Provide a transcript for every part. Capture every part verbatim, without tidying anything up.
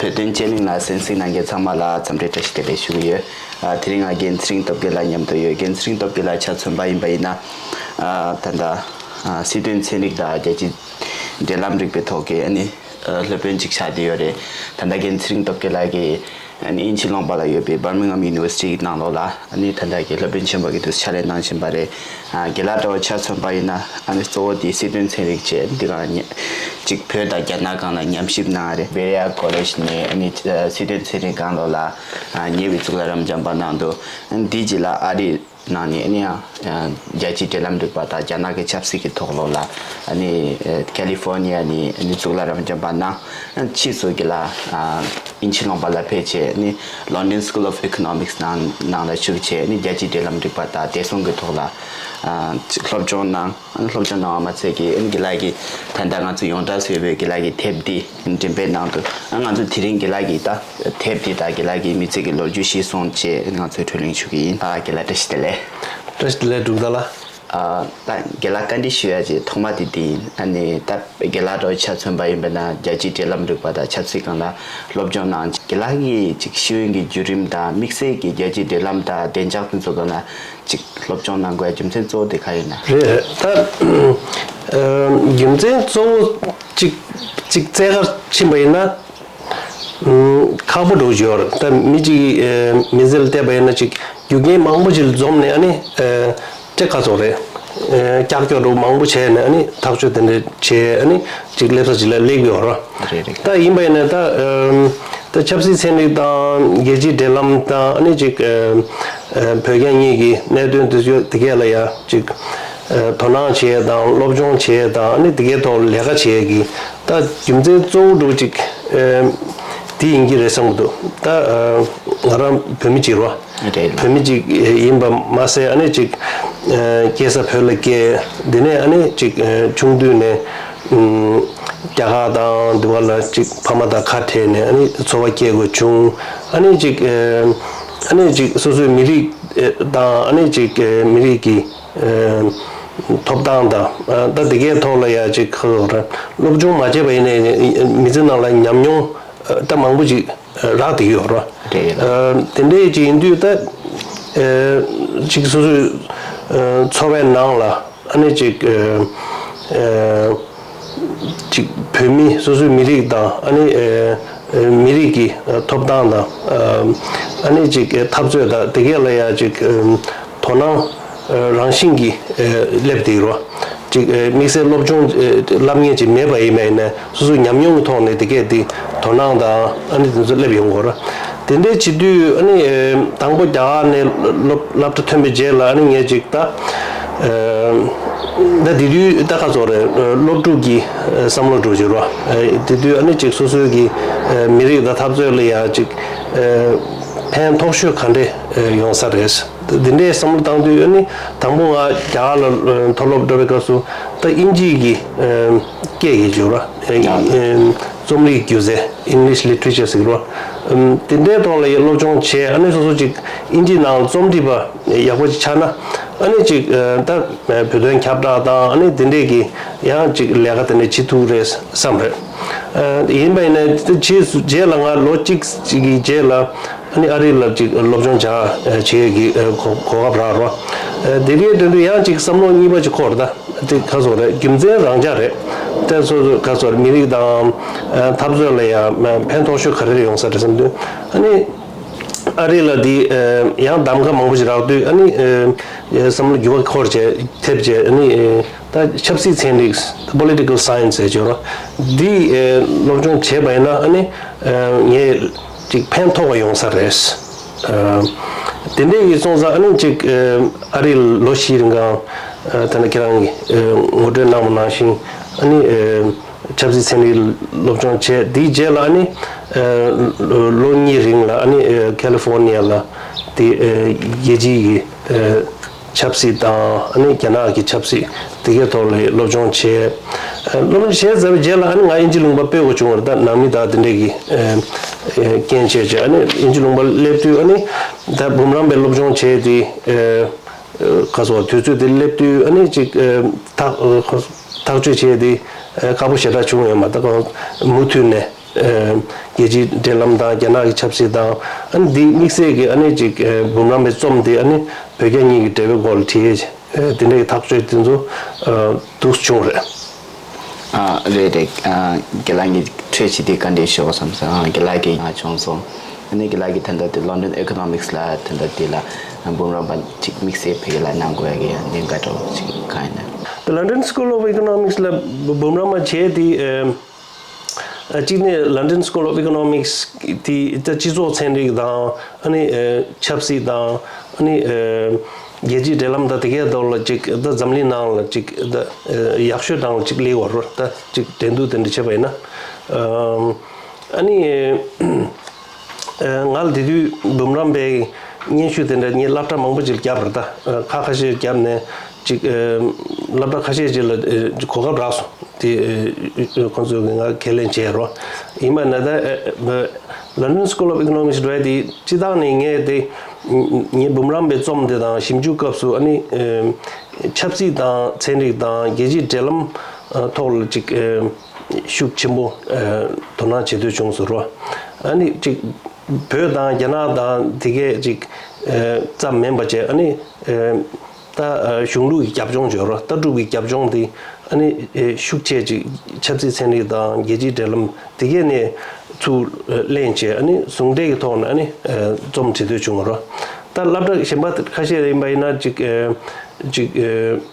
བོད་དོན་ཆེད་གླེང་ལ་གསན་གཟིགས་གནང་མཁན་ཚང་མ་ལ་འཚམས་འདྲི་བཀྲ་ཤིས་བདེ་ལེགས་ཞུ་གི་ཡོད། ཨ། དེ་རིང་ང་རྒན་ཚེ་རིང་སྟོབས་རྒྱལ་ལགས་མཉམ་དུ་ཡོད། རྒན་ཚེ་རིང་སྟོབས་རྒྱལ་ལགས་ཆ་མཚོན་པ་ཡིན་པ་ཡིན་ན། ཨ། ད་ལྟ་ཨ། སྲིད་དོན་ཚན་རིག་དང་རྒྱལ་སྤྱིའི་འབྲེལ་ལམ་རིག་པའི་ཐོག་གི་ཨ་ནི་ཨ། སློབ་དཔོན་ཅིག་ཆགས་བསྡད་ཡོད་རེད། ད་ལྟ་རྒན་ཚེ་རིང་སྟོབས་རྒྱལ་ལགས་ཀྱིས་ཨ་ནི་དབྱིན་ཇི་ལུང་པ་ལ་ཡོད་པའི་Birmingham University་གི་ནང་ལོགས་ལ་ཨ་ནི་ད་ལྟ་གི་སློབ་དཔོན་ཆེན་པོ་གི་དུས་ཕྱག་ལས་གནང་བཞིན་པ་རེད། ཨ། རྒན་ལགས་འདྲ་བོ་ཆ་མཚོན་པ་ཡིན་ན་ཨ་ནི་གཙོ་བོ་དེ་སྲིད་དོན་ཚན་རིག་བྱས། འདི་ག་ཉ་ཅིག་བོད་དང་རྒྱ་ནག་སྒང་ལ་ཉམས་ཞིབ་གནང་རེད། Berea College་ནས་ཨ་ནི་ཨ། སྲིད་དོན་ཚན་རིག་སྒང་ལོགས་ལ་ཨ། ཉེ་བའི་གཙུག་ལག་རབ་འབྱམས་པ་གནང་འདུག་ཨ་ནི་འདི་རྗེས་ལ་ཨ་རིའི་ནང་ནས་ཨ་ནི་ཡང་ཨ། རྒྱལ་སྤྱིའི་འབྲེལ་ལམ་རིག་པ་དང་རྒྱ་ནག་གི་ཆབ་སྲིད་ཀྱི་ཐོག་ལོགས་ལ་ཨ་ནི་ཨ། California་ནས་ཨ་ནི་གཙུག་ལག་རབ་འབྱམས་པ་གནང་། ཕྱིས་སུ་རྒན་ལགས་ཨ། དབྱིན་ཇི་ལུང་པ་ལ་ཕེབས་བྱས་ནི་London School of Economics་ནང་ནང་ལ་ཞུགས་བྱས་ནི་རྒྱལ་སྤྱིའི་འབྲེལ་ལམ་རིག་པ་དང་བདེ་སྲུང་གི་ཐོག་ལ་ཨ། སློབ་སྦྱོང་གནང་། སློབ་སྦྱོང་གནང་བ་མ་ཚད་ཀྱི་རྒན་ལགས་ཀྱིས་ད་ལྟ་ང་ཚོ་ཡོངས་གྲགས་སུ་ཡོད་པའི་རྒན་ལགས་ཀྱི་དེབ་འདི་འགྲེམས་སྤེལ་གནང་འདུག་ཨ། ང་ཚོ་དེ་རིང་རྒན་ལགས་ཀྱི་ད་དེབ་འདི་དང་རྒན་ལགས་ཀྱི་མི་ཚེ་གི་ལོ་རྒྱུས་ཤིག་གསུངས་བྱས་ང་ཚོས་བགྲོ་གླེང་ཞུ་གི་ཡིན། ཨ། རྒན་ལགས་བཀྲ་ཤིས་བདེ་ལེགས། བཀྲ་ཤིས་བདེ་ལེགས་འབྲུག་རྒྱལ་ལགས། ཨ། ད་རྒན་ལགས་བཀའ་འདྲི་ཞུ་ཡ་ཅིག་ཐོག་མ་དེ་འདི་ཡིན། ཨ་ནི་ད་རྒན་ལགས་འདྲ་བོ་ཆ་མཚོན་པ་ཡིན་པ་ན་རྒྱལ་སྤྱིའི་འབྲེལ་ལམ་རིག་པ་དང་ཆབ་སྲིད་སྒང་ལ་སློབ་སྦྱོང་གནང་། རྒན་ལགས་ཀྱི་ཅིག་ཤེས་ཡོན་གྱི་བརྒྱུད་རིམ་དང་དམིགས་བསལ་གྱི་རྒྱལ་སྤྱིའི་འབྲེལ་ལམ་དང་བདེ་འཇགས་དེ་ཚོ་སྒང་ལ་ཅིག་སློབ་སྦྱོང་གནང་དགོས་རྒྱུ་མཚན་གཙོ་བོ་དེ་ག་ཡིན་ན། རེད། ད་ཨ། རྒྱུ་མཚན་གཙོ་བོ་ཅིག་ཅིག་བཙལ་ག་ཕྱིན་པ་ཡིན་ན། ཨུམ། ཁག་པོ་འདྲ་བོ་ཡོད་རེད། ད་མི་གཅིག་གིས་ཨ། མི་ཚེ་ལ་བལྟས་པ་ཡིན་ན་ཅིག་རྒྱུ་རྐྱེན་མང་པོ་ཅིག་ལ་འཛོམས་ནས་ཨ་ནི་ཨ། ཅིག་ག་ཚོད་རེད། ཨ། ཀྱག་ཀྱོག་འདྲ་བོ་མང་པོ་བྱས་ནས་ཨ་ནི་ཐག་གཅོད་དེ་འདྲ་བྱས་ཨ་ནི་ཅིག་སླེབས་ས་ཅིག་ལ་སླེབས་ཡོད་རེད། རེད་རེད། ད་ཡིན་པ་ཡིན་ན་ད་ཨ། ད་ཆབ་སྲིད་ཚན་རིག་དང་རྒྱལ་སྤྱིའི་འབྲེལ་ལམ་དང་ཨ་ནི་ཅིག་ཨ། ཨ། བོད་རྒྱ་གཉིས་ཀྱི་གནད་དོན་དེ་ཚོ་དེ་གས་ལ་ཡ་ཅིག་ཨ། དོ་སྣང་བྱས་དང་སློབ་སྦྱོང་བྱས་དང་ཨ་ནི་དེ་གའི་ཐོག་ལས་ཀ་བྱས་ཀྱི་ད་རྒྱུ་མཚན་གཙོ་བོ་འདྲ་བོ་ཅིག་ཨ། དེ་ཡིན་གྱི་རེད་བསམ་གྱི་འདུག་ད་ཨ། ང་རང་བོད་མི་གཅིག་རེད་བ། རེད། བོད་མི་གཅིག་ཡིན་པ་མ་ཟད་ཨ་ནི་ཅིག་ཨ། སྐྱེས་ས་བོད་ལ་སྐྱེས། དེ་ནས་ཨ་ནི་ཅིག་ཨ། ཆུང་དུས་ནས་ཨ། རྒྱ་གར་དང་དེ་བ་ལ་ཅིག་ཕ་མ་དང་ཁ་བྲལ་ནས་ཨ་ནི་འཚོ་བ་སྐྱེལ་དགོས་བྱུང་། ཨ་ནི་ཅིག་ཨ། ཨ་ནི་ཅིག་སོ་སོའི་མི་རིགས་དང་ཨ་ནི་ཅིག་མི་རིགས་ཀྱི་ཐོབ་ཐང་དང་ད་དེ་གའི་ཐོག་ལ་ཡ་ཅིག་ཁ་ལོ་ར་སློབ་སྦྱོང་མ་བྱས་པ་ཡིན་ནའི་མི་ཚེ་ནང་ལ་ཉམས་མྱོང་ད་མང་པོ་ཅིག་རག་བསྡད་ཡོད་ར། རེད། དེ་འདྲའི་ཅིག་ཡིན་དུས་ད་ཅིག་སོ་སོའི་འཚོ་བའི་ནང་ལ་ཨ་ནི་ཅིག་ཅིག་བོད་མི་སོ་སོའི་མི་རིགས་དང་ཨ་ནི་མི་རིགས་ཀྱི་ཐོབ་ཐང་དང་ཨ་ནི་ཅིག་འཐབ་རྩོད་དང་དེ་གས་ལ་ཡ་ཅིག་དོ་སྣང་རང་བཞིན་གྱིས་སླེབས་བསྡད་ཡོད་རེད། ཅིག་དམིགས་བསལ་སློབ་སྦྱོང་བསླབ་མཁན་ཅིག་མེད་པ་ཡིན་པ་ཡིན་ན་སོ་སོའི་ཉམས་མྱོང་གི་ཐོག་ནས་དེ་གས་དེ་དོ་སྣང་དང་ཨ་ནི་དེ་ཚོ་སླེབས་ཡོང་གི་ཡོད་རེད། དེ་འདྲའི་བྱེད་དུས་ཨ་ནི་དང་པོ་རྒྱ་གར་ནས་སློབ་སློབ་གྲྭ་ཐོན་པའི་རྗེས་ལ་ཨ་ནི་ངས་ཅིག་ད་ད་དེ་དུས་ད་ག་ཚོད་རེད། སློབ་ཕྲུག་གི་བསམ་བློ་འདྲ་བོ་ཅིག་རེད། དེ་དུས་ཨ་ནི་ཅིག་སོ་སོའི་གི་མི་རིགས་དང་འཐབ་རྩོད་ལ་ཡ་ཅིག་ཕན་ཐོགས་ཤོས་ག་འདྲས་ཡོང་ས་རེད། འདི་འདྲའི་བསམ་བློ་བཏང་དུས་ཨ་ནི་དང་པོ་ང་རྒྱ་གར་ལ་མཐོ་སློབ་འགྲོ་བའི་སྐབས་སུ་ད་དབྱིན་ཇིའི་གི་སྐད་ཀྱི་བརྗོད་ར་རྩོམ་རིག་སྒྱུ་རྩལ། English literature་ཟེར་གི་ར། དེ་འདྲའི་ཐོག་ལ་ཡ་སློབ་སྦྱོང་བྱས་ཨ་ནི་སོ་སོ་ཅིག་དབྱིན་ཇིའི་ནང་ལ་རྩོམ་སྒྲིག་པ་ཡག་པོ་ཅིག་ཆགས་ན་ཨ་ནི་ཅིག་ད་བོད་དོན་ཁྱབ་བསྒྲགས་དང་ཨ་ནི་དེ་འདྲས་ཀྱི་ཡང་ཅིག་ལས་ཀ་དེ་འདྲས་བྱེད་ཐུབ་རེད་བསམ་རེད། ཡིན་པ་ཡིན་ན་རྗེས་སུ་རྗེས་ལ་ང་ལོ་གཅིག་ཅིག་གི་རྗེས་ལ། ཨ་ནི་ཨ་རི་ལ་ཅིག་སློབ་སྦྱོང་བྱ་བྱེད་ཀྱི་གོ་གོ་སྐབས་རག་རོ། དེ་གའི་དོན་དུ་ཡང་ཅིག་བསམ་བློ་གཉིས་པ་ཅིག་འཁོར་ད། དེ་ག་ཚོད་རེད། རྒྱུ་མཚན་རང་འཇགས་རེད། དེ་སོ་སོ་ག་ཚོད་མི་རིགས་དང་འཐབ་རྩོད་ལ་ཡང་ཕན་ཐོགས་ཤོས་ག་རེ་རེད་ཡོང་ས་རེད་བསམ་དུས་ཨ་ནི་ཨ་རི་ལ་དེ་ཡང་གདམ་ག་མང་པོ་ཞིག་རག་དུས་ཨ་ནི་བསམ་བློ་འགྱུར་བ་འཁོར་བྱས་ཐེབས་བྱས་ཨ་ནི་ད་ཆབ་སྲིད་ཚན་རིག་political science་ཟེར་གྱི་ཡོད་རེད། འདི་སློབ་སྦྱོང་བྱས་པ་ཡིན་ན་ཨ་ནི་ངས། ཅིག་ཕན་ཐོགས་པ་ཡོང་ས་རེད། ཨ། དེ་འདྲའི་གི་སོང་ཙང་ཨ་ནི་ཅིག་ཨ་རི་ལོ་བཞི་རིང་གང་ཨ་ད་ནི་ཁྱེད་རང་གིས་ཨ་ངོ་སྤྲོད་གནང་བ་ནང་བཞིན་ཨ་ནི་ཨ་ཆབ་སྲིད་ཚན་རིག་སློབ་སྦྱོང་བྱས་དེའི་རྗེས་ལ་ཨ་ནི་ཨ་ལོ་གཉིས་རིང་ལ་ཨ་ནི་ཨ་ཁ་ལི་ཧྥོར་ནི་ཡ་ལ་དེ་ཨ་རྒྱལ་སྤྱིའི་གི་ཨ། ཆབ་སྲིད་དང་ཨ་ནི་རྒྱ་ནག་གི་ཆབ་སྲིད་དེ་གའི་ཐོག་ལ་སློབ་སྦྱོང་བྱས། སློབ་སྦྱོང་བྱས་ཚར་བའི་རྗེས་ལ་ཨ་ནི་ང་དབྱིན་ཇི་ལུང་པ་སྤོ་དགོས་བྱུང་བ་རེད། ད་ནང་མི་དང་དེ་འདྲས་ཀྱི་རྐྱེན་བྱས་བྱས་ཨ་ནི་དབྱིན་ཇི་ལུང་པ་སླེབས་དུས་ཨ་ནི་ད་འབུམ་རམས་པའི་སློབ་སྦྱོང་བྱས་ཏེ་ག་སོགས་དུས་ཚོད་དེ་སླེབས་དུས་ཨ་ནི་ཅིག་ཐག་ཐག་གཅོད་བྱས་ཏེ་ཁག་པོ་ཞེ་དྲག་བྱུང་ཡོད་མ་རེད། ད་མུ་མཐུད་ནས། རྒྱལ་སྤྱིའི་འབྲེལ་ལམ་དང་རྒྱ་ནག་གི་ཆབ་སྲིད་དང་། ཨ་ནི་འདི་དམིགས་བསལ་གྱི་ཨ་ནི་ཅིག་འབུམ་རམས་པའི་རྩོམ་འདི་ཨ་ནི་བོད་རྒྱ་གཉིས་ཀྱི་འབྲེལ་བའི་སྐོར་ལ་བྲིས། དེ་འདྲའི་ཐག་གཅོད་དེ་ཚོ་འདུག་བྱུང་རེད། ཨ་རེད་རེད། ཨ་རྒན་ལགས་ཀྱིས་འཕྲོས་བྱས་དེ་བཀའ་འདྲི་ཞུ་བ་བསམ་སོང་། ཨ་རྒན་ལགས་ཀྱིས་ང་བྱུང་སོང་། ཨ་ནི་རྒན་ལགས་ཀྱིས་ད་ལྟ་དེ་London Economics་ལ་ད་ལྟ་དེ་ལ་འབུམ་རམས་པ་ཅིག་དམིགས་བསལ་བོད་སྐད་ལ་གནང་དགོས་ཡ་གི་གནད་འགག་འདྲ་བོ་ཅིག་གང་ཡིན་ན། The London School of Economics་ལ་འབུམ་རམས་པ་བྱས་དེ། ཨ་གཅིག་ནས་London School of Economics་དེ་ད་སྤྱི་ཚོགས་ཚན་རིག་དང་། ཨ་ནི་ཆབ་སྲིད་དང་། ཨ་ནི་རྒྱལ་སྤྱིའི་འབྲེལ་ལམ་དང་། དེ་གའི་ཐོག་ལ་ཅིག་ད་འཛམ་གླིང་ནང་ལ་ཅིག་ད་ཡག་ཤོས་སྒང་ལ་ཅིག་སླེབས་ཡོད་རེད། ད་ཅིག་འགྲན་བསྡུར་དེ་འདྲ་བྱས་པ་ཡིན་ན། ཨ་ནི་ང་ལ་དེ་དུས་འབུམ་རམས་པའི་སྙན་ཞུ་དེ་འདྲ་ངས་སློབ་གྲྭ་མང་པོ་ཅིག་བརྒྱབ་རེད། ད་ཁ་ཁ་ཤས་བརྒྱབ་ནས་ཅིག་སློབ་གྲྭ་ཁ་ཤས་ཅིག་ལ་གོ་སྐབས་རག་སོང་། དེ་ཁོང་ཚོས་ང་ཁས་ལེན་བྱས་རོ། ཡིན་པ་ན་ད་London School of Economics་འགྲོ་ཡ་དེ་སྤྱིར་བཏང་ནས་ངས་དེ་ངའི་འབུམ་རམས་པའི་རྩོམ་དེ་དང་ཞིབ་འཇུག་སྐབས་སུ་ཨ་ནི་ཆབ་སྲིད་དང་ཚན་རིག་དང་རྒྱལ་སྤྱིའི་འབྲེལ་ལམ་ཐོག་ལ་ཅིག་ཤུགས་ཆེན་པོ་དོ་སྣང་བྱེད་འདོད་བྱུང་སོང་རོ། ཨ་ནི་ཅིག་བོད་དང་རྒྱ་ནག་དང་དེ་གས་ཅིག་ཙམ་མིན་པ་བྱས། ཨ་ནི་ད་གཞུང་ལུགས་ཀྱི་རྒྱབ་ལྗོངས་བརྗོད་རོགས། ལྟ་གྲུབ་ཀྱི་རྒྱབ་ལྗོངས་དེ་ཨ་ནི་ཤུགས་ཆེ་ཅིག་ཆབ་སྲིད་ཚན་རིག་དང་རྒྱལ་སྤྱིའི་འབྲེལ་ལམ་དེ་གས་ནས་ཚུར་ལེན་བྱས། ཨ་ནི་ཟུང་འབྲེལ་གྱི་ཐོག་ནས་ཨ་ནི་རྩོམ་བྲིས་འདོད་བྱུང་རོགས། ད་སློབ་གྲྭ་གཞན་པ་ཁ་ཤས་ཡིན་པ་ཡིན་ན་ཅིག་ཅིག་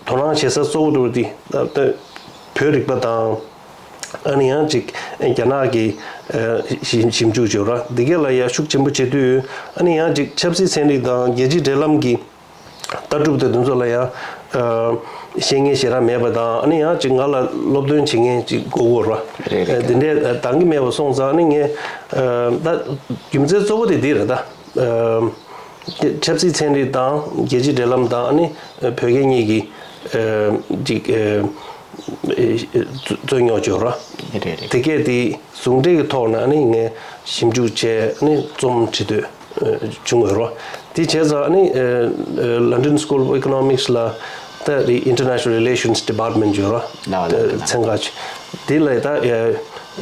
དོ་སྣང་བྱེད་ས་གཙོ་བོ་དེ་ད་ལྟ་བོད་རིག་པ་དང་། ཨ་ནི་ཡང་ཅིག་རྒྱ་ནག་གི་ཞིབ་ཞིབ་འཇུག་བྱེད་ར་དེ་གས་ལ་ཡང་ཤུགས་ཆེན་པོ་བྱེད་དུས། ཨ་ནི་ཡང་ཅིག་ཆབ་སྲིད་ཚན་རིག་དང་རྒྱལ་སྤྱིའི་འབྲེལ་ལམ་གྱི་ལྟ་གྲུབ་དེ་དེ་ཚོ་ལ་ཡང་ཤེས་མཁན་ཞེ་དྲག་མེད་པ་དང་། ཨ་ནི་ཡང་ཅིག་ང་ལ་སློབ་སྟོན་བྱེད་མཁན་ཅིག་དགོས་ཀྱི་ཡོད་ར། རེད་རེད། དེ་འདྲས་འདང་གི་མེད་པ་སོང་ཙང་། ཨ་ནི་ངས་ད་རྒྱུ་མཚན་གཙོ་བོ་དེ་འདི་རེད་ད། ཆབ་སྲིད་ཚན་རིག་དང་རྒྱལ་སྤྱིའི་འབྲེལ་ལམ་དང་། ཨ་ནི་བོད་རྒྱ་གཉིས་ཀྱི་ཅིག་རྩོད་རྙོག་བརྗོད་ར། རེད་རེད། དེ་གས་དེ་ཟུང་འབྲེལ་གྱི་ཐོག་ནས་ཨ་ནི་ངས་ཞིབ་འཇུག་བྱས། ཨ་ནི་རྩོམ་བྲིས་འདོད་བྱུང་ཡོད་ར། དེ་བྱས་ཙང་ཨ་ནི་London School of Economics་ལ་ད་དེ་International Relations Department་བརྗོད་ར། ལགས་ལགས་ལགས། ཚན་ཁག་ཅིག་དེ་ལ་ད་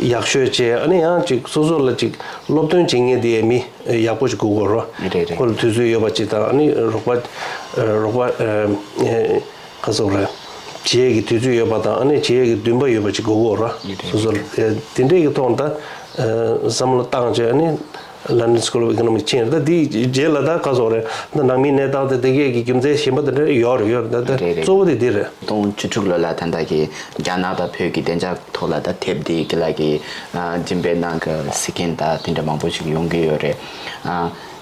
ཡག་ཤོས་བྱས། ཨ་ནི་ཡང་ཅིག་སོ་སོ་ལ་ཅིག་སློབ་སྟོན་བྱེད་མཁན་དེ་མི་ཡག་པོ་ཞིག་དགོས་ཀྱི་ཡོད་རེད། རེད་རེད། ཁོ་ལ་དུས་ཚོད་ཡོད་པ་ཅིག་དང་། ཨ་ནི་རོགས་པ་རོགས་པ་ག་ཟེར་རེད། བྱེད་ཡས་ཀྱི་དུས་ཚོད་ཡོད་པ་དང་། ཨ་ནི་བྱེད་ཡས་ཀྱི་འདུན་པ་ཡོད་པ་ཅིག་དགོས་ཀྱི་ཡོད་རེད། རེད་རེད། སོ་སོ་ལ་དེ་འདྲས་ཀྱི་ཐོག་ད་བསམ་བློ་བཏང་བྱས། ཨ་ནི་London School of Economics་ཕྱིན། ད་དེའི་རྗེས་ལ་ད་ག་ཟེར་རེད། ད་ནང་མིའི་གནས་སྟངས་དེ་དེ་གས་ཀྱི་རྒྱུ་མཚན་གཞན་པ་དེ་འདྲ་ཡོད་རེད། ཡོད་རེད། ད་ད་རེད་རེད། གཙོ་བོ་དེ་འདི་རེད། སྟོང་བཅུ་དྲུག་ལོ་ལ་ད་ལྟ་གི་རྒྱ་ནག་དང་བོད་ཀྱི་བདེ་འཇགས་ཐོག་ལ་ད་དེབ་འདི་རྒན་ལགས་ཀྱིས་འགྲེམས་སྤེལ་གནང་གི་ཟེར་མཁན་ད་དེ་འདྲ་མང་པོ་ཞིག་ཡོང་གི་ཡོད་རེད།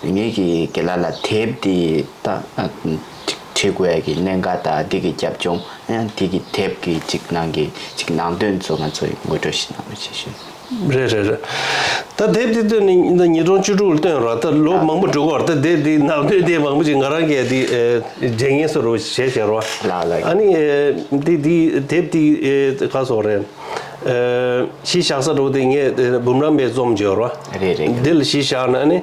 ངེད་ཀྱིས་རྒན་ལགས་ལ་དེབ་འདི་ད་བྲི་དགོས་ཡ་གི་གནད་འགག་དང་། འདི་གི་རྒྱབ་ལྗོངས། ཡང་འདི་གི་དེབ་ཀྱི་ཅིག་ནང་གི་ཅིག་ནང་དོན་ཚོ་ང་ཚོས་ངོ་སྤྲོད་ཞིག་གནང་རོགས་ཞེས་ཞུ། རེད་རེད་རེད། ད་དེབ་འདི་བཏོན་ནས་ད་ཉིས་སྟོང་བཅུ་དྲུག་ལ་བཏོན་རོགས། ད་ལོ་མང་པོ་འགྲོ་གི་ཡོད་རེད། ད་དེབ་འདི་ནང་དོན་དེ་མང་པོ་ཅིག་ང་རང་གིས་དེ་བརྗེད་ངེས་སུ་རུ་བྱས་བྱས་རོགས། ལགས་ལགས། ཨ་ནི་འདི་འདི་དེབ་འདི་ག་ཟེར་རེད། གཞི་བཞག་ས་འགྲོ་དེ་ངས་འབུམ་རམས་པའི་རྩོམ་བརྗོད་རོགས། རེད་རེད། འདི་ལ་གཞི་བཞག་ནས་ཨ་ནི་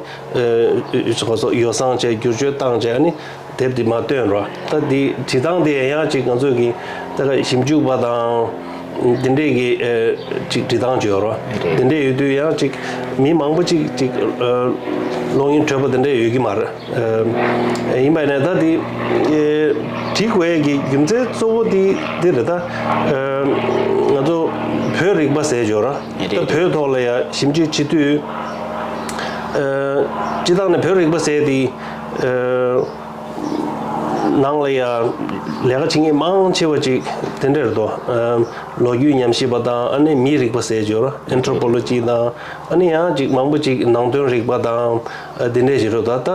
ག་ཟེར་ཡོ་བསྲང་བྱས། བསྒྱུར་བཅོས་བཏང་བྱས། ཨ་ནི་དེབ་འདི་མར་བཏོན་རོགས། ད་འདི་བྲིས་སྟངས་དེ་ཡང་ཅིག་ང་ཚོས་ཀྱི་ད་ག་ཞིབ་འཇུག་པ་དང་དེ་འདྲས་ཀྱི་ཅིག་བྲིས་སྟངས་ཅིག་ཡོད་རོགས། རེད། དེ་འདྲས་ཡོད་དུས་ཡང་ཅིག་མི་མང་པོ་ཅིག་ཅིག་ཀློག་ཡིན་འཕྲོད་པ་དེ་འདྲས་ཡོད་ཀྱི་མ་རེད། ཡིན་པ་ནས་ད་འདི་བྲིས་དགོས་ཡས་ཀྱི་རྒྱུ་མཚན་གཙོ་བོ་འདི་འདི་རེད། ད་ང་ཚོ་བོད་རིག་པ་ཟེར་ཅིག་ཡོད་རོགས། རེད། ད་བོད་ཐོག་ལ་ཡང་ཞིབ་འཇུག་བྱེད་དུས། སྤྱིར་བཏང་ནས་བོད་རིག་པ་ཟེར་དེ་ནང་ལ་ཡང་ལས་ཀ་བྱེད་མཁན་མང་ཆེ་བ་ཅིག་དེ་འདྲ་རེད་དོ། ལོ་རྒྱུས་ཉམས་ཞིབ་པ་དང་། ཨ་ནི་མིའི་རིག་པ་ཟེར་ཅིག་ཡོད་རོགས། ཨེན་ཐྲོ་པོ་ལོ་ཇི་དང་། ཨ་ནི་ཡང་ཅིག་མང་པོ་ཅིག་ནང་དོན་རིག་པ་དང་དེ་འདྲས་ཅིག་རེད་དོ། ད་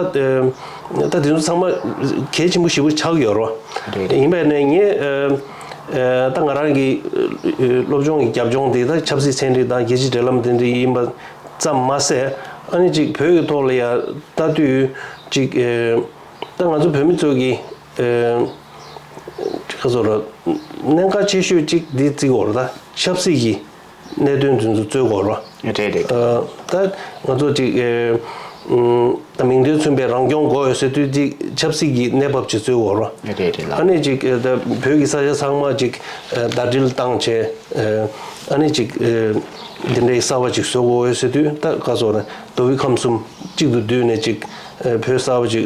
ད་དེ་ཚོ་ཚང་མ་གལ་ཆེན་པོ་ཞེ་པོ་ཆགས་ཡོད་རོགས། རེད། ཡིན་པས་ནས་ངས་ད་ང་རང་གི་སློབ་སྦྱོང་གི་རྒྱབ་ལྗོངས་དེ་ད་ཆབ་སྲིད་ཚན་རིག་དང་རྒྱལ་སྤྱིའི་འབྲེལ་ལམ་དེ་འདྲ་ཡིན་པ་ཙམ་མ་ཟད། ཨ་ནི་ཅིག་བོད་ཀྱི་ཐོག་ལ་ཡང་ལྟ་དུས་ཅིག་ད་ང་ཚོ་བོད་མི་ཚོ་གི་ག་ཟེར་རོགས། གནད་འགག་ཆེ་ཤོས་ཅིག་འདི་བརྩི་དགོས་རེད། ད་ཆབ་སྲིད་ཀྱི་གནད་དོན་དེ་ཚོ་རྩོད་དགོས་རེད། རེད་རེད། ད་ང་ཚོ་ཅིག་ ད་མིང་དོན་མཚུངས་པའི་རང་སྐྱོང་དགོས་ཡོད་ཟེར་དུས་འདི་ཆབ་སྲིད་ཀྱི་གནས་བབ་ཅིག་འཚོལ་དགོས་རོ། རེད་རེད་ལགས། ཨ་ནི་ཅིག་ད་བོད་ཀྱི་ས་ཆ་ཚང་མ་ཅིག་ཟླ་སྒྲིལ་བཏང་བྱས། ཨ་ནི་ཅིག་འདི་འདྲའི་གསར་བ་ཅིག་བཟོ་དགོས་ཡོད་ཟེར་དུས། ད་ག་ཚོད་རེད། རྡོ་སྦིས་ཁམས་གསུམ་གཅིག་ཏུ་བསྡུས་ནས་ཅིག་བོད་གསར་བ་ཅིག་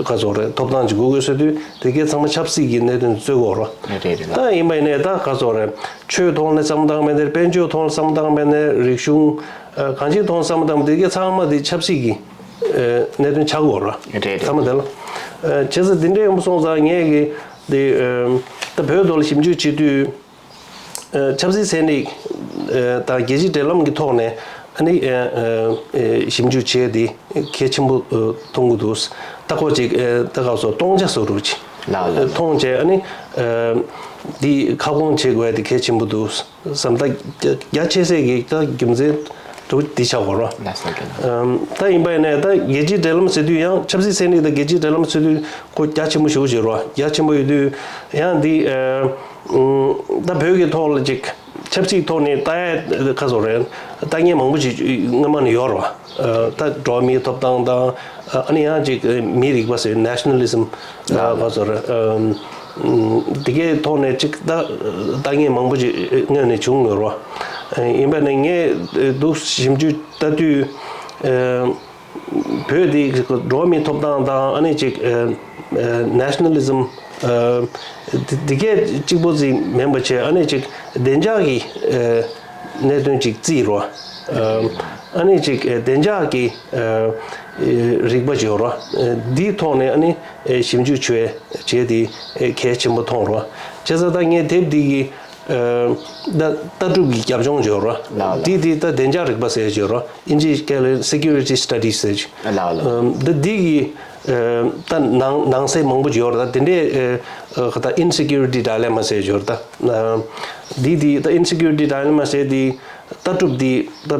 ག་ཚོད་རེད། ཐོབ་ཐང་ཅིག་དགོས་དགོས་ཟེར་དུས་དེ་གའི་ཚང་མ་ཆབ་སྲིད་ཀྱི་གནད་དོན་འཚོལ་དགོས་རོ། རེད་རེད་ལགས། ད་ཡིན་པ་ཡིན་ནའི་ད་ག་ཚོད་རེད། ཆོས་ཐོག་ནས་བསམ་བཏང་མེད་ནའི། དཔལ་འབྱོར་ཐོག་ནས་བསམ་བཏང་མེད་ནའི། རིག་གཞུང་གང་ཅིའི་ཐོག་ནས་བསམ་བཏང་མེད་ནའི། དེ་གའི་ཚང་མ་དེ་ཆབ་སྲིད་ཀྱི་གནད་དོན་ཆགས་དགོས་རོ། རེད་རེད། ཚང་མ་དེ་ལ་བྱས་ཙང་དེ་འདྲ་ཡོང་སོང་ཙང་ངས་ཀྱི་དེ་ད་བོད་ཐོག་ལ་ཞིབ་འཇུག་བྱེད་དུས། ཆབ་སྲིད་ཚན་རིག་དང་རྒྱལ་སྤྱིའི་འབྲེལ་ལམ་གྱི་ཐོག་ནས་ཨ་ནི་ཞིབ་འཇུག་བྱས་ཏེ་གལ་ཆེན་པོ་མཐོང་གི་འདུག་ད་ཁོ་ཅིག་ད་ག་སོ་སྟོང་ཆ་བཟོ་འདྲ་ཅིག་ལགས་ལགས། མཐོང་བྱས། ཨ་ནི་འདི་ཁ་སྐོང་བྱེད་དགོས་ཡ་དེ་གལ་ཆེན་པོ་འདུག་བསམ། ད་རྒྱ་ཆེ་ས་གི་ད་རྒྱུ་མཚན་འདུག་འདི་ཆགས་དགོས་རོ། ལགས་སོ། རྒན་ལགས། ད་ཡིན་པ་ཡིན་ནའི་ད་རྒྱལ་སྤྱིའི་འབྲེལ་ལམ་ཟེར་དུས་ཡང་ཆབ་སྲིད་ཚན་རིག་དང་རྒྱལ་སྤྱིའི་འབྲེལ་ལམ་ཟེར་དུས་ཁོ་རྒྱ་ཆེན་པོ་ཞེ་པོ་ཅིག་རོ། རྒྱ་ཆེན་པོ་ཡོད་དུས་ཡང་འདི། ད་བོད་ཀྱི་ཐོག་ལ་ཅིག་ཆབ་སྲིད་ཐོག་ནས་ལྟ་ཡ་ཁ་སོ་རེད། ལྟ་མཁན་མང་པོ་ཅིག་སྔོན་མ་ནས་ཡོད་རེད་བ། ད་འགྲོ་བ་མིའི་ཐོབ་ཐང་དང་། ཨ་ནི་ཡང་ཅིག་མིའི་རིག་པ་ཟེར། ནེ་ཤ་ནལ་ལི་ཛམ་ཁ་སོ་རེད། དེ་གའི་ཐོག་ནས་ཅིག་ལྟ་ལྟ་མཁན་མང་པོ་ཅིག་སྔོན་ནས་བྱུང་ཡོད་རེད་བ། ཡིན་པ་ནས་ངས་འདུག་ཞིབ་འཇུག་ལྟ་དུས། བོད་འདི་འགྲོ་བ་མིའི་ཐོབ་ཐང་དང་། ཨ་ནི་ཅིག་ནེ་ཤ་ནལ་ལི་ཛམ་འདི་གས་གཅིག་པོ་ཅིག་མིན་པ་བྱས། ཨ་ནི་ཅིག་བདེ་འཇགས་ཀྱི་གནད་དོན་ཅིག་བརྩིས་རོ། ཨ་ནི་ཅིག་བདེ་འཇགས་ཀྱི་རིག་པ་ཅིག་ཡོད་རོ། འདིའི་ཐོག་ནས་ཨ་ནི་ཞིབ་འཇུག་བྱས་བྱས་ཏེ་གལ་ཆེན་པོ་མཐོང་རོ། བྱས་ཙང་ད་ངས་དེབ་འདི་གི་ད་ལྟ་གྲུབ་ཀྱི་རྒྱབ་ལྗོངས་ཅིག་ཡོད་རོ། ལགས་ལགས། འདི་འདི་ད་བདེ་འཇགས་རིག་པ་ཟེར་ཅིག་ཡོད་རོ། ཨིན་ཇིའི་སྐད་ལ་security studies ཟེར་ཅིག་ལགས་ལགས། འདི་འདི་གི་ད་ནང་ནང་གསེས་མང་པོ་ཅིག་ཡོད་རེད། ད་དེ་འདྲའི་ད་insecurity dilemma ཟེར་ཅིག་ཡོད་རེད། ད་འདི་འདི་ད་insecurity dilemma ཟེར་འདི་ལྟ་གྲུབ་འདི་ད་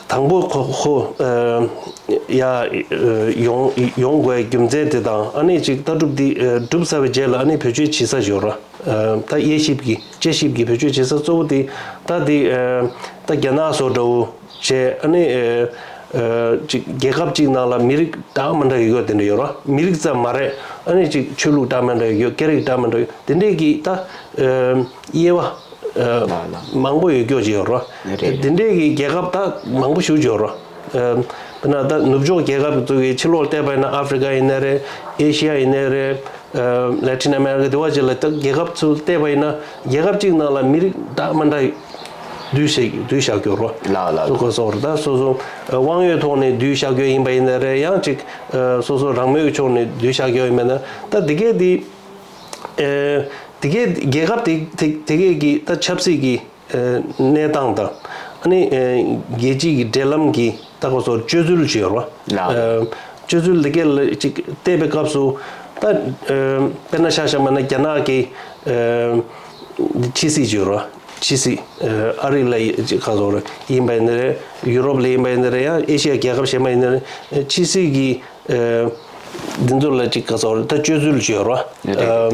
དང་པོ་ཁོ་ཁོ་ཡ་ཡོང་ཡོང་དགོས་རྒྱུ་མཚན་དེ་དང་། ཨ་ནི་ཅིག་ལྟ་གྲུབ་འདི་གྲུབ་ཚར་བའི་རྗེས་ལ་ཨ་ནི་བེད་སྤྱོད་བྱེད་ས་ཅིག་ཡོད་རེད། ད་དབྱེ་ཞིབ་ཀྱི་དཔྱད་ཞིབ་ཀྱི་བེད་སྤྱོད་བྱེད་ས་གཙོ་བོ་དེ་ད་དེ་ད་རྒྱ་ནག་བཟོ་འདྲ་བོ་བྱས། ཨ་ནི་ཅིག་རྒྱལ་ཁབ་ཅིག་ནང་ལ་མི་རིགས་འདྲ་མི་འདྲ་ཡོད་དེ་འདྲ་ཡོད་རེད། མི་རིགས་ཙམ་མ་རེད། ཨ་ནི་ཅིག་ཆོས་ལུགས་འདྲ་མི་འདྲ་ཡོད། སྐད་རིགས་འདྲ་མི་འདྲ་ཡོད། དེ་འདྲས་ཀྱི་ད་དབྱེ་བ་མང་པོ་ཡོད་རྒྱུ་ཅིག་ཡོད་རེད། དེ་འདྲས་ཀྱི་རྒྱལ་ཁབ་ད་མང་པོ་ཞེ་པོ་ཅིག་ཡོད་རེད། དཔེར་ན་ད་ནུབ་ཕྱོགས་རྒྱལ་ཁབ་ཚོ་གི་ཕྱི་ལོགས་བལྟས་པ་ཡིན་ན་ཨ་ཧྥི་རི་ཀ་ཡིན་ནའི་རེད། ཨེ་ཤི་ཡ་ཡིན་ནའི་རེད། ལེ་ཊིན་ཨ་མེ་རི་ཀ་དེ་བ་ཅིག་ལ་ད་རྒྱལ་ཁབ་ཚོ་བལྟས་པ་ཡིན་ན་རྒྱལ་ཁབ་གཅིག་ནང་ལ་མི་རིགས་འདྲ་མི་འདྲ་བསྡུས་བཞག་བསྡུས་བཞག་རྒྱུ་རོ། ལགས་ལགས། སོ་སོ་རེད། ད་སོ་སོ་དབང་ཡོད་ཐོག་ནས་བསྡུས་བཞག་རྒྱུ་ཡིན་པ་ཡིན་ནའི་རེད། ཡང་ཅིག་སོ་སོ་རང་མོས་ཕྱོགས་ནས་བསྡུས་བཞག་རྒྱུ་ཡིན་པ་ཡིན་ན། ད་དེ་གས་དེ་དེ་གས་རྒྱལ་ཁབ་དེ་དེ་དེ་གས་ཀྱི་ད་ཆབ་སྲིད་ཀྱི་གནས་སྟངས་དང་། ཨ་ནི་རྒྱལ་སྤྱིའི་འབྲེལ་ལམ་གྱི་ད་ག་སོ་སྤྱོད་ཚུལ་ཅིག་ཡོད་རེད་བ། ལགས། སྤྱོད་ཚུལ་འདི་གས་ལ་ཅིག་བལྟས་པའི་སྐབས་སུ་ད་དཔེར་ན་ཆ་བཞག་པ་ན་རྒྱ་ནག་གི་ཕྱི་སྲིད་ཅིག་ཡོད་རེད་བ། ཕྱི་སྲིད་ཨ་རི་ལ་ཅིག་ག་སོ་རེད་ཡིན་པ་ཡིན་ན་རེད། ཡུ་རོབ་ལ་ཡིན་པ་ཡིན་ན་རེད། ཡང་ཨེ་ཤི་ཡ་རྒྱལ་ཁབ་གཞན་པ་ཡིན་ན་རེད། ཕྱི་སྲིད་ཀྱི་འདི་ཚོ་ལ་ཅིག་ག་སོ་རེད། ད་སྤྱོད་ཚུལ་ཅིག་ཡོད་རེད་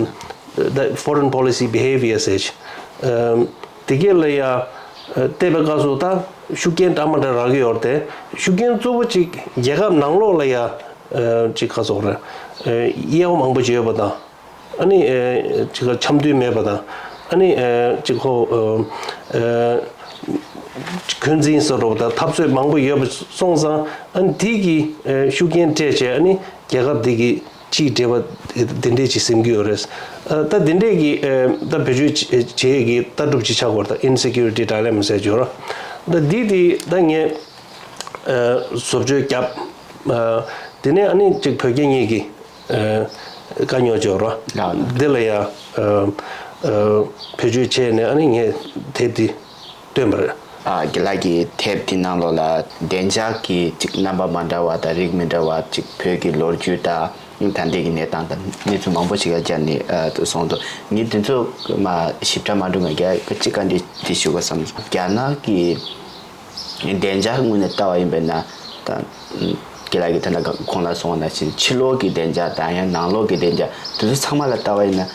བ། ད་foreign policy behavior ཟེར་ཅིག་དེ་གས་ལ་ཡ་བལྟས་པའི་སྐབས་སུ་ད་ཤུགས་རྐྱེན་འདྲ་མི་འདྲ་རག་གི་ཡོད་རེད་དེ། ཤུགས་རྐྱེན་གཙོ་བོ་གཅིག་རྒྱལ་ཁབ་ནང་ལོགས་ལ་ཡ་གཅིག་ག་སོ་རེད། དབྱེ་བ་མང་པོ་ཅིག་ཡོད་པ་དང་། ཨ་ནི་གཅིག་ག་འཆམ་མཐུན་མེད་པ་དང་། ཨ་ནི་གཅིག་ཁོ་འཁོན་འཛིན་བཟོ་འདྲ་བོ་དང་འཐབ་རྩོད་མང་པོ་ཡོད་པ་སོང་ཙང་། ཨ་ནི་དེ་གི་ཤུགས་རྐྱེན་སྤྲད་བྱས། ཨ་ནི་རྒྱལ་ཁབ་དེ་གི་ཕྱིའི་འབྲེལ་བ་དེ་འདྲས་ཅིག་སེམས་ཀྱི་ཡོད་རེད། ད་དེ་འདྲས་ཀྱི་ད་བེད་སྤྱོད་བྱེད་ཀྱི་ལྟ་གྲུབ་ཅིག་ཆགས་ཡོད་རེད། ད་insecurity dilemma ཟེར་གྱི་ཡོད་རེད། ད་འདི་དེ་ད་ངས་བཟོ་བཅོས་བརྒྱབ། དེ་ནས་ཨ་ནི་ཅིག་བོད་རྒྱ་གཉིས་ཀྱི་དཀའ་རྙོག་ཅིག་ཡོད་རེད། ལགས་ལགས། འདི་ལ་ཡང་བེད་སྤྱོད་བྱས་ནས་ཨ་ནི་ངས་དེབ་འདི་བཏོན་པ་རེད། ཨ། རྒན་ལགས་ཀྱིས་དེབ་དེ་ནང་ལོགས་ལ་བདེ་འཇགས་ཀྱི་ཅིག་རྣམ་པ་མ་འདྲ་བ་དང་རིགས་མི་འདྲ་བ་ཅིག་བོད་ཀྱི་ལོ་རྒྱུས་དང་ད་ལྟའི་གི་གནས་སྟངས་དང་གནས་ཚུལ་མང་པོ་ཞིག་ཡར་བསྐྱར་ནས་ཨ་གསུངས་འདུག་ངས་དེ་ཚོ་མ་ཞིབ་ཕྲ་མ་འགྲོ་ང་རྒྱ་གཅིག་བཀའ་འདྲི་དེ་ཞུ་དགོས་བསམ་སོང་། རྒྱ་ནག་གི་བདེ་འཇགས་ངོས་ནས་ལྟ་བ་ཡིན་པས་ན། ད་རྒན་ལགས་ཀྱིས་ད་ལྟ་གོང་ལ་གསུངས་པ་ནང་བཞིན་ཕྱི་ལོགས་ཀྱི་བདེ་འཇགས་དང་ཡང་ནང་ལོགས་ཀྱི་བདེ་འཇགས་དེ་ཚོ་ཚང་མ་ལ་ལྟ་བ་ཡིན་ན།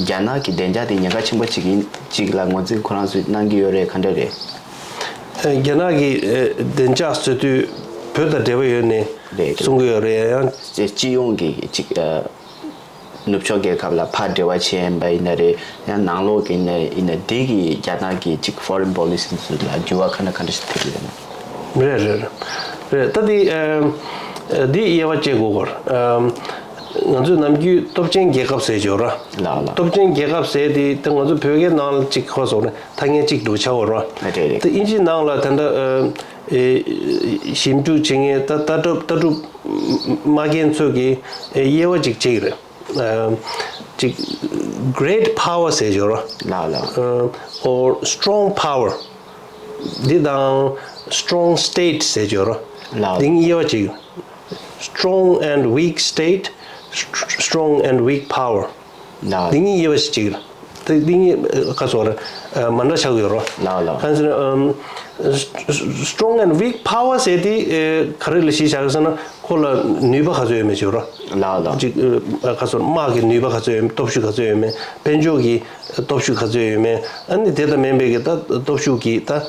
རྒྱ་ནག་གི་བདེ་འཇགས་དེ་ཉེན་ཁ་ཆེན་པོ་ཅིག་ཡིན་ཅིག་ལ་ངོས་འཛིན་ཁོ་རང་ཚོས་གནང་གི་ཡོད་རེད། ག་འདྲ་རེད། ཨ། རྒྱ་ནག་གི་ཨ་བདེ་འཇགས་ཟེར་དུས་ བོད་དང་འབྲེལ་བ་ཡོད་ནས་རེད། གསུང་གི་ཡོད་རེད། ཡང་སྤྱི་ཡོངས་ཀྱི་ཅིག་ནུབ་ཕྱོགས་རྒྱལ་ཁབ་ལ་ཕར་འབྲེལ་བ་བྱས་ཡིན་པ་ཡིན་ན་རེད། ཡང་ནང་ལོགས་ཀྱི་ཡིན་ན་ཡིན་ན་འདི་གི་རྒྱ་ནག་གི་ཅིག་foreign policy་འདི་ཚོ་ལ་འགྱུར་བ་ག་ན་ག་འདྲ་ཞིག་ཐེབས་ཡོད་ན། རེད་རེད་རེད། ད་འདི་ཨ་འདི་དབྱེ་བ་བཅད་དགོས་སྐོར། ང་ཚོས་ནམ་རྒྱུན་སྟོབས་ཆེན་རྒྱལ་ཁབ་ཟེར་གྱི་ཡོད་ར། ལགས་ལགས། སྟོབས་ཆེན་རྒྱལ་ཁབ་ཟེར་དེ་ད་ང་ཚོ་བོད་སྐད་ནང་ལ་ཅིག་ཧ་གོ་སོང་ན་ཐ་སྙད་གཅིག་འདུག་ཆགས་ཡོད་ར། རེད་རེད། ད་དབྱིན་ཇིའི་ནང་ལ་ད་ལྟ་ཨ་ཨེ་ཞིབ་འཇུག་བྱེད་མཁན་ད་ལྟ་གྲུབ་ལྟ་གྲུབ་སྨྲ་མཁན་ཚོས་ཀྱིས་ཨེ་དབྱེ་བ་ཅིག་བྱེད་ཀྱི་རེད། ཨ་ཅིག་great power་ཟེར་གྱི་ཡོད་ར། ལགས་ལགས། ཨ་or strong power འདི་དང་strong state ཟེར་གྱི་ཡོད་ར། ལགས། འདི་གཉིས་དབྱེ་བ་བྱེད་ཀྱི། Strong and weak state, st- strong and weak power. ལགས། འདི་གཉིས་དབྱེ་བ་ཞིག་བྱེད་ཀྱི། དེ་འདི་གཉིས་ཨ་ག་སོགས་རེད། ཨ་མ་འདྲ་ཆགས་ཀྱི་ཡོད་ར། ལགས་ལགས། གང་ཟེར་ན་ཨམ་strong and weak power ཟེར་དེ་ཨེ་ག་རེ་ལ་གཞི་བཞག་ཟེར་ན་ཁོ་ལ་ནུས་པ་ག་ཚོད་ཡོད་མེད་བྱེད་ར། ལགས་ལགས། ཅིག་ཨ་ག་སོགས་དམག་གི་ནུས་པ་ག་ཚོད་ཡོད་མེད། སྟོབས་ཤུགས་ག་ཚོད་ཡོད་མེད། དཔལ་འབྱོར་གྱི་སྟོབས་ཤུགས་ག་ཚོད་ཡོད་མེད། ཨ་ནི་དེ་དང་མིན་པའི་གི་ད་སྟོབས་ཤུགས་ཀྱི་ད་ཨ་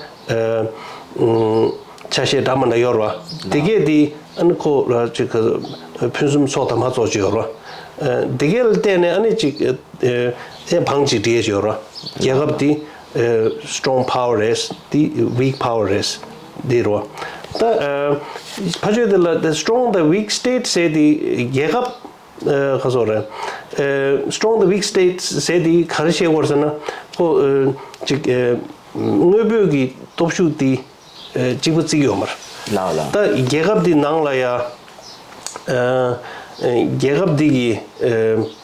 ཨམ་ཆ་ཤས་འདྲ་མི་འདྲ་ཡོད་ར། དེ་གས་དེ་ཨ་ནི་ཁོ་ལ་ཅིག་ཕུན་སུམ་ཚོགས་དང་མ་ཚོགས་ཅིག་ཡོད་ར། ཨ་དེ་གས་ལ་བརྟེན་ནས་ཨ་ནི་ཅིག་ཨ་ཨ་བང་ཅིག་སྒྲིལ་ཡས་ཅིག་ཡོད་ར། རྒྱལ་ཁབ་དེ་ཨ་strong power རེད། དེ་weak power རེད། དེ་ར། ད་ཨ་ཕ་ཆོས་དེ་ལ་the strong the weak state ཟེར་དེ་རྒྱལ་ཁབ་ཨ་ག་སོགས་རེད། ཨ་strong the weak state ཟེར་དེ་ག་རེ་བཤད་དགོས་ཟེར་ན་ཁོ་ཨ་ཅིག་ཨ་དངོས་པོའི་གི་སྟོབས་ཤུགས་དེ་ཨ་གཅིག་པ་བརྩི་གི་ཡོད་མ་རེད། ལགས་ལགས། ད་རྒྱལ་ཁབ་འདི་ནང་ལ་ཡ་ཨ་ཨ་རྒྱལ་ཁབ་འདི་གི་ཨ་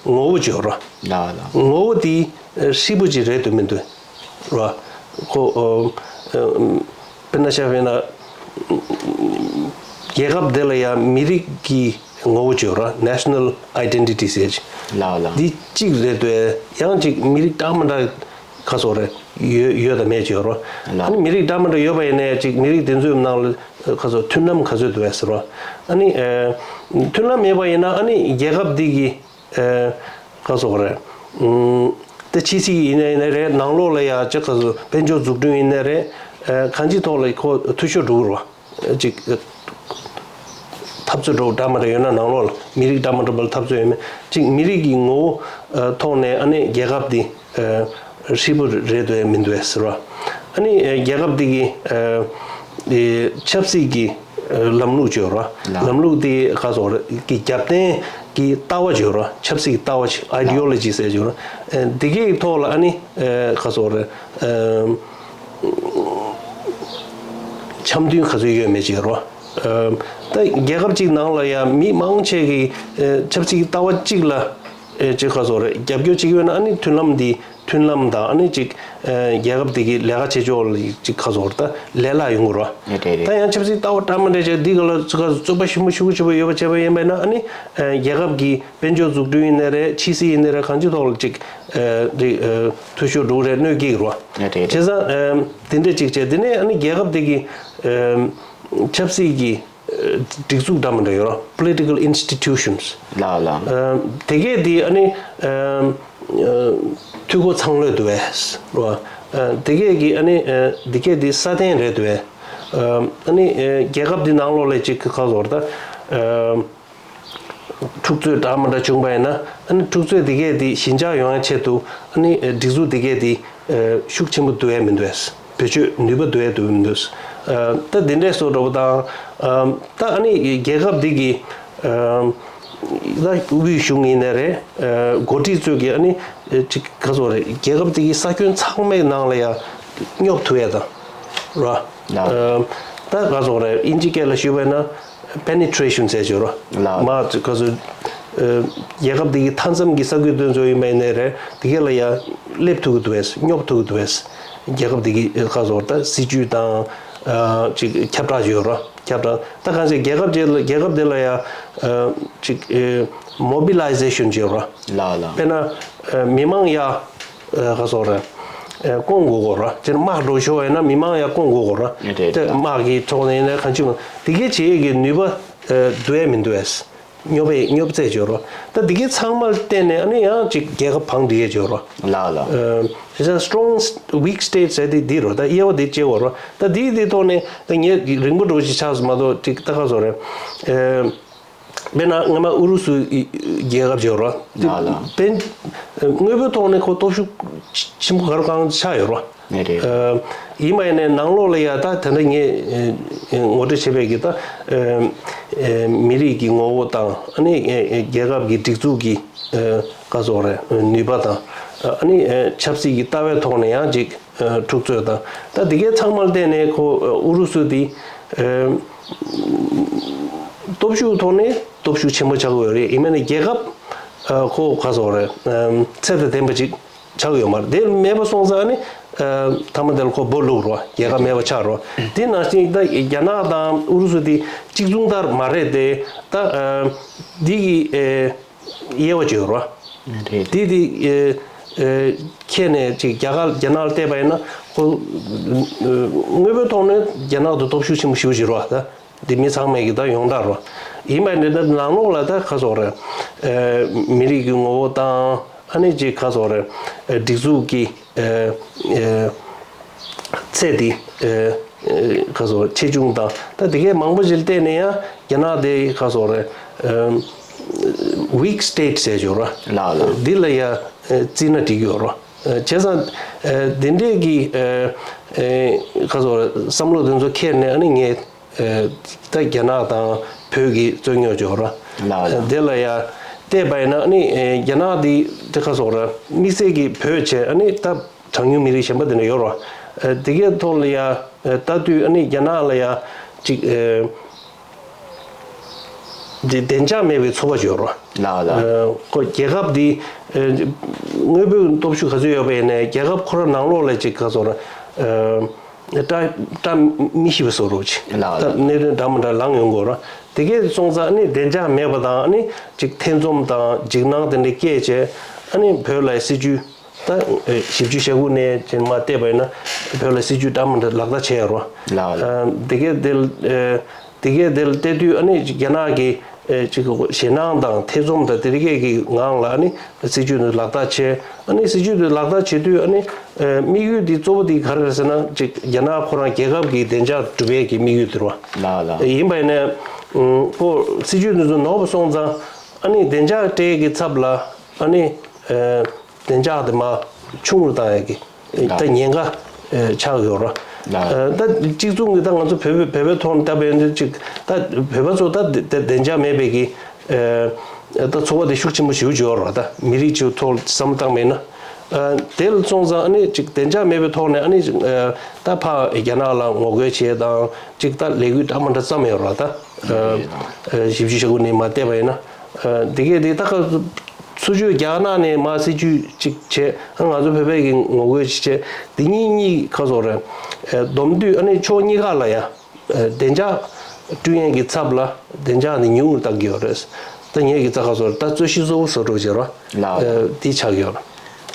ངོ་བོ་ཅིག་ཡོད་ར། ལགས་ལགས། ངོ་བོ་དེ་ཨ་ཧྲིལ་པོ་ཅིག་རེད་འདུག་མི་འདུག་ར། ཁོ་ཨ་ཨ་དཔེར་ན་ཆ་བཞག་ན་རྒྱལ་ཁབ་དེ་ལ་ཡ་མི་རིགས་ཀྱི་ངོ་བོ་ཅིག་ཡོད་ར། national identity ཟེར་ཅིག་ལགས་ལགས། འདི་གཅིག་རེད་འདུག་ཡང་ཅིག་མི་རིགས་འདྲ་མི་འདྲ་ག་སོགས་རེད། ཡོད་ཡོད་དང་མེད་ཅིག་ཡོད་རོ། ལགས། ཨ་ནི་མི་རིགས་འདྲ་མི་འདྲ་ཡོད་པ་ཡིན་ནའི་ཅིག་མི་རིགས་དེ་ཚོའི་ནང་ལ་ག་སོགས་མཐུན་ལམ་ག་ཚོད་འདུག་བས་ཟེར་རོ། ཨ་ནི་ཨེ་མཐུན་ལམ་མེད་པ་ཡིན་ན་ཨ་ནི་རྒྱལ་ཁབ་འདི་གི་ཨེ་ག་སོགས་རེད། ཨུམ་དེ་ཕྱི་སྲིད་ཡིན་ནའི་ཡིན་ནའི་རེད། ནང་ལོགས་ལ་ཡ་ཅིག་ག་སོགས་དཔལ་འབྱོར་འཛུགས་སྐྲུན་ཡིན་ནའི་རེད། ཨེ་གང་ཅིའི་ཐོག་ལ་ཁོ་འཐུས་ཤོར་འགྲོ་གི་རོ། ཅིག་འཐབ་རྩོད་འདྲ་བོ་འདྲ་མི་འདྲ་ཡོད་ན་ནང་ལོགས་ལ་མི་རིགས་འདྲ་མི་འདྲ་བ་ལ་འཐབ་རྩོད་ཡོད་མེད། ཅིག་མི་རིགས་ཀྱི་ངོ་བོ་ཨ་ཐོག་ནས་ཨ་ནི་རྒྱལ་ཁབ་འདི་ཨ་ཧྲིལ་པོ་རེད་འདུག་མི་འདུག་ཟེར་བ། ཨ་ནི་ཨ་རྒྱལ་ཁབ་འདི་གི་ཨ་ཨེ་ཆབ་སྲིད་ཀྱི་ཨ་ལམ་ལུགས་ཅིག་ཡོད་ར། ལགས། ལམ་ལུགས་འདི་ག་སོགས་ར་གི་རྒྱབ་རྟེན་གྱི་ལྟ་བ་ཅིག་ཡོད་ར། ཆབ་སྲིད་ཀྱི་ལྟ་བ་ཅིག་ཨའི་ཌི་ཡོ་ལོ་ཇི་ཟེར་ཅིག་ཡོད་ར། ཨ་འདི་གའི་ཐོག་ལ་ཨ་ནི་ཨ་ག་སོགས་ར་ཨ། འཆམ་མཐུན་ག་ཚོད་ཡོད་མེད་ཅིག་རོ། ཨ་ད་རྒྱལ་ཁབ་ཅིག་ནང་ལ་ཡང་མི་མང་ཆེ་གི་ཨ་ཆབ་སྲིད་ཀྱི་ལྟ་བ་གཅིག་ལ་ཨ་ཅིག་ག་སོགས་རེད། རྒྱབ་སྐྱོར་བྱེད་ཀྱི་ཡོད་ན་ཨ་ནི་མཐུན་ལམ་འདི་མཐུན་ལམ་དང་ཨ་ནི་ཅིག་ཨ་རྒྱལ་ཁབ་འདི་གི་ལས་ཀ་བྱེད་ཕྱོགས་ལ་ཅིག་ག་སོགས་རེད། ད་ལས་སླ་ཡོང་གི་རོ། ཡ་རེད་རེད། ད་ཡང་ཆབ་སྲིད་ལྟ་བ་འདྲ་མི་འདྲ་བྱས་འདི་ག་ལ་ཅིག་ག་རྩོད་པ་ཞིབ་མོ་ཞིབ་པོ་ཞིབ་པོ་ཡོད་པ་བྱས་པ་ཡིན་པས་ན་ཨ་ནི་ཨ་རྒྱལ་ཁབ་ཀྱི་དཔལ་འབྱོར་འཛུགས་སྐྲུན་ཡིན་ནའི་རེད། ཕྱི་སྲིད་ཡིན་ནའི་རེད། གང་ཅིའི་ཐོག་ལ་ཅིག་ཨ་རེད་ཨ་འཐུས་ཤོར་འགྲོ་གི་རེད། གནོད་སྐྱེལ་གི་རོ། ཡ་རེད་རེད། བྱས་ཙང་ཨ་དེ་འདྲ་ཅིག་བྱས་དེ་ནས་ཨ་ནི་རྒྱལ་ཁབ་དེ་གི་ཨ་ཆབ་སྲིད་ཀྱི་ཨ་སྒྲིག་འཛུགས་འདྲ་མི་འདྲ་ཡོད་རོ། Political institutions ལགས་ལགས། ཨ་དེ་གས་དེ་ཨ་ནི་ཨ་ཨ་འཐུས་སྒོ་ཚང་ལོས་འདུག་བས་རོ། ཨ་དེ་གས་ཀྱི་ཨ་ནི་ཨ་དེ་གས་དེ་སྲ་བརྟན་རེད་འདུག་བས། ཨ་ཨ་ནི་ཨ་རྒྱལ་ཁབ་དེ་ནང་ལོགས་ལ་ཅིག་ག་སོགས་རེད་ད། ཨ་འཁྲུག་རྩོད་འདྲ་མི་འདྲ་བྱུང་བ་ཡིན་ན་ཨ་ནི་འཁྲུག་རྩོད་དེ་གས་དེ་ཞི་འཇགས་ཡོང་ཡ་ཆེད་དུ་ཨ་ནི་སྒྲིག་འཛུགས་དེ་གས་དེ་ཤུགས་ཆེན་པོ་བསྡུ་ཡ་མི་འདུག་བས། བེད་སྤྱོད་ནུས་པ་བསྡུ་ཡ་འདུག་མི་འདུག་ཨ་ད་དེ་འདྲས་བཟོ་འདྲ་པོ་དང་ཨ་ད་ཨ་ནི་རྒྱལ་ཁབ་དེ་གི་ཨ་ད་དབུས་གཞུང་ཡིན་ནའི་རེད། ཨ་འགོ་ཁྲིད་ཚོས་ཀྱི་ཨ་ནི་ཅིག་ག་སོགས་རེད། རྒྱལ་ཁབ་དེ་གི་ས་ཁྱོན་ཚང་མའི་ནང་ལ་ཡ་སྙོབ་ཐུབ་ཡ་དང་ར། ལགས། ཨ་ད་ག་སོགས་རེད། དབྱིན་ཇི་སྐད་ལ་ཞུས་པ་ཡིན་ན། Penetration ཟེར་ཞོར་ལ་ལགས། མ་ག་ཚོད་ཨ་རྒྱལ་ཁབ་འདི་གི་མཐའ་མཚམས་ཀྱི་ས་ཁུལ་དེ་ཚོ་ཡིན་པ་ཡིན་ནའི་རེད། དེ་ག་ལ་ཡ་སླེབས་ཐུབ་ཀྱི་འདུག་བས། སྙོབ་ཐུབ་ཀྱི་འདུག་བས། རྒྱལ་ཁབ་འདི་གི་ཁ་སོགས་ད་སྲིད་ཇུས་དང་ཨ་ཅིག་ཁྱབ་བསྒྲགས་ཡོད་རོ། ཁྱབ་བསྒྲགས་ད་གང་ཟེར་རྒྱལ་ཁབ་ཅིག་ལ་རྒྱལ་ཁབ་དེ་ལ་ཡ་ཨ་ཅིག་ཨ་Mobilization ཡོད་རོ། ལགས་ལགས། དཔེར་ན་ཨ་མི་མང་ཡ། ཨ་ག་སོགས་རེད། ཨ་བསྐོང་དགོས་གོ་ར། དེ་ནི་དམག་འགྲོ་ཤོར་བ་ཡིན་ན་མི་མང་ཡང་བསྐོང་དགོས་གོ་ར། རེད་རེད། དེ་དམག་གི་ཐོག་ནས་ཡིན་ན་གང་ཅི་མ་དེ་གའི་བྱེད་ཡས་ཀྱི་ནུས་པ་ཨ་བསྡུ་ཡས་མི་འདུག་ཨེ། སྙོབ་པའི་སྙོབ་རྩེད་བྱོས་རོ། ད་འདི་གའི་ཚང་མར་བརྟེན་ནས་ཨ་ནི་ཡང་ཅིག་རྒྱལ་ཁབ་བང་སྒྲིག་ཡས་བྱོས་རོ། ལགས་ལགས། ཨ་strong weak state ཟེར་དེ་འདི་རོ། ད་དབྱེ་བ་འདི་བྱེད་དགོས་རོ། ད་འདི་འདི་ཐོག་ནས་ད་ངས་རིང་པོ་འགྲོ་ཞིག་ཆགས་སོང་མ་གཏོགས་ཅིག་ད་ག་སོ་རེད། ཨ་དཔེར་ན་སྔ་མ་ཨུ་རུ་སུ་རྒྱལ་ཁབ་བྱོས་རོ། ལགས་ལགས། དཔེར་དངོས་པོའི་ཐོག་ནས་ཁོ་སྟོབས་ཤུགས་ཆེན་པོ་ག་རུ་གང་ཆགས་ཡོད་རོ། ནས་རེད། ཨ་ཡིན་པ་ཡིན་ནའི་ནང་ལོགས་ལ་ཡ་ད་དེ་འདྲ་ངས་ཨ་ངོ་སྤྲོད་བྱས་པའི་གི་ད་ཨ་ཨ་མི་རིགས་ཀྱི་ངོ་བོ་དང་ཨ་ནི་ཨ་ཨ་རྒྱལ་ཁབ་ཀྱི་སྒྲིག་འཛུགས་ཀྱི་ཨ་ག་སོགས་རེད་ནུས་པ་དང་ཨ་ནི་ཨ་ཆབ་སྲིད་ཀྱི་ལྟ་བའི་ཐོག་ནས་ཡང་ཅིག་ཨ་འཁྲུག་རྩོད་དང་ད་འདི་གའི་ཚང་མར་བརྟེན་ནས་ཁོ་ཨ་ཨུ་རུ་སུ་དེ་ཨ་སྟོབས་ཤུགས་ཐོག་ནས་སྟོབས་ཤུགས་ཆེན་པོ་ཆགས་ཀྱི་ཡོད་རེད། ཡིན་ན་ནི་རྒྱལ་ཁབ་ཨ་ཁོ་ག་སོགས་རེད་ཨ་ཚད་དང་ལྡན་པ་ཅིག་ཆགས་ཡོད་མ་རེད། དེ་མེད་པ་སོང་ཙང་ནི་ཨ་མཐའ་མ་དེ་ལ་ཁོ་སྦོ་ལུག་རོ། རྒྱལ་ཁ་མེད་པ་ཆགས་རོ། དེ་ནང་བཞིན་ད་རྒྱ་ནག་དང་ཨུ་རུ་སུ་དེ་གཅིག་མཚུངས་ལྟར་མ་རེད་དེ། ད་ཨ་འདི་གི་ཨེ་དབྱེ་བ་ཅིག་ཡོད་རོ། རེད། དེ་དེ་ཨེ་ཨེ་ཁྱེད་ནས་ཅིག་རྒྱ་གར་རྒྱ་ནག་ལ་བལྟས་པ་ཡིན་ན་ཁོ་ཨ་དངོས་པོའི་ཐོག་ནས་རྒྱ་ནག་དང་སྟོབས་ཤུགས་ཆེན་པོ་ཞེ་པོ་ཅིག་རོ། ད་འདི་མི་ཚང་མས་ཀྱི་ད་ཡོངས་གྲགས་རོ། ཡིན་པ་ཡིན་ན་ད་ནང་ལོགས་ལ་ད་ག་སོགས་རེད། ཨེ་མི་རིགས་ཀྱི་ངོ་བོ་དང་ཨ་ནི་ཅིག་ག་སོགས་རེད། ཨེ་སྒྲིག་འཛུགས་ཀྱི་ཨེ་ཨེ་ཚད་དེ་ཨེ་ཨེ་ག་སོགས་ཆེ་ཆུང་དང་ད་དེ་གའི་མང་པོ་ཞིག་བལྟས་ནས་ཡང་རྒྱ་ནག་དེ་ག་སོགས་རེད། ཨེ་weak state ཟེར་ཡོད་རོ། ལགས་ལགས། འདི་ལ་ཡ་ཨེ་བརྩིས་ན་འགྲིག་ཡོད་རོ། ཨེ་བྱས་ཙང་ཨེ་དེ་འདྲས་ཀྱི་ཨེ་ཨེ་ག་སོགས་རེད་བསམ་བློ་དེ་ཚོ་འཁྱེར་ནས་ཨ་ནི་ངས། ཨེ་ད་རྒྱ་ནག་དང་བོད་ཀྱི་རྩོད་རྙོག་ཅིག་ཡོད་ར། ལགས་ལགས། དེ་ལ་ཡ་བལྟས་པ་ཡིན་ན་ནི་ཨེ་རྒྱ་ནག་འདི་དེ་ག་སོགས་ར་དམིགས་བསལ་གྱི་བོད་བྱས་ཨ་ནི་ད་གྲངས་ཉུང་མི་རིགས་གཞན་པ་དེ་འདྲ་ཡོད་ར། ཨེ་དེ་གའི་ཐོག་ལ་ཡ་ཨེ་ལྟ་དུས་ཨ་ནི་རྒྱ་ནག་ལ་ཡ་ཅིག་ཨེ་དེ་བདེ་འཇགས་མེད་པའི་ཚོར་བ་ཅིག་ཡོད་ར། ལགས་ལགས། ཨེ་ཁོ་རྒྱལ་ཁབ་འདི་ཨེ་དངོས་པོའི་སྟོབས་ཤུགས་ག་ཚོད་ཡོད་པ་ཡིན་ནའི་རྒྱལ་ཁབ་ཁོ་ར་ནང་ལོགས་ལ་ཅིག་ག་སོགས་ར་ཨེ། སྐྲ་སྐྲ་མི་ཤེས་པ་བཟོ་འདྲ་ཅིག་ལགས་ད་གནད་དོན་འདྲ་མི་འདྲ་ལངས་ཡོང་གི་ཡོད་ར། དེ་གས་སོང་ཙང་ཨ་ནི་བདེ་འཇགས་མེད་པ་དང་ཨ་ནི་ཅིག་ཐེ་ཚོམ་དང་འཇིགས་སྣང་དེ་འདྲ་སྐྱེས་བྱས་ཨ་ནི་བོད་ལ་སྲིད་ཇུས་ད་བཞི་བཅུ་ཞེ་དགུ་ནས་ཅིག་མར་བལྟས་པ་ཡིན་ན་བོད་ལ་སྲིད་ཇུས་འདྲ་མི་འདྲ་ལག་བསྟར་བྱས་ཡོད་ར། ལགས་ལགས། དེ་གས་དེ་དེ་གས་དེ་ལ་བལྟས་དུས་ཨ་ནི་རྒྱ་ནག་གི་ཅིག་ཞེད་སྣང་དང་ཐེ་ཚོམ་དང་དེ་གས་ཀྱི་ངང་ལ་ཨ་ནི། སྲིད་ཇུས་དེ་ལག་བསྟར་བྱས། ཨ་ནི་སྲིད་ཇུས་དེ་ལག་བསྟར་བྱེད་དུས་ཨ་ནི་ཨ་དམིགས་ཡུལ་དེ་གཙོ་བོ་དེ་ག་རེ་རེད་ཟེར་ན་ཅིག་རྒྱ་ནག་ཁོ་རང་རྒྱལ་ཁབ་ཀྱི་བདེ་འཇགས་སྒྲུབ་ཡས་ཀྱི་དམིགས་ཡུལ་དེ་རེད་བ། ལགས་ལགས། ཡིན་པ་ཡིན་ནའི་ཨ་ཁོ་སྲིད་ཇུས་དེ་ཚོ་ནོར་བ་སོང་ཙང་ཨ་ནི་བདེ་འཇགས་སྤྲད་ཀྱི་ཚབ་ལ་ཨ་ནི་ཨ་བདེ་འཇགས་དེ་མར་ཆུང་རུ་བཏང་ཡས་ཀྱི་ད་ཉེན་ཁ་ཨ་ཆགས་ཡོད་རེད། ལགས། ཨ་ད་གཅིག་མཚུངས་ཀྱི་ད་ང་ཚོ་བོད་པའི་བོད་པའི་ཐོག་ནས་ལྟ་བའི་ཅིག་ད་བོད་པ་ཚོ་ད་བདེ་བདེ་འཇགས་མེད་པའི་གི་ཨ་ད་ཚོར་བ་དེ་ཤུགས་ཆེན་པོ་ཞེ་པོ་ཅིག་ཡོད་རེད། ད་མི་རིགས་ཅིག་ཐོག་བསམ་བློ་བཏང་མེད་ན། ཨ་དེ་ལ་སོང་ཙང་ཨ་ནི་ཅིག་བདེ་འཇགས་མེད་པའི་ཐོག་ནས་ཨ་ནི་ཨ་ད་ཕར་རྒྱ་ནག་ལ་ངོ་རྒོལ་བྱེད་དང་ཅིག་ད་ལས་འགུལ་འདྲ་མི་འདྲ་བརྩམས་ཡོད་རེད། ད་ཨ་ཨ་བཞི་བཅུ་ཞེ་དགུ་ནས་མར་བལྟས་པ་ཡིན་ན་ཨ་དེ་གས་དེ་ད་ག་སོ་ཅིག་རྒྱ་ནག་ནས་མར་སྲིད་ཇུས་ཅིག་བྱས། ཨ་ང་ཚོ་བོད་པས་ཀྱི་ངོ་རྒོལ་ཅིག་བྱས། དེ་གཉིས་གཉིས་ག་སོགས་རེད། ཨ་བསྡོམས་དུས་ཨ་ནི་ཕྱོགས་གཉིས་ཀ་ལ་ཡ། ཨ་བདེ་འཇགས་བསྐྲུན་ཡས་ཀྱི་ཚབ་ལ་བདེ་འཇགས་ནི་ཉུང་རུ་བཏང་གི་ཡོད་རེད། ད་ངས་ཀྱི་རྩ་ཁ་སོར་ད་རྩོད་གཞི་གཙོ་བོ་བཟོ་འདྲ་བྱེད་རོགས། ལགས། ཨ་དེ་ཆགས་ཀྱི་ཡོད་རེད།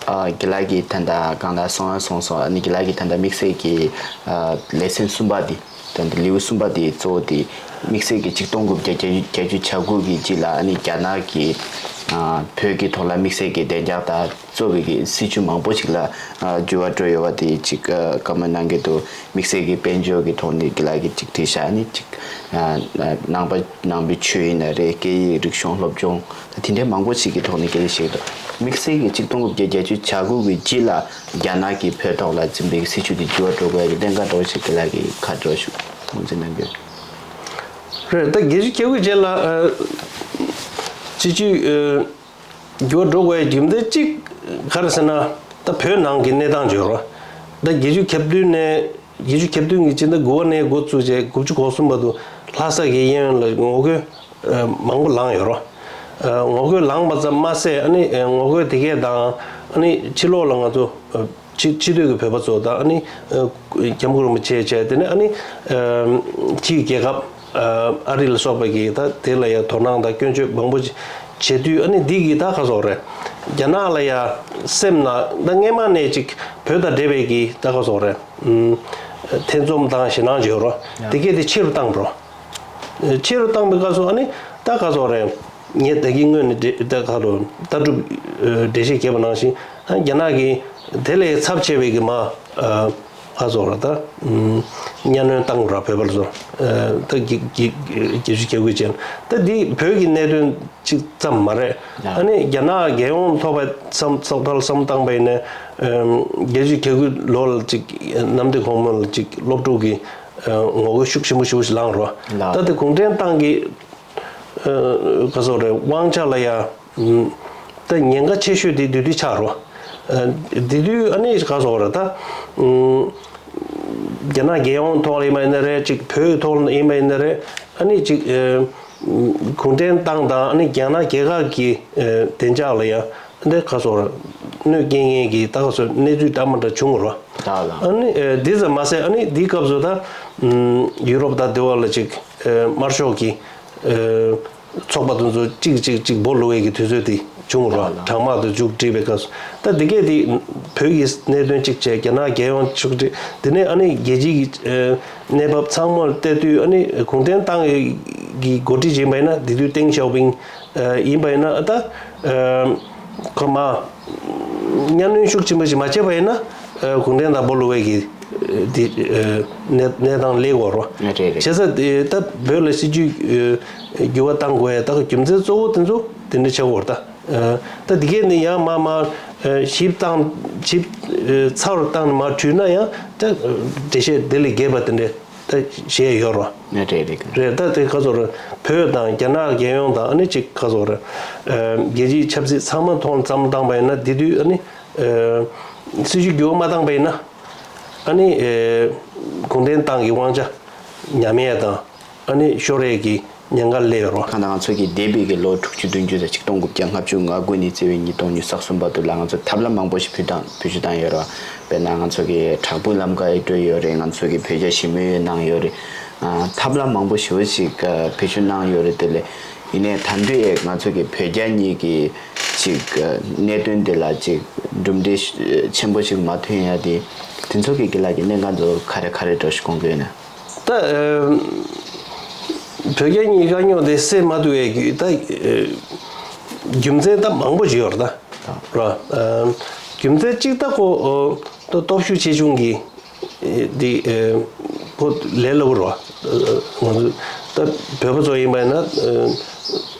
ཨ་རྒན་ལགས་ཀྱིས་ད་ལྟ་གང་ལྟར་གསུངས་ཡ་གསུངས་སོང་། ཨ་ནི་རྒན་ལགས་ཀྱིས་ད་ལྟ་དམིགས་བསལ་གྱི་ཨ་ལེ་ཚན་གསུམ་པ་འདི་ད་ལྟ་ལེའུ་གསུམ་པ་འདི་གཙོ་བོ་འདི་དམིགས་བསལ་གྱི་ཆིག་སྟོང་དགུ་བརྒྱ་བརྒྱད་ཅུ་གྱ་དགུ་གི་རྗེས་ལ་ཨ་ནི་རྒྱ་ནག་གིས་ཨ་བོད་ཀྱི་ཐོག་ལ་དམིགས་བསལ་གྱི་བདེ་འཇགས་དང་། གཙོ་བོ་གི་སྲིད་བྱུས་མང་པོ་ཞིག་ལ་ཨ་འགྱུར་བ་འགྲོ་ཡོད་པ་དེ་ཅིག་ཨ་བཀའ་མོལ་གནང་གི་འདུག་དམིགས་བསལ་གྱི་དཔལ་འབྱོར་གྱི་ཐོག་ནས་རྒན་ལགས་ཀྱིས་ཅིག་བྲིས་བཞག་ནི་ཅིག་ཨ་ནང་པ་ནང་པའི་ཆོས་ཡིན་ན་རེད། སྐད་ཡིག་རིག་གཞུང་སློབ་སྦྱོང་དེ་འདྲའི་མང་པོ་ཞིག་གི་ཐོག་ནས་སྐད་ཆ་བཤད་ཀྱི་འདུག་དམིགས་བསལ་གྱི་ཆིག་སྟོང་དགུ་བརྒྱ་བརྒྱད་ཅུ་གྱ་དགུ་གི་རྗེས་ལ་རྒྱ་ནག་གིས་བོད་ཐོག་ལ་འཛིན་པའི་སྲིད་བྱུས་དེ་འགྱུར་བ་འགྲོ་དགོས་ཡ་གི་གནད་འགག་འདྲ་བོ་ཞིག་རྒན་ལགས་ཀྱིས་ག་འདྲ་བོ་ཞིག་ངོས་འཛིན་གནང་གི་ཡོད། རེད། ད་བརྒྱད་ཅུ་གྱ་དགུ་རྗེས་ལ་ཨ་སྤྱི་སྤྱོད་ཨ། འགྱུར་བ་འགྲོ་དགོས་ཡ་རྒྱུ་མཚན་གཅིག་ག་རེ་ཟེར་ན་ད་བོད་ནང་གི་གནས་སྟངས་ཅིག་ཡོད་རེད། ད་བརྒྱད་ཅུ་གྱ་བདུན་ནས་བརྒྱད་ཅུ་གྱ་བདུན་གྱི་སྤྱི་ཟླ་དགུ་པ་ནས་འགོ་བཙུགས་བྱས་དགུ་བཅུ་གོ་གསུམ་བར་དུ་ལྷ་ས་གི་གཡས་གཡོན་ལ་ངོ་རྒོལ་ཨ་མང་པོ་ལངས་ཡོད་རེད། ཨ་ངོ་རྒོལ་ལངས་པ་ཙམ་མ་ཟད་ཨ་ནི་ཨ་ངོ་རྒོལ་དེ་གས་དང་ཨ་ནི་ཕྱི་ལོགས་ལ་ང་ཚོ་ཨ་ཕྱི་ཕྱི་སྡོད་ཀྱི་བོད་པ་ཚོ་དང་ཨ་ནི་ཨ་སྐྱབས་མགོན་རིན་པོ་ཆེ་བྱས་དེ་ནས་ཨ་ནི་ཨ་ཕྱིའི་རྒྱལ་ཁབ། ཨ་རི་ལ་སོགས་པ་གིས་ད་དེ་ལ་ཡང་དོ་སྣང་དང་སྐྱོན་བརྗོད་མང་པོ་བྱེད་དུས་ཨ་ནི་འདི་གིས་ད་ག་སོག་རེད། རྒྱ་ནག་ལ་ཡང་སེམས་ནང་ད་སྔས་མ་ནས་ཅིག་བོད་དང་འབྲེལ་བའི་གི་ད་ག་སོག་རེད། ཨུམ། ཐེ་ཚོམ་དང་ཞེད་སྣང་བྱེད་རོ། དེ་གས་དེ་ཆེ་རུ་བཏང་འགྲོ། ཆེ་རུ་བཏང་པའི་སྐབས་སུ་ཨ་ནི་ད་ག་སོག་རེད། ངས་ད་གིན་སྔོན་ནས་འགྲེ་ད་ག་རུ་ལྟ་གྲུབ་ཨ་འགྲེལ་བཤད་བརྒྱབ་པ་ནང་བཞིན། ཨ་རྒྱ་ནག་གིས་དེ་ལས་ཚབས་ཆེ་བའི་གི་མ་ཨ་ཁ་སོགས་ར་ད་ཨམ་གཉའ་གནོན་བཏང་དགོས་ར་བོད་པ་ལ་སོགས། ཨ་ད་གི་གི་བརྒྱད་ཅུ་གྱ་དགུ་ཅན་ད་འདི་བོད་ཀྱི་གནད་དོན་གཅིག་ཙམ་མ་རེད། ཡ། ཨ་ནི་རྒྱ་ནག་རྒྱལ་ཡོངས་ཐོག་པའི་བསམ་བསམ་ཐལ་བསམ་བཏང་པ་ཡིན་ན། ཨམ་བརྒྱད་ཅུ་གྱ་དགུ་ལོ་ལ་གཅིག་གནམ་བདེ་གོང་མ་ལ་གཅིག་སློབ་ཕྲུག་གི་ཨ་ངོ་རྒོལ་ཤུགས་ཆེན་པོ་ཞེ་པོ་ཞིག་ལངས་རོ། ལགས། ད་དེ་གུང་ཁྲན་ཏང་གི་ཨ་ག་སོགས་རེད། དབང་ཆ་ལ་ཡ་ཨམ་ད་ཉེན་ཁ་ཆེ་ཤོས་དེ་དེ་དུས་ཆགས་རོ། ཨ་དེ་དུས་ཨ་ནི་ག་སོགས་རེད་ད། ཨམ་རྒྱ་ནག་རྒྱལ་ཡོངས་ཐོག་ལ་ཡིན་པ་ཡིན་ན་རེད། ཅིག་བོད་ཐོག་ལ་ཡིན་པ་ཡིན་ན་རེད། ཨ་ནི་ཅིག་ཨ་གུང་ཁྲན་ཏང་དང་ཨ་ནི་རྒྱ་ནག་རྒྱལ་ཁབ་ཀྱི་ཨ་བདེ་འཇགས་ལ་ཡང་འདི་ག་སོགས་གནོད་སྐྱེལ་མཁན་གྱི་ད་ག་སོགས་གནས་ཚུལ་འདྲ་མི་འདྲ་བྱུང་རོ། ད་ལ། ཨ་ནི་ཨ་འདི་ཙམ་མ་ཟད། ཨ་ནི་འདི་སྐབས་སུ་ད་ཨམ་ཡུ་རོབ་དང་དེ་བ་ལ་ཅིག་ཨ་དམར་ཤོག་གི་ཨ་ཚོགས་པ་དེ་ཚོ་གཅིག་གཅིག་གཅིག་སྦོ་ལུ་བའི་གི་དུས་ཚོད་དེ་བྱུང་རོ། ལ་ལ། དྲག་དམག་དེ་མཇུག་སྒྲིལ་བའི་སྐབས་སུ། ད་འདི་གས་དེ་བོད་ཀྱི་གནད་དོན་གཅིག་བྱས། རྒྱ་ནག་རྒྱལ་ཡོངས་ཕྱོགས་སྒྲིག་དེ་ནས་ཨ་ནི་རྒྱལ་སྤྱིའི་གི་ཨ་གནས་བབ་ཚང་མར་བལྟས་དུས། ཨ་ནི་གུང་ཁྲན་ཏང་གི་འགོ་ཁྲིད་ཡིན་པ་ཡིན་ན་དེ་དུས་ཏེང་ཞའོ་ཕིང་ཨ་ཡིན་པ་ཡིན་ན། ཨ་ད་ཨ་ཁོ་མ་གཉའ་གནོན་ཤུགས་ཆེན་པོ་ཞིག་མ་བྱས་པ་ཡིན་ན། ཨ་གུང་ཁྲན་ཏང་སྦོ་ལུ་བའི་གི་ཨ་དེ་ཨ་གནས་གནས་སྟངས་སླེབས་ཡོད་རོ། རེད་རེད། བྱས་ཙང་དེ་ད་བོད་ལ་སྲིད་ཇུས་ཨ་འགྱུར་བ་བཏང་དགོས་ཡ་ད་གི་རྒྱུ་མཚན་གཙོ་བོ་དེ་ཚོ་དེ་འདྲ་ཆགས་ཡོད་རེད་ད། ཨ་ད་འདི་གས་ནི་ཡང་མ་མ་ཨ་ཞིབ་བཏང་ཞིབ་ཨ་ཚགས་རུ་བཏང་ནས་མ་དྲུད་ན་ཡང་ད་འགྲེལ་བཤད་དེ་ལས་རྒྱས་པ་དེ་འདྲ་ད་བཤད་ཡོད་རོ། ནས་རེད་རེད། རེད། ད་དེ་ག་ཚོད་རེད། བོད་དང་རྒྱ་ནག་རྒྱལ་ཡོངས་དང་ཨ་ནི་ཅིག་ག་ཚོད་རེད། ཨ་རྒྱལ་སྤྱིའི་ཆབ་སྲིད་ཚང་མ་ཐོག་ཙམ་བཏང་པ་ཡིན་ན། དེ་དུས་ཨ་ནི་ཨ་སྲིད་ཇུས་འགྱུར་བ་མ་བཏང་པ་ཡིན་ན། ཨ་ནི་ཨ་གུང་ཁྲན་ཏང་གི་དབང་ཆ་ཉམས་ཡས་དང་། ཨ་ནི་ཤོར་ཡས་ཀྱི་ཉེན་ཁ་སླེབས་ཡོད་རོ། ཁ་ན་ང་ཚོ་གི་འདས་པའི་གི་ལོ་དྲུག་ཅུ་བདུན་ཅུ་དང་ཆིག་སྟོང་དགུ་བརྒྱ་ལྔ་བཅུ་ང་དགུ་ནས་བརྩིས་པའི་ཉིས་སྟོང་ཉི་ཤུ་རྩ་གསུམ་བར་དུ་ལ་ང་ཚོ་ཐབས་ལམ་མང་པོ་ཞིག་བུད་བཏང་བེད་སྤྱོད་བཏང་ཡོད་རོ། དཔེར་ན་ང་ཚོ་གི་བྲག་ཕུག་ལམ་ཁ་ཡི་བགྲོད་ཡོད་རེད། ང་ཚོ་གི་བོད་རྒྱ་ཞི་མོལ་གནང་ཡོད་རེད། ཨ་ཐབས་ལམ་མང་པོ་ཞེ་པོ་ཞིག་ཨ་བེད་སྤྱོད་གནང་ཡོད་རེད། དེ་ལས་ཡིན་ནའི་ད་དུང་ཡང་ང་ཚོ་གི་བོད་རྒྱ་གཉིས་ཀྱི་ཅིག་ཨ་གནད་དོན་དེ་ལ་ཅིག་གྲུབ་འབྲས་ཆེན་པོ་ཞིག་མ་ཐོན་ཡ་དེ། དེ་ཚོ་གི་རྒན་ལགས་ཀྱི་གནད་འགག་ཚོ་ག་རེ་ག་རེ་འདྲ་ཞིག་དགོངས་ཀྱི་ཡོད་ན། ད་ཨ་བོད་རྒྱ་གཉིས་ཀ་རྙོག་དེ་སེལ་མ་ཐུབ་པའི་རྒྱུ་ད་ཨ་རྒྱུ་མཚན་ད་མང་པོ་ཞིག་ཡོད་རེད་ད། ར་ཨ་རྒྱུ་མཚན་གཅིག་ད་ཁོ་ཨ་ད་སྟོབས་ཤུགས་ཆེ་ཆུང་གི་ཨེ་དེ་ཨེ་ཁོ་ལས་སླ་པོ་རེད་བ། ཨ་ང་ཚོ་ད་བོད་པ་ཚོ་ཡིན་པ་ཡིན་ན་ཨ་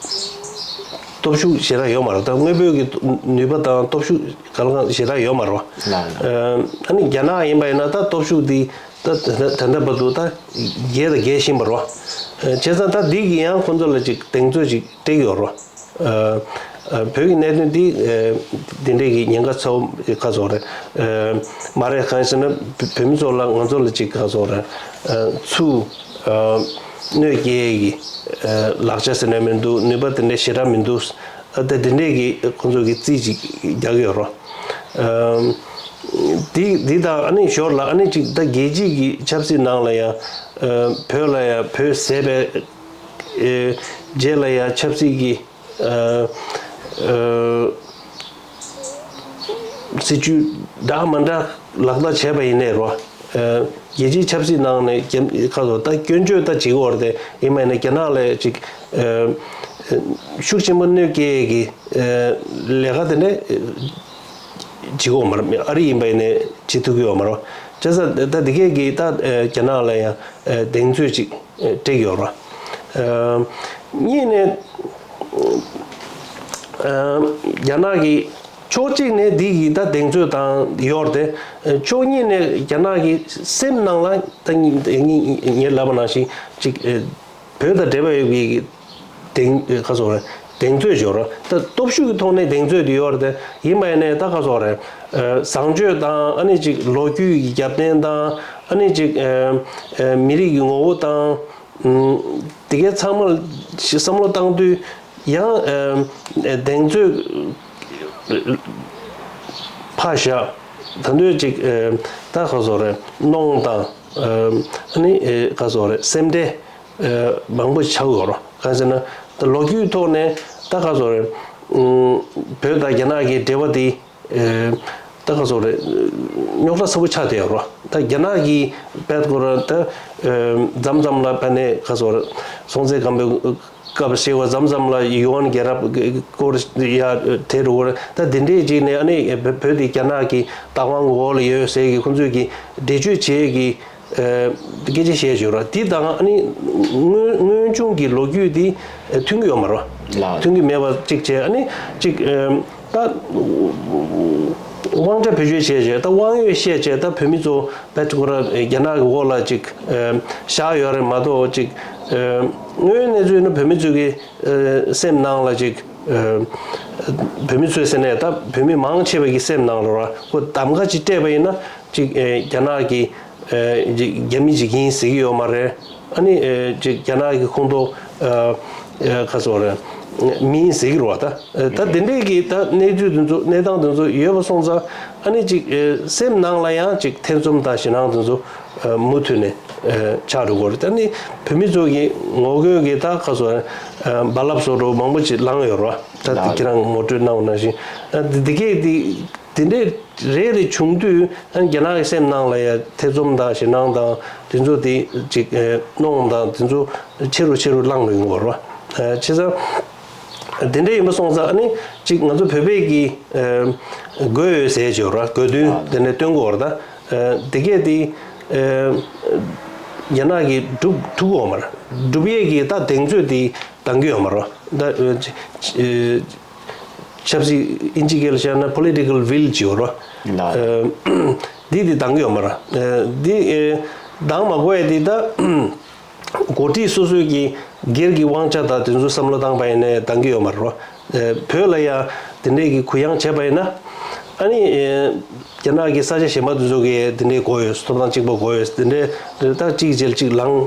སྟོབས་ཤུགས་ཞེ་དྲག་ཡོད་མ་རེད། ད་དངོས་པོའི་གི་ནུས་པ་དང་སྟོབས་ཤུགས་གང་གང་ཞེ་དྲག་ཡོད་མ་རེད་བ། ལགས་ལགས། ཨ་ཨ་ནི་རྒྱ་ནག་ཡིན་པ་ཡིན་ན་ད་སྟོབས་ཤུགས་དེ་ད་ད་ད་ལྟ་བར་དུ་ད་རྒྱས་དང་རྒྱས་བཞིན་པ་རེད་བ། ཨ་བྱས་ཙང་ད་འདི་གི་ཡང་ཁོ་ཚོ་ལ་ཅིག་གདེང་ཚོད་ཅིག་སྤྲད་ཀྱི་ཡོད་རེད་བ། ཨ་ཨ་བོད་ཀྱི་གནད་དོན་འདི་ཨ་འདི་འདྲའི་གི་ཉེན་ཁ་ཚ་བོ་ག་ཚོད་རེད། ཨ་མ་རེད། གང་ཡིན་ཟེར་ན་བོད་བོད་མི་ཚོ་ལ་ང་ཚོ་ལ་ཅིག་ག་ཚོད་རེད། ཨ་ཚུར་ཨ་གནོད་སྐྱེལ་གྱི་ཨ་ལག་ཆ་ཟེར་ན་མི་འདུག་ནུས་པ་དེ་འདྲ་ཞེ་དྲག་མི་འདུག་ཨ་ད་དེ་འདྲའི་གི་ཁོང་ཚོ་གི་རྩིས་ཅིག་རྒྱག་གི་ཡོད་རེད། ཨ་འདི་འདི་དང་ཨ་ནི་ཞོར་ལ་ཨ་ནི་ཅིག་ད་རྒྱལ་སྤྱིའི་གི་ཆབ་སྲིད་ནང་ལ་ཡང་ཨ་བོད་ལ་ཡང་བོད་ཟེར་བའི་ཨ་རྗེས་ལ་ཡང་ཆབ་སྲིད་ཀྱི་ཨ་ཨ་སྲིད་ཇུས་འདྲ་མི་འདྲ་ལག་བསྟར་བྱས་པ་ཡིན་ནའི་རོ། ཨ་རྒྱལ་སྤྱིའི་ཆབ་སྲིད་ནང་ནས་རྒྱ་ཁ་ཚོ་ད་སྐྱོན་བརྗོད་ད་བྱེད་ཀྱི་ཡོད་རེད་དེ། ཡིན་པ་ཡིན་ན་རྒྱ་ནག་ལ་ཅིག་ཨ་ཤུགས་ཆེན་པོ་གནོད་སྐྱེལ་གྱི་ཨ་ལས་ཀ་དེ་འདྲ་བྱེད་ཀྱི་ཡོད་མ་རེད། ཨ་རི་ཡིན་པ་ཡིན་ནའི་བྱེད་ཐུབ་ཀྱི་ཡོད་མ་རེད། བྱས་ཙང་ད་འདི་གས་ཀྱིས་ད་ཨ་རྒྱ་ནག་ལ་ཡང་ཨ་གདེང་ཚོད་ཅིག་སྤྲད་ཀྱི་ཡོད་རེད། ཨ་གཉིས་ནས་ཨ་རྒྱ་ནག་གི་ཕྱོགས་གཅིག་ནས་འདི་གི་ད་གདེང་ཚོད་དང་ཡོད་རེད་དེ། ཕྱོགས་གཉིས་ནས་རྒྱ་ནག་གི་སེམས་ནང་ལ་ད་ངས་ངས་ལབ་པ་ནང་བཞིན་ཅིག་བོད་དང་འབྲེལ་བ་ཡོད་པའི་གདེང་ཁ་སོགས་རེད། གདེང་ཚོད་འབྱོར་རོ། ད་སྟོབས་ཤུགས་ཀྱི་ཐོག་ནས་གདེང་ཚོད་དེ་ཡོད་རེད་དེ། ཡིན་པ་ཡིན་ནའི་ད་ཁ་སོགས་རེད། བཟང་སྤྱོད་དང་ཨ་ནི་ཅིག་ལོ་རྒྱུས་ཀྱི་རྒྱབ་རྟེན་དང་ཨ་ནི་ཅིག་མི་རིགས་ཀྱི་ངོ་བོ་དང་། དེ་གའི་ཚང་མ་ཞིག་བསམ་བློ་བཏང་དུས་ཡང་གདེང་ཚོད་ཕར་བཞག་ད་དུང་ཅིག་ད་ཁ་སོགས་རེད། གནོང་དང་ཨ་ནི་ཁ་སོགས་རེད། སེམས་ཁྲལ་མང་པོ་ཆགས་ཡོད་རོ། གང་ཟེར་ན་ད་ལོ་རྒྱུས་ཐོག་ནས་ད་ཁ་སོགས་རེད། བོད་དང་རྒྱ་ནག་གི་འབྲེལ་བ་དེ་ད་ཁ་སོགས་རེད། རྙོག་དྲ་ཚ་པོ་ཆགས་བསྡད་ཡོད་རོ། ད་རྒྱ་ནག་གི་བལ་སྐོར་ད་མཚམས་མཚམས་ལ་ཕ་ནས་ཁ་སོགས་རེད། སྲོང་བཙན་སྒམ་པོའི་ སྐབས་ཤིག་བ་མཚམས་མཚམས་ལ་ཡུ་ཨེན་རྒྱལ་རབས་སྐོར་ཡ་དེ་རུ་ད་དེ་འདྲས་ཅིག་ནས་ཨ་ནི་བོད་དེ་རྒྱ་ནག་གི་བདག་དབང་འོག་ལ་ཡོད་ཟེར་གི་ཁོང་ཚོས་གི་འགྲེལ་བརྗོད་བྱེད་གི་སྐད་ཆ་བཤད་བྱོས་ར། དེ་དང་ཨ་ནི་དངོས་དངོས་བྱུང་གི་ལོ་རྒྱུས་དེ་མཐུན་གི་ཡོད་མ་རེད། ལགས། མཐུན་གི་མེད་པ་གཅིག་བྱས། ཨ་ནི་གཅིག་ད་དབང་ཆ་བེད་སྤྱོད་བྱས་བྱས་ད་དབང་ཡོད་བཤད་བྱས་ད་བོད་མི་ཚོ་བེད་ཁོ་ར་རྒྱ་ནག་གི་འོག་ལ་གཅིག་བཞག་ཡོད་རེད་མ་གཏོགས་གཅིག་དངོས་ཡོད་གནས་ཚུལ་ནི་བོད་མི་ཚོ་གི་སེམས་ནང་ལ་གཅིག་བོད་མི་ཚོས་ཟེར་ནས་ད་བོད་མི་མང་ཆེ་བ་གི་སེམས་ནང་ལ་ར་ཁོ་གདམ་ག་ཅིག་སྤྲད་པ་ཡིན་ན་གཅིག་རྒྱ་ནག་གི་རྒྱ་མི་ཅིག་ཡིན་ཟེར་གྱི་ཡོད་མ་རེད། ཨ་ནི་ཅིག་རྒྱ་ནག་གི་ཁོངས་གཏོགས་ཁ་སོ་རེད་མི་ཡིན་ཟེར་གྱི་རེད་བ། ད་ད་དེ་འདྲས་ཀྱི་ད་གནས་ཚུལ་དེ་ཚོ་གནས་སྟངས་དེ་ཚོ་ཡོད་པ་སོང་ཙང་ཨ་ནི་ཅིག་སེམས་ནང་ལ་ཡང་ཅིག་ཐེ་ཚོམ་དང་ཞེད་སྣང་དེ་ཚོ་མུ་མཐུད་ནས་ཆགས་འགྲོ་གི་རེད། ད་ནི་བོད་མི་ཚོ་གི་ངོ་རྒོལ་གྱི་ད་ཁ་སོ་རེད་རྦ་རླབས་བཟོ་འདྲ་མང་པོ་ཅིག་ལངས་ཡོད་རེད་བ། ད་ཁྱེད་རང་ངོ་སྤྲོད་གནང་བ་ནང་བཞིན་ད་དེ་གས་དེ། དེ་འདྲས་རེ་རེ་བྱུང་དུས་ཨ་ནི་རྒྱ་ནག་གི་སེམས་ནང་ལ་ཡ་ཐེ་ཚོམ་དང་ཞེད་སྣང་དང་དེ་ཚོ་དེ་ཅིག་ཨེ་གནོང་དང་དེ་ཚོ་ཆེ་རུ་ཆེ་རུ་ལངས་འགྲོ་གི་ཡོད་རེད་བ། ཨེ་བྱས་ཙང་དེ་འདྲས་ཡིན་པ་སོང་ཙང་ཨ་ནི་ཅིག་ང་ཚོ་བོད་པའི་གི་ཨེ་དགོས་ཡོད་ཟེར་གྱི་ཡོད་རེད་བ། དགོས་འདུན་དེ་འདྲས་སྟོན་གྱི་ཡོད་རེད། ད་ཨེ་དེ་གས་དེ་ཨེ་རྒྱ་ནག་གིས་སྒྲུབ་ཐུབ་ཀྱི་ཡོད་མ་རེད། སྒྲུབ་ཡས་ཀྱི་ད་གདེང་ཚོད་དེ་འདང་གི་ཡོད་མ་རེད་བ། ད་ཨེ་ཆབ་སྲིད་ཨིན་ཇི་སྐད་ལ་བཤད་ན་political will ཅིག་ཡོད་རེད། ལགས། འདི་འདི་འདང་གི་ཡོད་མ་རེད། འདི་འདང་མ་དགོས་ཡ་འདི་ད་འགོ་ཁྲིད་སོ་སོའི་གི་སྒེར་གྱི་དབང་ཆ་དང་དེ་ཚོ་བསམ་བློ་བཏང་པ་ཡིན་ནའི་འདང་གི་ཡོད་མ་རེད། བོད་ལ་ཡ་དེ་འདྲས་ཀྱི་གུ་ཡངས་བྱས་པ་ཡིན་ན་ཨ་ནི་རྒྱ་ནག་གི་ས་ཆ་གཞན་པ་དེ་ཚོ་གི་དེ་འདྲས་དགོས་ཡོད། ཐོབ་ཐང་གཅིག་པ་དགོས་ཡོད། དེ་འདྲས་ད་གཅིག་རྗེས་གཅིག་ལངས་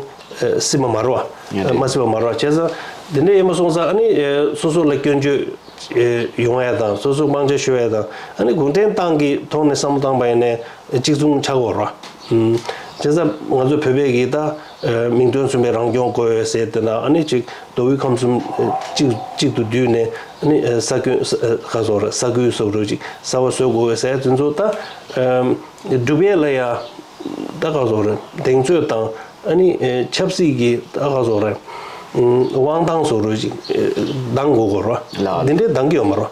སྲིད་པ་མ་རེད་བ། ཡ་དེ་མ་སྲིད་པ་མ་རེད་བ། བྱས་ཙང་དེ་འདྲ་ཡིན་པ་སོང་ཙང་ཨ་ནི་སོ་སོ་ལ་སྐྱོན་བརྗོད་ཡོང་ཡ་དང་སོ་སོ་དམངས་ཆ་ཤོར་ཡ་དང་ཨ་ནི་གུང་ཁྲན་ཏང་གི་ཐོག་ནས་བསམ་བློ་བཏང་པ་ཡིན་ནའི་གཅིག་མཚུངས་ཆགས་ཀྱི་ཡོད་རེད་བ། བྱས་ཙང་ང་ཚོ་བོད་པའི་གི་ད་མིང་དོན་མཚུངས་པའི་རང་སྐྱོང་དགོས་ཡོད་ཟེར་དེ་ན་ཨ་ནི་གཅིག་མདོ་དབུས་ཁམས་གསུམ་གཅིག་གཅིག་ཏུ་བསྡུས་ནས་ཨ་ནི་ས་ཁུལ་ག་སོགས་རེད། ས་ཁུལ་སོགས་རེད་ཅིག་གསར་པ་བཟོ་དགོས་ཡོད་ཟེར་དེ་ཚོ་ད་སྒྲུབ་ཡས་ལ་ཡ། ད་ག་སོགས་རེད། གདེང་ཚོད་དང་ཨ་ནི་ཆབ་སྲིད་ཀྱི་ད་ག་སོགས་རེད། དབང་ཐང་སོགས་རེད་ཅིག་འདང་དགོས་དགོས་རོ། ལགས། འདི་འདྲའི་འདང་གི་ཡོད་མ་རོ།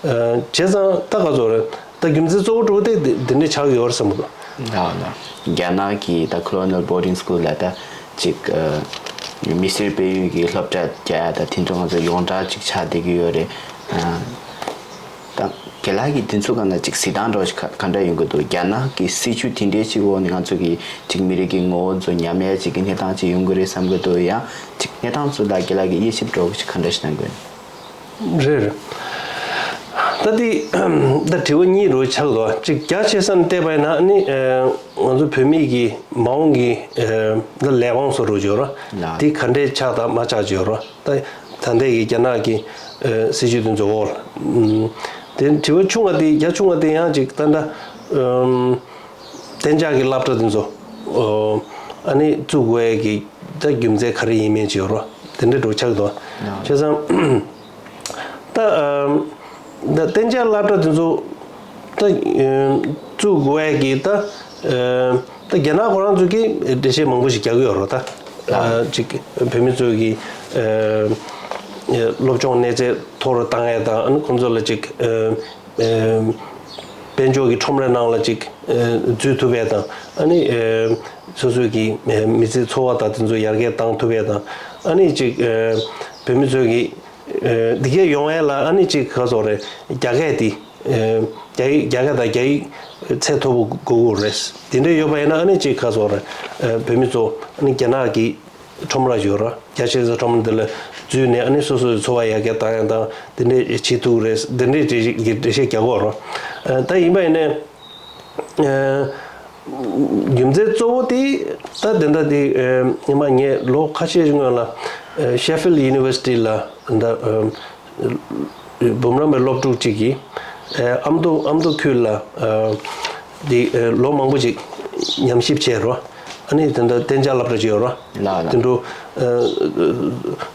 བྱས་ཙང་ད་ག་སོགས་རེད། ད་རྒྱུ་མཚན་གཙོ་བོ་དྲུག་དེ་འདི་འདི་འདྲའི་ཆགས་ཡོད་རེད་བསམ་གི་འདུག་ལགས་ལགས། རྒྱ་ནག་གི་ད་Colonial Boarding School ལ་ད་ཅིག་མི་སེར་སྤེལ་ཡུལ་གྱི་སློབ་གྲྭ་རྒྱག་ཡ་ད་དེ་ཚོ་ང་ཚོ་ཡོངས་གྲགས་ཅིག་ཆགས་བསྡད་ཀྱི་ཡོད་རེད། ད་རྒན་ལགས་ཀྱིས་དེ་ཚོ་ག་ན་ཅིག་གཟིགས་སྟངས་འདྲ་བོ་ཞིག་ག་ག་འདྲ་ཡོང་གི་འདུག་རྒྱ་ནག་གི་སྲིད་བྱུས་དེ་འདྲའི་ཅིག་འོག་ནས་ང་ཚོ་གི་ཅིག་མི་རིགས་ཀྱི་ངོ་བོ་ཚོ་ཉམས་ཡ་ཅིག་གི་གནས་སྟངས་ཅིག་ཡོང་གི་རེད་བསམ་གི་འདུག་ཡང་ཅིག་གནས་སྟངས་ཚོ་ལ་རྒན་ལགས་ཀྱིས་དབྱེ་ཞིབ་འདྲ་བོ་ཞིག་ག་འདྲ་ཞིག་གནང་གི་ཡོད། རེད་རེད། ད་དེ་ད་དྲི་བ་གཉིས་རུ་ཆགས་འདུག་ཅིག་རྒྱ་ཆེ་ས་ནས་བལྟས་པ་ཡིན་ན་ནི་ང་ཚོ་བོད་མི་གི་མ་འོངས་ཀྱི་ད་ལས་དབང་སོགས་རུ་འབྱོར་རོ། ལགས། དེ་ག་འདྲས་ཆགས་དང་མ་ཆགས་འབྱོར་རོ། ད་ད་ལྟའི་གི་རྒྱ་ནག་གི་ཨ་སྲིད་བྱུས་དེ་ཚོ་འོག་ལ། ཨམ། དེ་དྲི་བ་ཆུང་བ་དེ་རྒྱ་ཆུང་བ་དེ་ཡང་ཅིག་ད་ལྟ་ཨམ། གཏན་འཇགས་ཀྱི་སློབ་གྲྭ་དེ་ཚོ་ཨོ་ཨ་ནི་བཙུགས་དགོས་ཡས་ཀྱི་ད་རྒྱུ་མཚན་ག་རེ་ཡིན་མིན་ཅིག་ཡོད་རོ། དེ་འདྲ་འགྲོ་ཆགས་འདུག་ཨ། བྱས་ཙང་ད་ཨམ། ད་གཏན་འཇགས་སློབ་གྲྭ་དེ་ཚོ་ད་ཨ་བཙུགས་དགོས་ཡས་ཀྱི་ད་ཨ་ད་རྒྱ་ནག་ཁོ་རང་ཚོ་གིས་འགྲེལ་བཤད་མང་པོ་ཞིག་རྒྱག་གི་ཡོད་རེད་ད། ཨ་ཅིག་བོད་མི་ཚོ་གི་ཨ་སློབ་སྦྱོང་གནས་ཚད་མཐོ་རུ་བཏང་ཡས་དང་ཨ་ནི་ཁོང་ཚོ་ལ་ཅིག་ཨ་ཨ་དཔལ་འབྱོར་གྱི་ཁྲོམ་རའི་ནང་ལ་ཅིག་ཨ་འཛུལ་ཐུབ་ཡས་དང་ཨ་ནི་ཨ་སོ་སོའི་གི་ཨ་མི་ཚེའི་འཚོ་བ་དང་དེ་ཚོ་ཡར་རྒྱས་བཏང་ཐུབ་ཡས་དང་ཨ་ནི་ཅིག་ཨ་བོད་མི་ཚོ་གི་ཨ་འདི་གས་ཡོང་ཡས་ལ་ཨ་ནི་ཅིག་ག་སོགས་རེད། རྒྱ་སྐད་དེ་ཨ་རྒྱ་ཡིག་རྒྱ་སྐད་དང་རྒྱ་ཡིག་ཚད་མཐོ་པོ་དགོས་ཀྱི་རེད། དེ་འདྲ་ཡོད་པ་ཡིན་ན་ཨ་ནི་ཅིག་ག་སོགས་རེད། ཨ་བོད་མི་ཚོ་ཨ་ནི་རྒྱ་ནག་གི་ཁྲོམ་ར་ཡོད་ར་རྒྱ་ཆེ་ས་ཁྲོམ་འདི་ལ་འཛུལ་ནས་ཨ་ནི་སོ་སོའི་འཚོ་བ་ཡར་རྒྱས་བཏང་ཡ་དང་དེ་འདྲས་བྱེད་ཐུབ་རེད། དེ་འདྲས་འགྲེལ་བཤད་རྒྱག་གོ་ར། ཨ་ད་ཡིན་པ་ཡིན་ནའི་ཨ་རྒྱུ་མཚན་གཙོ་བོ་དེ་ད་དེ་འདྲ་དེ་ཨ་ཉི་མ་ངས་ལོ་ཁ་ཤས་ཤིག་སྔོན་ལ་ཨ་Sheffield University ལ་འདི་འདྲ་ཨ་འབུམ་རམས་པའི་སློབ་ཕྲུག་ཅིག་གིས་ཨ་ཨ་མདོ་ཨ་མདོ་ཁུལ་ལ་ཨ་དེ་ཨ་ལོ་མང་པོ་ཅིག་ཉམས་ཞིབ་བྱས་རོ། ཨ་ནི་དེ་འདྲ་གཏན་འཇགས་སློབ་གྲྭ་ཅིག་ཡོད་རོ། ལགས་ལགས། དེ་འདྲ་ཨ་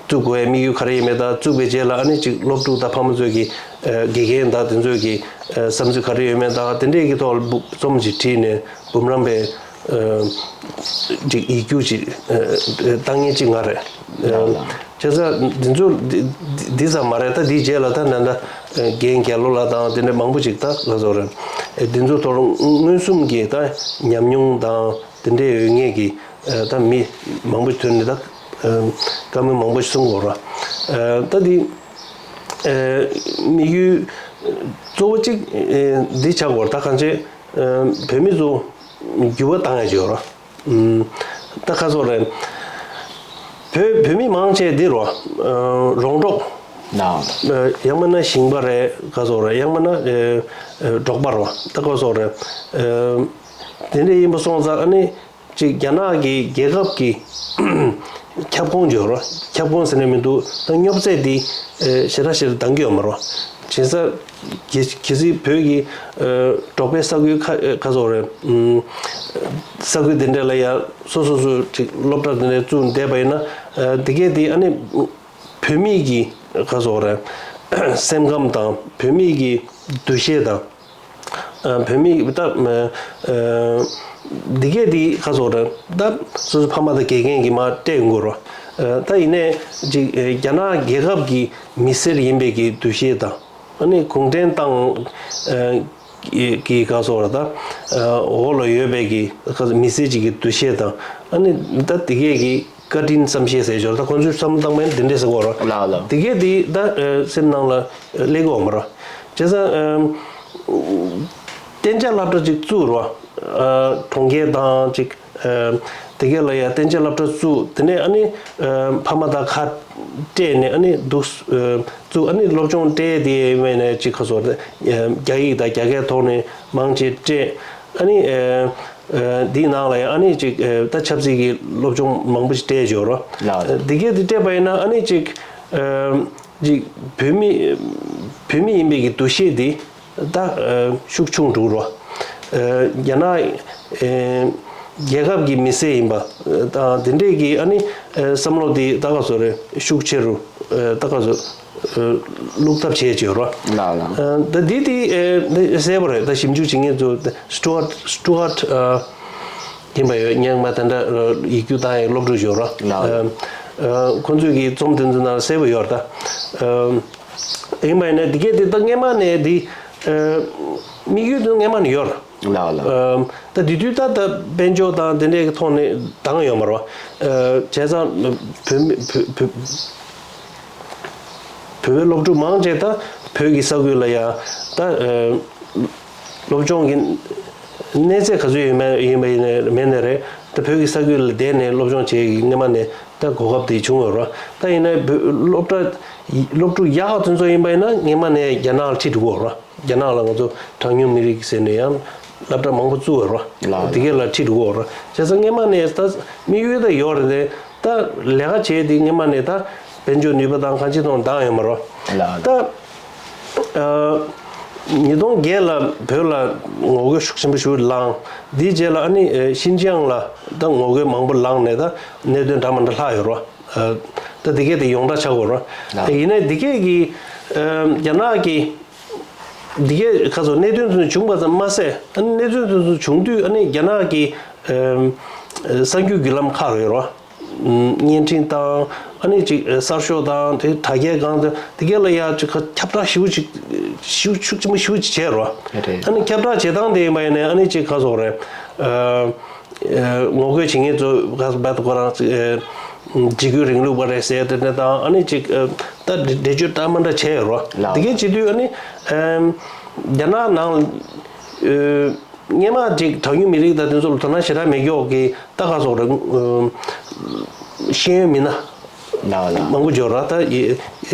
བཙུགས་དགོས་པའི་དམིགས་ཡུལ་ག་རེ་ཡིན་མེད་དང་བཙུགས་པའི་རྗེས་ལ་ཨ་ནི་ཅིག་སློབ་ཕྲུག་དང་ཕ་མ་ཚོས་ཀྱི་ཨ་དགེ་རྒན་དང་དེ་ཚོས་ཀྱི་ཨ་བསམ་ཚུལ་ག་རེ་ཡོད་མེད་དང་དེ་འདྲས་ཀྱི་ཐོག་ལ་འབུ་རྩོམ་ཅིག་བྲིས་ནས་འབུམ་རམས་པའི་ཨ་ཅིག་ཡིག་རྒྱུགས་ཅིག་ཨ་བཏང་མཁན་ཅིག་ང་རེད། ལགས་ལགས། བྱས་ཙང་འདི་ཚོ་འདི་འདི་འདི་ཙམ་མ་རེད། ད་འདིའི་རྗེས་ལ་ད་ད་ལྟ་རྒན་རྒྱལ་ལོ་ལགས་དང་དེ་འདྲ་མང་པོ་ཅིག་ད་ལ་སོགས་རེད། འདི་ཚོ་ཐོག་མངོན་སུམ་གྱི་ད་ཉམས་མྱོང་དང་དེ་འདྲ་ཡོད་མཁན་གྱི་ད་མི་མང་པོ་ཐོན་ནས་ད་བཀའ་མོལ་མང་པོ་ཞིག་གསུང་དགོས་ར། ད་འདི་དམིགས་ཡུལ་གཙོ་བོ་གཅིག་འདི་ཆགས་དགོས་ར། ད་གང་ཅི་བོད་མི་ཚོ་འགྱུར་བ་བཏང་ཡ་ཅིག་ཡོད་ར། ཨུམ། ད་ཁ་སོགས་རེད། བོད་བོད་མི་མང་ཆེ་འདི་རོ། ཨ། རོང་འབྲོག་ལགས། ཨ། ཡང་མིན་ན་ཞིང་པ་རེད། ཁ་སོགས་རེད། ཡང་མིན་ན་ཨ། ཨ། འབྲོག་པ་རོ། ད་ཁ་སོགས་རེད། ཨ། དེ་འདྲ་ཡིན་པ་སོང་ཙང་ཨ་ནི་ཅིག་རྒྱ་ནག་གི་རྒྱལ་ཁབ་ཀྱི་ཁྱབ་ཁོངས་ཅིག་ཡོད་རོ། ཁྱབ་ཁོངས་ཟེར་ནས་མི་འདུག་ད་སྙོབ་ཚད་འདི་ཨ། ཞེ་དྲག་ཞེ་དྲག་འདང་གི་ཡོད་མ་རོ། བྱས་ཙང་གལ་གལ་སྲིད་བོད་ཀྱི་ཨ། འབྲོག་པའི་ས་ཁུལ་ཁ་ཁ་སོགས་རེད། ཨུམ། ས་ཁུལ་དེ་འདྲ་ལ་ཡ་སོ་སོ་སོ་ཅིག་སློབ་གྲྭ་དེ་འདྲ་བཙུགས་བསྡད་པ་ཡིན་ན་ཨ། དེ་གས་དེ་ཨ་ནི་བོད་མི་གི་ཁ་སོགས་རེད། སེམས་ཁམས་དང་བོད་མི་གི་འདུ་ཤེས་དང་ཨ། བོད་མི་ད་ཨ། དེ་གས་དེ་ཁ་སོགས་རེད། ད་སོ་སོ་ཕ་མ་དང་དགེ་རྒན་གྱིས་མར་སྤྲད་ཡོང་གི་རོ། ཨ། ད་ཡིན་ནའི་ཅིག་ཨ། རྒྱ་ནག་རྒྱལ་ཁབ་ཀྱི་མི་སེར་ཡིན་པའི་གི་འདུ་ཤེས་དང་། ཨ་ནི་གུང་ཁྲན་ཏང་ཨ། གི་གི་ག་སོགས་ར་ད་ཨ། འོག་ལ་ཡོད་པའི་གི་ག་མི་སེར་ཅིག་གི་འདུ་ཤེས་དང་ཨ་ནི་ད་དེ་གས་གི་བཀའ་དྲིན་བསམ་ཤེས་ཟེར་ཞོར་ད་ཁོང་ཚོའི་བསམ་བློ་བཏང་བ་ཡིན་དེ་འདྲས་ཟེར་གོ་ར། ལགས་ལགས། དེ་གས་དེ་ད་ཨ། སེམས་ནང་ལ་སླེབས་གོ་མ་ར། བྱས་ཙང་ཨ། གཏན་འཇགས་སློབ་གྲྭ་ཅིག་བཙུགས་རོ། ཨ། གྲོང་ཁྱེར་དང་ཅིག་ཨ། དེ་གས་ལ་ཡ་གཏན་འཇགས་སློབ་གྲྭ་བཙུགས། དེ་ནས་ཨ་ནི་ཨ། ཕ་མ་དང་ཁ་སྤྲད་ནས་ཨ་ནི་འདུག་ཨ། བཙུགས། ཨ་ནི་སློབ་སྦྱོང་སྤྲད་དེ་མེད་ནས་ཅིག་ཁ་སོགས་རྒྱ་ཡིག་དང་རྒྱ་སྐད་ཐོག་ནས་མང་ཆེ་སྤྲད། ཨ་ནི་ཨ། ཨ། འདིའི་ནང་ལ་ཡ་ཨ་ནི་ཅིག་ཨ། ད་ཆབ་སྲིད་ཀྱི་སློབ་སྦྱོང་མང་པོ་ཞིག་སྤྲད་ཡོད་རོ། ལགས། དེ་གས་དེ་སྤྲད་པ་ཡིན་ན་ཨ་ནི་ཅིག་ཨ། ཅིག་བོད་མི་བོད་མི་ཡིན་པའི་གི་འདུ་ཤེས་དེ་ད་ཨ། ཤུགས་ཆུང་འགྲོ་རོ། ཨ། རྒྱ་ནག་ཨ། རྒྱལ་ཁབ་ཀྱི་མི་སེར་ཡིན་པ་དང་དེ་འདྲས་ཀྱི་ཨ་ནི་ཨ། བསམ་བློ་དེ་ད་ག་སོ་རེ་ཤུགས་ཆེ་རུ་ཨ། ད་ག་སོ་ཨ། བླུག་ཐབས་བྱས་བྱས་རོ། ལགས་ལགས། ཨ། ད་འདི་དེ་ཨ། གསལ་པོ་རེད། ད་ཞིབ་འཇུག་བྱེད་མཁན་ཚོ་སི་ཊུ་ཝཊ་སི་ཊུ་ཝཊ་ཨ། ཡིན་པ་ཡོད། སྙན་མ་དེ་འདྲ་ཡིག་རྒྱུགས་བཏང་ཡག་སློབ་ཕྲུག་ཡོད་རོ། ལགས། ཨ། ཨ། ཁོང་ཚོས་ཀྱི་རྩོམ་དེ་ཚོ་ནང་གསལ་པོ་ཡོད་རེད་ད། ཨ། ཡིན་པ་ཡིན་ན་འདི་གས་དེ་ད་སྔས་མ་ནས་འདི་ཨ། དམིགས་ཡུལ་དེ་སྔས་མ་ནས་ཡོད་རེད། ལགས་ལགས། ཨ། ད་དེ་དུས་ད་ད་དཔལ་འབྱོར་དང་དེ་འདྲའི་ཐོག་ནས་འདང་ཡོད་མ་རེད་བ། ཨ། བྱས་ཙང་བོད་མི་བོད་བོད་བོད་པའི་སློབ་ཕྲུག་མང་ཆེ་ད་བོད་ཀྱི་ས་ཁུལ་ལ་ཡ་ད་ཨ། སློབ་སྦྱོང་གི་གནས་ཚད་ག་ཚོད་ཡོད་མེད་ཡིན་པ་ཡིན་ནའི་མེད་ནའི་རེད། ད་བོད་ཀྱི་ས་ཁུལ་ལ་བསྡད་ནས་སློབ་སྦྱོང་བྱེད་ཀྱི་སྔས་མ་ནས་ད་གོ་སྐབས་དེ་བྱུང་ཡོད་རེད། ད་ཡིན་ནའི་བོད་སློབ་གྲྭ་སློབ་ཕྲུག་ཡག་ག་དེ་ཚོ་ཡིན་པ་ཡིན་ན་སྔས་མ་ནས་རྒྱ་ནག་ལ་ཁྲིད་འགྲོ་གི་ཡོད་རེད། རྒྱ་ནག་ལ་ང་ཚོ་གྲངས་ཉུང་མི་རིགས་ཟེར་ནས་ཡང་སློབ་གྲྭ་མང་པོ་བཙུགས་ཡོད་རེད། ལགས་དེ་གས་ལ་ཁྲིད་འགྲོ་གི་ཡོད་རེད། བྱས་ཙང་སྔས་མ་ནས་ད་དམིགས་ཡུལ་ད་ཡོད་རེད་དེ། ད་ལས་ཀ་བྱས་དེ་སྔས་མ་ནས་ད་དཔལ་འབྱོར་ནུས་པ་དང་གང་ཅི་དང་འདང་ཡོད་མ་རེད། ལགས། ད་ཨ། ཉིས་སྟོང་བརྒྱད་ལ་བོད་ལ་ངོ་རྒོལ་ཤུགས་ཆེན་པོ་ཞིག་ལངས། དེའི་རྗེས་ལ་ཨ་ནི་ཨ། ཤིན་ཅང་ལ་ད་ངོ་རྒོལ་མང་པོ་ལངས་ནས་ད་གནད་དོན་འདྲ་མི་འདྲ་ལྷག་ཡོད་རེད། ཨ། ད་དེ་གས་དེ་ཡོངས་གྲགས་ཆགས་ཡོད་རེད། ལགས། ཡིན་ནའི་དེ་གས་ཀྱི་ཨ། རྒྱ་ནག་གི་དེ་གས་ཁ་སོ་གནད་དོན་དེ་ཚོ་བྱུང་བ་ཙམ་མ་ཟད། ཨ་ནི་གནད་དོན་དེ་ཚོ་བྱུང་དུས་ཨ་ནི་རྒྱ་ནག་གི་ཨ། གསར་འགྱུར་བརྒྱུད་ལམ་ཁག་ཡོད་རེད། བརྙན་འཕྲིན་དང་ཨ་ནི་ཅིག་གསར་ཤོག་དང་དེ་དྲ་རྒྱའི་སྒང་དེ་དེ་གས་ལ་ཡ་ཅིག་ཁ་ཁྱབ་བསྒྲགས་ཞེ་པོ་ཅིག་ཞེ་པོ་ཤུགས་ཆེན་པོ་ཞེ་པོ་ཅིག་བྱས་རེད། རེད། ཨ་ནི་ཁྱབ་བསྒྲགས་བྱེད་སྟངས་དེ་ཡིན་པ་ཡིན་ནའི་ཨ་ནི་ཅིག་ག་སོག་རེད། ཨ། ཨ། ངོ་རྒོལ་བྱེད་མཁན་ཚོ་ག་སོག་བད་ཁོ་རང་ཅིག་ཨ། འཇིགས་སྐུལ་རིང་ལུགས་པ་རེད་ཟེར་དེ་འདྲ་དང་ཨ་ནི་ཅིག་ཨ། ད་འགྲེལ་བརྗོད་འདྲ་མི་འདྲ་བྱས་ཡོད་རེད། ལགས། དེ་གས་བྱེད་དུས་ཨ་ནི་ཨ། རྒྱ་ནག་ནང་ཨ། སྔས་མ་ཅིག་གྲངས་ཉུང་མི་རིགས་དང་དེ་ཚོ་ལ་དོ་སྣང་ཞེ་དྲག་མེད་མཁན་གྱི་ད་ག་སོག་རེད། ཨ། ཤེས་ཡོན་མི་སྣ་ལགས་ལགས། མང་པོ་འབྱོར་ར། ད་ཡི་ཨ།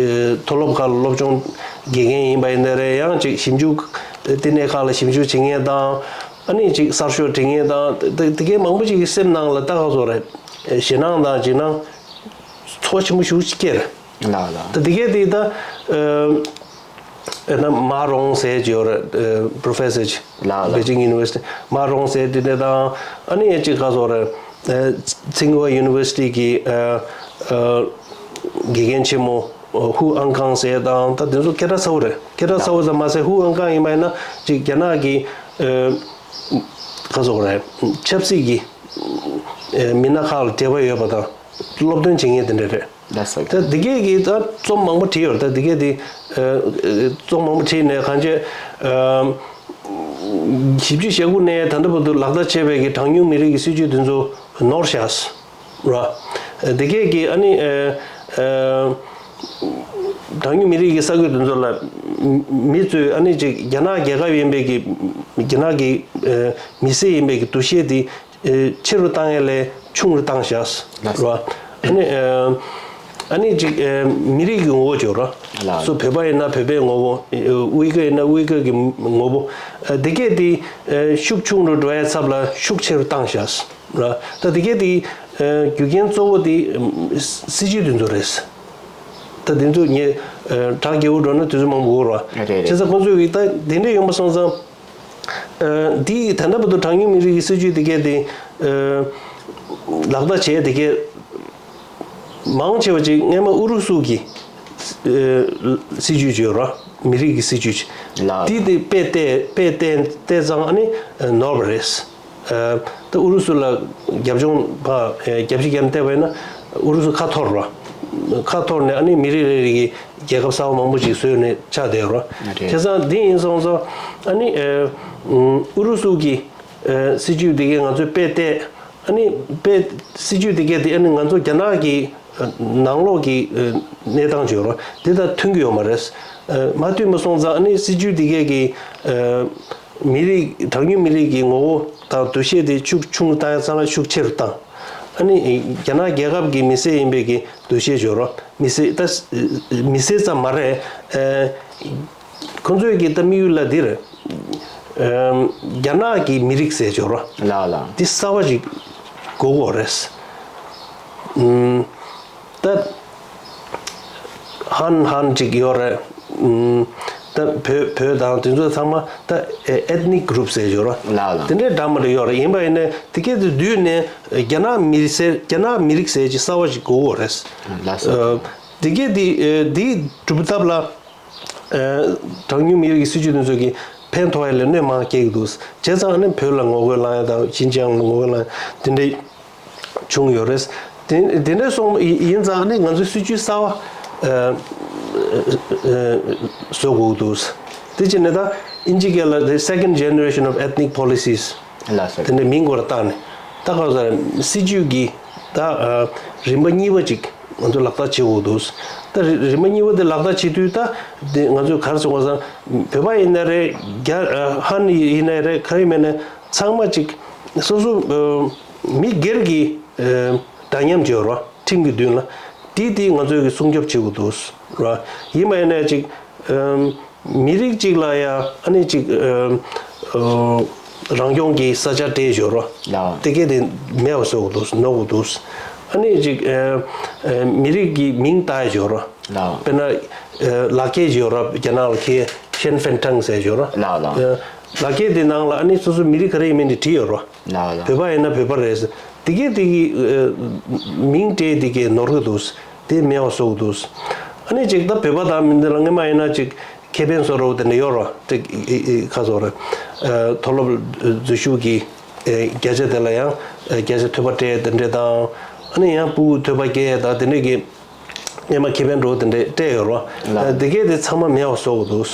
མཐོ་སློབ་ཁག་ལ་སློབ་སྦྱོང་དགེ་རྒན་ཡིན་པ་ཡིན་ན་རེད། ཡང་ཅིག་ཞིབ་འཇུག་ལྟེ་གནས་ཁག་ལ་ཞིབ་འཇུག་བྱེད་མཁན་དང་ཨ་ནི་ཅིག་གསར་ཤོག་འབྲི་མཁན་དང་དེ་དེ་གས་མང་པོ་ཅིག་གི་སེམས་ནང་ལ་ད་ག་སོག་རེད། ཞེད་སྣང་དང་འཇིགས་སྣང་ཚོར་ཆེན་པོ་ཞེ་པོ་ཅིག་སྐྱེས་རེད། ལགས་ལགས། ད་དེ་གས་དེ་ད་ཨ། ཨ། ད་མཱ་རོང་ཟེར་གྱི་ཡོད་རེད། ཨ། པོ་རོ་ཕེ་སར་ཅིག་ལགས་ལགས། པེ་ཅིང་ཡུ་ནི་ཝར་སི་ཊི་མཱ་རོང་ཟེར་དེ་འདྲ་དང་ཨ་ནི་ཅིག་ག་སོག་རེད། ཨ། ཚིང་ཧྭ་ཡུ་ནི་ཝར་སི་ཊི་གི་ཨ། ཨ། དགེ་རྒན་ཆེན་མོ་ཧུའུ་ཨང་ཀང་ཟེར་དང་ད་དེ་ཚོ་སྐད་གྲགས་ཚ་བོ་རེད། སྐད་གྲགས་ཚ་བོ་ཙམ་མ་ཟད་ཧུའུ་ཨང་ཀང་ཡིན་པ་ཡིན་ན་ཅིག་རྒྱ་ནག་གི་ཨ། ག་སོག་རེད། ཆབ་སྲིད་ཀྱི་ཨ། མི་སྣ་ཁག་ལ་འབྲེལ་བ་ཡོད་པ་དང་སློབ་སྟོན་བྱེད་མཁན་དེ་འདྲ་རེད། ལགས་སོ། ད་འདི་གས་ཀྱི་ད་རྩོམ་མང་པོ་བྲིས་ཡོད་རེད། ད་འདི་གས་དེ་ཨ་རྩོམ་མང་པོ་བྲིས་ནས་གང་ཅི་ཨ་བཞི་བཅུ་ཞེ་དགུ་ནས་ད་ལྟ་བར་དུ་ལག་བསྟར་བྱས་པའི་གི་གྲངས་ཉུང་མི་རིགས་ཀྱི་སྲིད་བྱུས་དེ་ཚོ་ནོར་བཞག་ར། འདི་གས་ཀྱི་ཨ་ནི་ཨ་ཨ་གྲངས་ཉུང་མི་རིགས་ཀྱི་ས་ཁུལ་དེ་ཚོ་ལ་མི་ཚོས་ཨ་ནི་ཅིག་རྒྱ་ནག་རྒྱལ་ཁབ་ཡིན་པའི་གི་རྒྱ་ནག་གི་ཨ་མི་སེར་ཡིན་པའི་གི་འདུ་ཤེས་དེ་ཨེ་ཆེ་རུ་བཏང་ཡས་ལས་ཆུང་རུ་བཏང་བཞག་རེད་བ། ཨ་ནི་ཨེ་ཨ་ནི་ཅིག་ཨེ་མི་རིགས་ཀྱི་ངོ་བོ་བརྗོད་རོགས། ལགས། སོ་བོད་པ་ཡིན་ན་བོད་པའི་ངོ་བོ། ཨེ་དབུས་ཁ་ཡིན་ན་དབུས་ཁ་གི་ངོ་བོ། ཨེ་དེ་གས་དེ་ཨེ་ཤུགས་ཆུང་རུ་འགྲོ་ཡས་ཚབ་ལ་ཤུགས་ཆེ་རུ་བཏང་བཞག་རེད། ད་དེ་གས་དེ་ཨེ་རྒྱུ་རྐྱེན་གཙོ་བོ་དེ་ཨམ་སྲིད་བྱུས་དེ་ཚོ་རེད། ད་དེ་ཚོ་ངས་ཨེ་གྲགས་རྒྱས་པོ་འགྲོ་ན་དུས་ཚོད་མང་པོ་འགོར་བ། རེད་རེད། བྱས་ཙང་ཁོང་ཚོས་ད་དེ་འདྲ་ཡོང་པ་སོང་ཙང་། ཨ་འདི་ད་ལྟ་བར་དུ་གྲངས་ཉུང་མི་རིགས་ཀྱི་སྲིད་བྱུས་དེ་གས་དེ་ཨ་ལག་བསྟར་བྱས་དེ་གས་མང་ཆེ་བ་ཅིག་སྔས་མ་ཨུ་རུ་སུ་གི་ཨ་སྲིད་བྱུས་བརྗོད་རོགས། མི་རིགས་ཀྱི་སྲིད་བྱུས་ཅིག་ལགས། འདི་དེ་དཔེ་བལྟས་དཔེ་བལྟས་བལྟས་ཙང་ཨ་ནི་ནོར་བ་རེད། ཨ་ད་ཨུ་རུ་སུ་ལ་རྒྱབ་ལྗོངས་ཕ་ཨ་རྒྱབ་ཤིག་རྒྱབ་བལྟས་པ་ཡིན་ན་ཨུ་རུ་སུ་ཁ་འཐོར་རོགས། ཁ་འཐོར་ནས་ཨ་ནི་མི་རིགས་རེ་རེ་གི་རྒྱལ་ཁབ་གསར་པ་མང་པོ་ཞིག་བཟོས་ནས་ཆགས་བསྡད་ཡོད་རེད། རེད། བྱས་ཙང་འདི་ཡིན་སོང་ཙང་ཨ་ནི་ཨེ་ཨུ་རུ་སུ་གི་ཨེ་སྲིད་བྱུས་འདི་གའི་ང་ཚོས་དཔེ་བལྟས། ཨ་ནི་དཔེ་སྲིད་བྱུས་འདི་གའི་དེ་ཨ་ནི་ང་ཚོ་རྒྱ་ནག་གི་ཨེ་ནང་ལོགས་ཀྱི་ཨེ་གནས་སྟངས་བརྗོད་རོགས་འདི་དང་མཐུན་གྱི་ཡོད་མ་རེད། ཨེ་མ་མཐུན་པ་སོང་ཙང་ཨ་ནི་སྲིད་བྱུས་འདི་གའི་གི་ཨེ་མི་རིགས་གྲངས་ཉུང་མི་རིགས་ཀྱི་ངོ་བོ་དང་འདུ་ཤེས་དེ་ཤུགས་ཆུང་རུ་བཏང་ཡ་ཚང་ལ་ཤུགས་ཆེ་རུ་བཏང་། ཨ་ནི་རྒྱ་ནག་རྒྱལ་ཁབ་ཀྱི་མི་སེར་ཡིན་པའི་གི་འདུ་ཤེས་བརྗོད་རོགས། མི་སེར་ད་མི་སེར་ཙམ་མ་རེད། ཨེ་ཁོང་ཚོའི་གི་ད་དམིགས་ཡུལ་ལ་འདིར་ཨེམ་རྒྱ་ནག་གི་མི་རིགས་ཟེར་བརྗོད་རོགས། ལགས་ལགས། འདི་གསར་པ་ཞིག་དགོས་ཀྱི་ཡོད་རེད། ཨུམ། ད་ཧན་ཧན་ཅིག་ཡོད་རེད། ཨུམ། ད་བོད་བོད་དང་དེ་ཚོ་ཚང་མ་ད་ཨེ་ethnic group ཟེར་བརྗོད་རོགས། ལགས་ལགས། དེ་འདྲའི་འདྲ་མི་འདྲ་ཡོད་རེད། ཡིན་པ་ཡིན་ནའི་དེ་གས་དེ་བསྡུས་ནས་རྒྱ་ནག་མི་རིགས་ཟེར་རྒྱ་ནག་མི་རིགས་ཟེར་ཅིག་གསར་པ་ཞིག་དགོས་ཀྱི་ཡོད་རེད། ལགས་སོ། ཨ་དེ་གས་དེ་ཨེ་དེ་སྒྲུབ་ཐབས་ལ། ཨ་གྲངས་ཉུང་མི་རིགས་ཀྱི་སྲིད་བྱུས་དེ་ཚོ་གི་ཕན་ཐོགས་ཡ་ལས་གནོད་མང་སྐྱེལ་གྱི་འདུག་བྱས་ཙང་ཨ་ནི་བོད་ལ་ངོ་རྒོལ་བསླང་ཡ་དང་ཤིན་ཅང་ལ་ངོ་རྒོལ་བསླང་ཡ་དེ་འདྲའི་བྱུང་ཡོད་རེད། དེ་དེ་འདྲའི་སོང་ཡིན་ཙང་ཨ་ནི་ང་ཚོའི་སྲིད་བྱུས་གསར་པ་ཨ་ཨ་བཟོ་དགོས་ཀྱི་འདུག་དེ་བྱས་ནས་ད་ཨིན་ཇི་སྐད་ལ་the second generation of ethnic policies ལགས་སོ། དེ་འདྲའི་མིང་སྐོར་བཏགས་ནས་ད་ག་ཟེར་སྲིད་བྱུས་ཀྱི་ད་ཨ་རིམ་པ་གཉིས་པ་ཅིག་ང་ཚོས་ལག་བསྟར་བྱེད་དགོས་འདུག་ད་རི་རིམ་པ་གཉིས་པ་དེ་ལག་བསྟར་བྱེད་དུས་ད་དེ་ང་ཚོས་ག་རེ་ཟེར་དགོས་ཟེར་ན་བོད་པ་ཡིན་ན་རེད། རྒྱ་ཨ་ཧན་ཡིན་ན་རེད། ག་རེ་མིན་ན་ཚང་མ་ཅིག་སོ་སོ་ཨ་མི་སྒེར་གྱི་ཨ་འདྲ་མཉམ་བརྗོད་རོགས། ཁྲིམས་ཀྱི་མདུན་ལ་དེ་དེ་ང་ཚོས་ཀྱི་སྲུང་སྐྱོབ་བྱེད་དགོས་འདུག་ར། ཡིན་པ་ཡིན་ན་ཅིག་ཨ་མི་རིགས་གཅིག་ལ་ཡ་ཨ་ནི་ཅིག་ཨ་ཨ་རང་སྐྱོང་གི་ས་ཆ་སྤྲད་བཞག་རོགས། ལགས། དེ་གས་དེ་མེད་པ་བཟོ་དགོས་འདུག་ནོར་དགོས་འདུག་ཨ་ནི་ཅིག་ཨ་ཨ་མི་རིགས་ཀྱི་མིང་བཏགས་བཞག་རོགས། ལགས། དཔེར་ན་ཨ་ལག་སྐྱེས་བཞག་རོགས། རྒྱ་ནག་ལ་ཁྱེད་ཤན་ཧྥེན་ཀྲང་ཟེར་བཞག་རོགས། ལགས་ལགས། ཨ་ལག་སྐྱེས་དེ་ནང་ལ་ཨ་ནི་སོ་སོ་མི་རིགས་ག་རེ་ཡིན་མིན་དེ་བྲིས་ཡོད་རོགས། ལགས་ལགས། བོད་པ་ཡིན་ན་བོད་པ་རེད། དེ་གས་དེ་གི་ཨ་མིང་སྤྲད་དེ་གས་ནོར་གི་འདུག་དེ་མེད་པ་བཟོ་གི་འདུག་ཨ་ནི་ཅིག་ད་བོད་པ་དང་མི་འདི་ལ་སྔོན་མ་ཡིན་ན་ཅིག་ཁེ་ཕན་བཟོ་འདྲ་བོ་དེ་འདྲ་ཡོད་རེད། ཅིག་ཨི་ཨི་ཁ་བཟོ་རེད། ཨ་མཐོ་སློབ་འཛུལ་ཞུགས་ཀྱི་ཨེ་བརྒྱ་ཆ་དེ་ལ་ཡང་ཨེ་བརྒྱ་ཆ་ཐོལ་པ་སྤྲད་དེ་འདྲ་དང་། ཨ་ནི་ཡང་ཕྲུ་གུ་ཐོལ་པ་སྐྱེ་དང་དེ་འདྲ་གི་སྔོན་མ་ཁེ་ཕན་འདྲ་བོ་དེ་འདྲ་སྤྲད་ཡོད་རེད། ལགས། ཨ་དེ་གས་དེ་ཚང་མ་མེད་པ་བཟོ་གི་འདུག་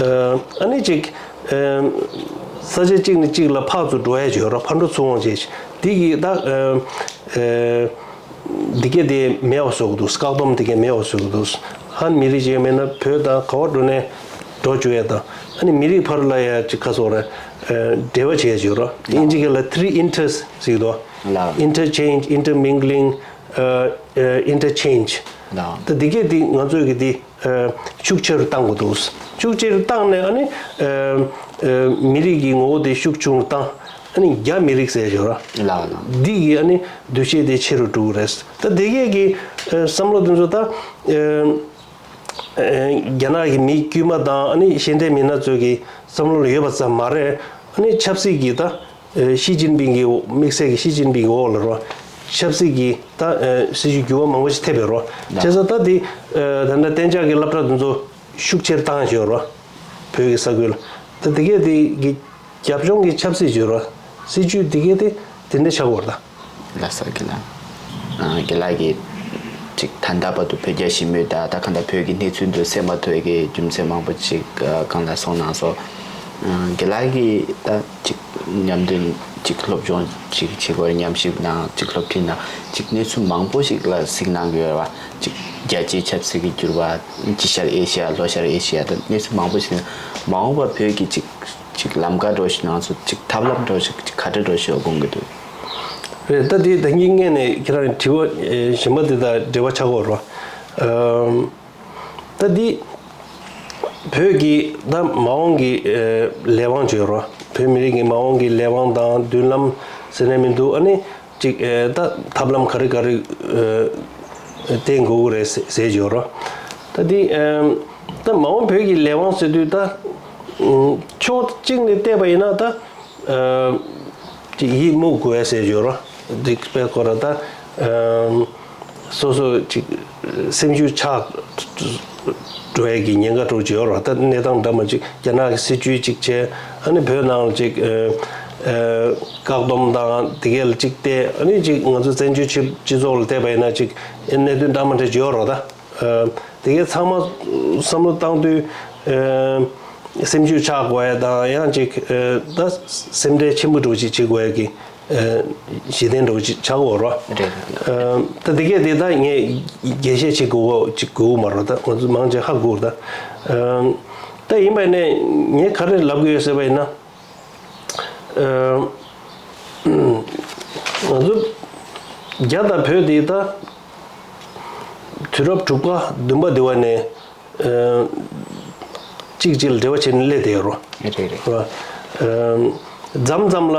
ཨ་ཨ་ནི་ཅིག་ཨེ་ས་ཆ་གཅིག་ནས་གཅིག་ལ་ཕར་ཚུར་འགྲོ་ཡ་ཅིག་ཡོད་རེད། ཕར་འགྲོ་ཚུར་འོང་བྱས་ཅིག་དེ་གི་ད་ཨེ་ཨེ། འདི་གས་དེ་མེད་པ་བཟོ་གི་འདུག་བཀག་སྡོམ་འདི་གས་མེད་པ་བཟོ་གི་འདུག་ཧན་མི་རིགས་ཅིག་མེད་ན་བོད་དང་ག་པར་འགྲོ་ནས་འགྲོ་བཅུག་ཡས་དང་། ཨ་ནི་མི་རིགས་བར་ལ་ཡ་ཅིག་ཁ་སོགས་རེད། ཨ་འབྲེལ་བ་བྱེད་ཡས་ཅིག་ཡོད་རེད། ཨིན་ཇི་སྐད་ལ་three inters ཟེར་གི་འདུག་ལགས། Interchange, intermingling, ཨ་ཨ་interchange ལགས། ད་འདི་གས་འདི་ང་ཚོས་གི་འདི་ཨ་ཤུགས་ཆེ་རུ་བཏང་དགོས་འདུག་ཤུགས་ཆེ་རུ་བཏང་ནས་ཨ་ནི་ཨ་ཨ་མི་རིགས་ཀྱི་ངོ་བོ་དེ་ཤུགས་ཆུང་རུ་བཏང་། ཨ་ནི་རྒྱ་མི་རིགས་ཟེར་ཞོར་ལ། ལགས་ལགས། འདི་གི་ཨ་ནི་འདུ་ཤེས་དེ་ཆེ་རུ་འགྲོ་གི་རེད། ད་དེ་གས་ཀྱི་ཨ་བསམ་བློ་དེ་ཚོ་ད་ཨ་ཨ་རྒྱ་ནག་གི་མི་དཀྱུས་མ་དང་ཨ་ནི་ཤེས་ལྡན་མི་སྣ་ཚོ་གི་བསམ་བློ་ལ་ཡོད་པ་ཙམ་མ་རེད། ཨ་ནི་ཆབ་སྲིད་ཀྱི་ད་ཨ་ཞི་ཅིན་ཕིང་གི་དམིགས་བསལ་གྱི་ཞི་ཅིན་ཕིང་གི་འོག་ལ་རོ། ཆབ་སྲིད་ཀྱི་ད་ཨ་སྲིད་བྱུས་འགྱུར་བ་མང་པོ་ཞིག་ཐེབས་པའི་རོ། ལགས། བྱས་ཙང་ད་དེ་ཨ་ད་ལྟ་གཏན་འཇགས་ཀྱི་སློབ་གྲྭ་དེ་ཚོ་ཤུགས་ཆེར་བཏང་ཞོར་རོ། བོད་ཀྱི་ས་ཁུལ་ད་དེ་གས་དེ་གི་རྒྱབ་ལྗོངས་ཀྱི་ཆབ་སྲིད་བརྗོད་རོགས། སྲིད་བྱུས་འདི་གས་དེ་དེ་འདྲ་ཆགས་ཡོད་རེད་ད། ལགས་སོ་རྒན་ལགས། ཨ་རྒན་ལགས་ཀྱིས་ ཅིག་ད་ལྟ་བར་དུ་བོད་རྒྱ་ཞི་མོལ་དང་ད་གང་ལྟར་བོད་ཀྱི་གནས་ཚུལ་འདི་གསན་མ་ཐུབ་པའི་རྒྱུ་མཚན་མང་པོ་ཅིག་གང་ལ་སོང་ན་སོ། རྒན་ལགས་ཀྱིས་ད་ཅིག་ཉམས་མདུན་ཅིག་སློབ་སྦྱོང་ཅིག་བྱེད་དགོས་ཉམས་ཞིབ་ནང་ཅིག་སློབ་ཁྲིད་ནང་ཅིག་གནས་ཚུལ་མང་པོ་ཞིག་ལ་གཟིགས་གནང་གི་ཡོད་པ་ཅིག་རྒྱལ་སྤྱིའི་ཆབ་སྲིད་ཀྱི་འགྱུར་བ་དཀྱིལ་ཤར་ཨེ་ཤི་ཡ་ལྷོ་ཤར་ཨེ་ཤི་ཡ་དང་གནས་ཚུལ་མང་པོ་ཞིག་ནས་མ་འོངས་པ་བོད་ཀྱི་ཅིག་ཅིག་ལམ་ཀ་འགྲོ་ཞིག་ནང་ཚོ་ཅིག་ཐབས་ལམ་འགྲོ་ཞིག་ཅིག་ག་འདྲ་འགྲོ་ཞིག་དགོངས་ཀྱི་འདུག་རེད། ད་དེ་ད་གིན་སྔོན་ནས་ཁྱེད་རང་དྲི་བ་གཞན་པ་དེ་དང་འབྲེལ་བ་ཆགས་ཀྱི་ཡོད་རེད། ད་འདི་བོད་ཀྱི་ད་མ་འོངས་ཀྱི་ལས་དབང་བརྗོད་རོགས། བོད་མི་རིགས་ཀྱི་མ་འོངས་ཀྱི་ལས་དབང་དང་མདུན་ལམ་ཟེར་ནས་མི་འདུག་ཨ་ནི་ཅིག་ད་ཐབས་ལམ་ག་རེ་ག་རེ་བསྟེན་དགོས་ཀྱི་རེད་ཟེར་བརྗོད་རོགས། ད་འདི་ད་མ་འོངས་བོད་ཀྱི་ལས་དབང་ཟེར་དུས་ད་ཕྱོགས་གཅིག་ནས་བལྟས་པ་ཡིན་ན་ད། ཅིག་ཡིད་མུག་དགོས་ཟེར་བརྗོད་རོགས། འདི་དཔེ་ཁོ་ར་ད། སོ་སོ་ཅིག་སེམས་ཤུགས་ཆག་འགྲོ་ཡས་ཀྱི་ཉེན་ཁ་འགྲོ་གི་ཡོད་རོགས། ད་གནས་སྟངས་འདྲ་མ་ཅིག་རྒྱ་ནག་གི་སྲིད་ཇུས་ཅིག་བྱས་ཨ་ནི་བོད་ནང་ལ་ཅིག་བཀག་སྡོམ་དང་དེ་གས་ལ་ཅིག་བལྟས་ཨ་ནི་ཅིག་ང་ཚོ་བཙན་བྱོལ་སྤྱི་སྤྱི་ཚོགས་ལ་བལྟས་པ་ཡིན་ན་ཅིག་གནད་དོན་འདྲ་མ་འདྲ་ཅིག་ཡོད་རོགས་ད། དེ་གའི་ཚང་མ་བསམ་བློ་བཏང་དུས། སེམས་ཤུགས་ཆག་དགོས་ཡ་དང་ཡང་ཅིག་ད་སེམས་ཁྲལ་ཆེན་པོ་འགྲོ་ཅིག་བྱེད་དགོས་ཡ་གི་གཞི་རྟེན་འགྲོ་ཅིག་ཆགས་འོ་རོ། རེད། ད་དེ་གའི་དེ་ད་ངས་རྒྱས་བཤད་བྱེད་དགོས་ཅིག་དགོས་མ་རོ། ད་ང་ཚོ་མང་ཆེ་ཧ་གོ་ད། ད་ཡིན་པ་ནས་ངས་ག་རེ་ལབ་དགོས་ཡོད་ཟེར་བ་ཡིན་ན། ང་ཚོ་རྒྱ་དང་བོད་དེ་ད་དུས་རབས་དྲུག་པ་བདུན་པ་དེ་བ་ནས་གཅིག་གཅིག་ལ་འབྲེལ་བ་བྱས་ནས་སླེབས་བསྡད་ཡོད་རོ། རེད་རེད། མཚམས་མཚམས་ལ་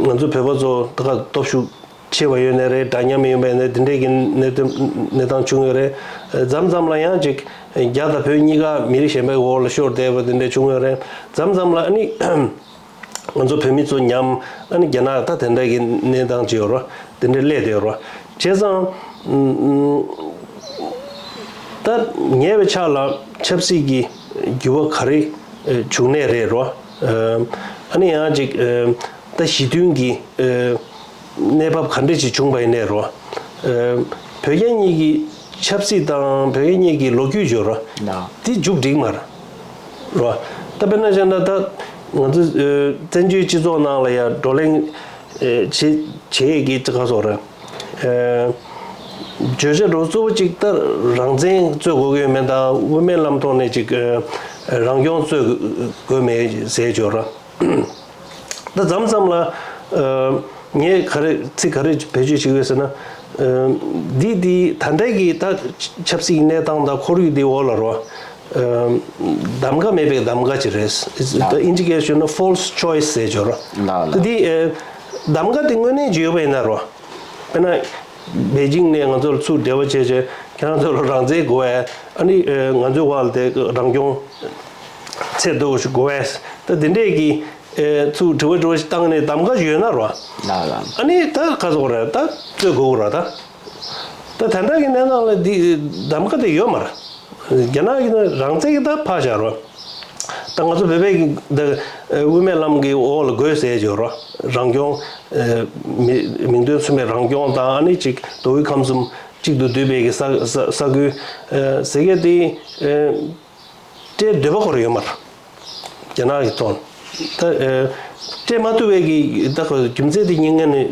ང་ཚོ་བོད་པ་ཚོ་ད་ག་སྟོབས་ཤུགས་ཆེ་བ་ཡོད་ནའི་རེད། འདྲ་མཉམ་ཡོད་པའི་ནས་དེ་འདྲས་ཀྱི་གནས་དོན་གནས་སྟངས་བྱུང་ཡོད་རེད། མཚམས་མཚམས་ལ་ཡང་ཅིག་རྒྱ་དང་བོད་གཉིས་ཀ་མི་རིགས་གཞན་པའི་འོག་ལ་ཤོར་བསྡད་པ་དེ་འདྲས་བྱུང་ཡོད་རེད། མཚམས་མཚམས་ལ་ཨ་ནི་ང་ཚོ་བོད་མི་ཚོ་མཉམ་ཨ་ནི་རྒྱ་ནག་ད་དེ་འདྲས་ཀྱི་གནས་སྟངས་ཅིག་ཡོད་རེད། དེ་འདྲས་སླེབས་བསྡད་ཡོད་རེད། བྱས་ཙང་ད་ཉེ་བའི་ཆར་ལ་ཆབ་སྲིད་ཀྱི་འགྱུར་བ་ག་རེ་བྱུང་ནའི་རེད་རོ། ཨ་ནི་ཡང་ཅིག་ད་ཞི་མཐུན་གྱི་གནས་བབ་ག་འདྲ་ཅིག་བྱུང་བ་ཡིན་ནའི་རོ། བོད་རྒྱ་གཉིས་ཀྱི་ཆབ་སྲིད་དང་བོད་རྒྱ་གཉིས་ཀྱི་ལོ་རྒྱུས་ཡོད་རོ། དེ་མཇུག་སྒྲིལ་མ་རེད་རོ། ད་དཔེར་ན་བཤད་ན་ད་ང་ཚོ་བཙན་བྱོལ་སྤྱི་ཚོགས་ནང་ལ་ཡང་བགྲོ་གླེང་བྱེད་བྱེད་ཀྱི་ཅི་ག་སོགས་རེད། བརྗོད་བྱ་འགྲོ་གཙོ་བོ་གཅིག་ལྟར་རང་བཙན་རྩོད་དགོས་ཀྱི་ཡོད་མེད་དང་དབུ་མའི་ལམ་ཐོག་ནས་ཅིག་རང་སྐྱོང་རྩོད་དགོས་མེད་ཟེར་བརྗོད་ར། ད་མཚམས་མཚམས་ལ་ངས་ག་རེ་ཚིག་ག་རེ་བེད་སྤྱོད་བྱེད་ཀྱི་ཡོད་ཟེར་ན། འདི་འདི་ད་ལྟའི་གི་ད་ཆབ་སྲིད་ཀྱི་གནས་སྟངས་དང་ཁོར་ཡུག་འདི་འོག་ལ་རོ། གདམ་ག་མེད་པའི་གདམ་ག་ཅིག་རེད། ད་ཨིན་ཇི་སྐད་ཤོད་ན་false choice ཟེར་བརྗོད་རོ། ད་འདི་གདམ་ག་དེ་དངོས་གནས་ཅིག་ཡོད་པ་ཡིན་ན་རོ། དཔེར་ན། པེ་ཅིང་ནས་ང་ཚོར་ཚུར་འབྲེལ་བ་བྱས་བྱས་ཁྱེད་རང་ཚོར་རང་བཙན་དགོས་ཨ་ནི་ང་ཚོའི་བར་དེ་རང་སྐྱོང་ཚད་མཐོ་ཞིག་དགོས་ཨ་ད་དེ་འདྲས་ཀྱི་ཚུར་དྲི་བ་དྲི་བ་ཞིག་བཏང་ནས་གདམ་ག་ཡོད་ན་རོ། ཨ་ནི་ད་ག་ཚོད་རེད་ད་རྩོད་དགོས་ར་ད། ད་དེ་འདྲ་གི་གནས་སྟངས་ལ་འདི་གདམ་ག་དེ་ཡོད་མ་རེད། རྒྱ་ནག་གི་ནི་རང་བཙན་གྱི་ད་ཕར་བཞག་རོགས། ད་ང་ཚོ་བོད་པའི་གི་ད་དབུ་མའི་ལམ་གྱི་འོག་ལ་དགོས་ཟེར་བརྗོད་རོགས། རང་སྐྱོང་། མི་མིང་དོན་མཚུངས་པའི་རང་སྐྱོང་དང་ཨ་ནི་གཅིག་མདོ་དབུས་ཁམས་གསུམ་གཅིག་ཏུ་འདུས་པའི་གི་ས་ས་ས་ཁུལ་ཟེར་མཁན་དེ་སྤྲད་འདོད་པ་ཁོ་རང་ཡོད་མ་རེད། རྒྱ་ནག་གི་ཐོག་ད་སྤྲད་མ་ཐུབ་པའི་གི་ད་ཁོ་རྒྱུ་མཚན་དེ་སྙིང་ངན་ནས་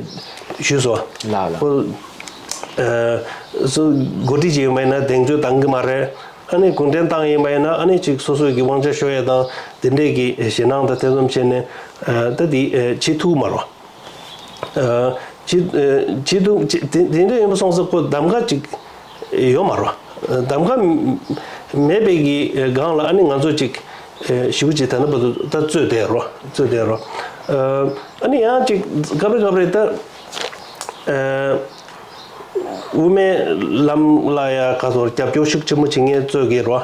ཞུས་སོ། ལགས་ལགས། ཁོ་སུ་འགོ་ཁྲིད་ཅིག་ཡིན་པ་ཡིན་ན་གདེང་ཚོད་འདང་གི་མ་རེད། ཨ་ནི་གུང་ཁྲན་ཏང་ཡིན་པ་ཡིན་ན་ཨ་ནི་ཅིག་སོ་སོའི་གི་དབང་ཆ་ཤོར་ཡས་དང་དེ་འདྲས་ཀྱི་ཞེད་སྣང་དང་ཐེ་ཚོམ་བྱས་ནས་ད་དེ་བྱེད་ཐུབ་མ་རོགས། ཅི་ཅི་ཐུབ་ཅི་དེ་དེ་འདྲ་ཡིན་པ་སོང་ཙང་ཁོ་གདམ་ག་ཅིག་ཡོད་མ་རེད། གདམ་ག་མེད་པའི་གི་སྒང་ལ་ཨ་ནི་ང་ཚོ་ཅིག་ཞེ་པོ་ཅིག་ད་ལྟ་བར་དུ་ད་རྩོད་བསྡད་རོ་རྩོད་བསྡད་རོ། ཨ་ནི་ཡང་ཅིག་སྐབས་རེ་སྐབས་རེ་ད་དབུ་མའི་ལམ་ལ་ཡ་ག་ཚོད་རྒྱབ་སྐྱོར་ཤུགས་ཆེན་པོ་བྱེད་མཁན་རྩོད་ཀྱི་རོ།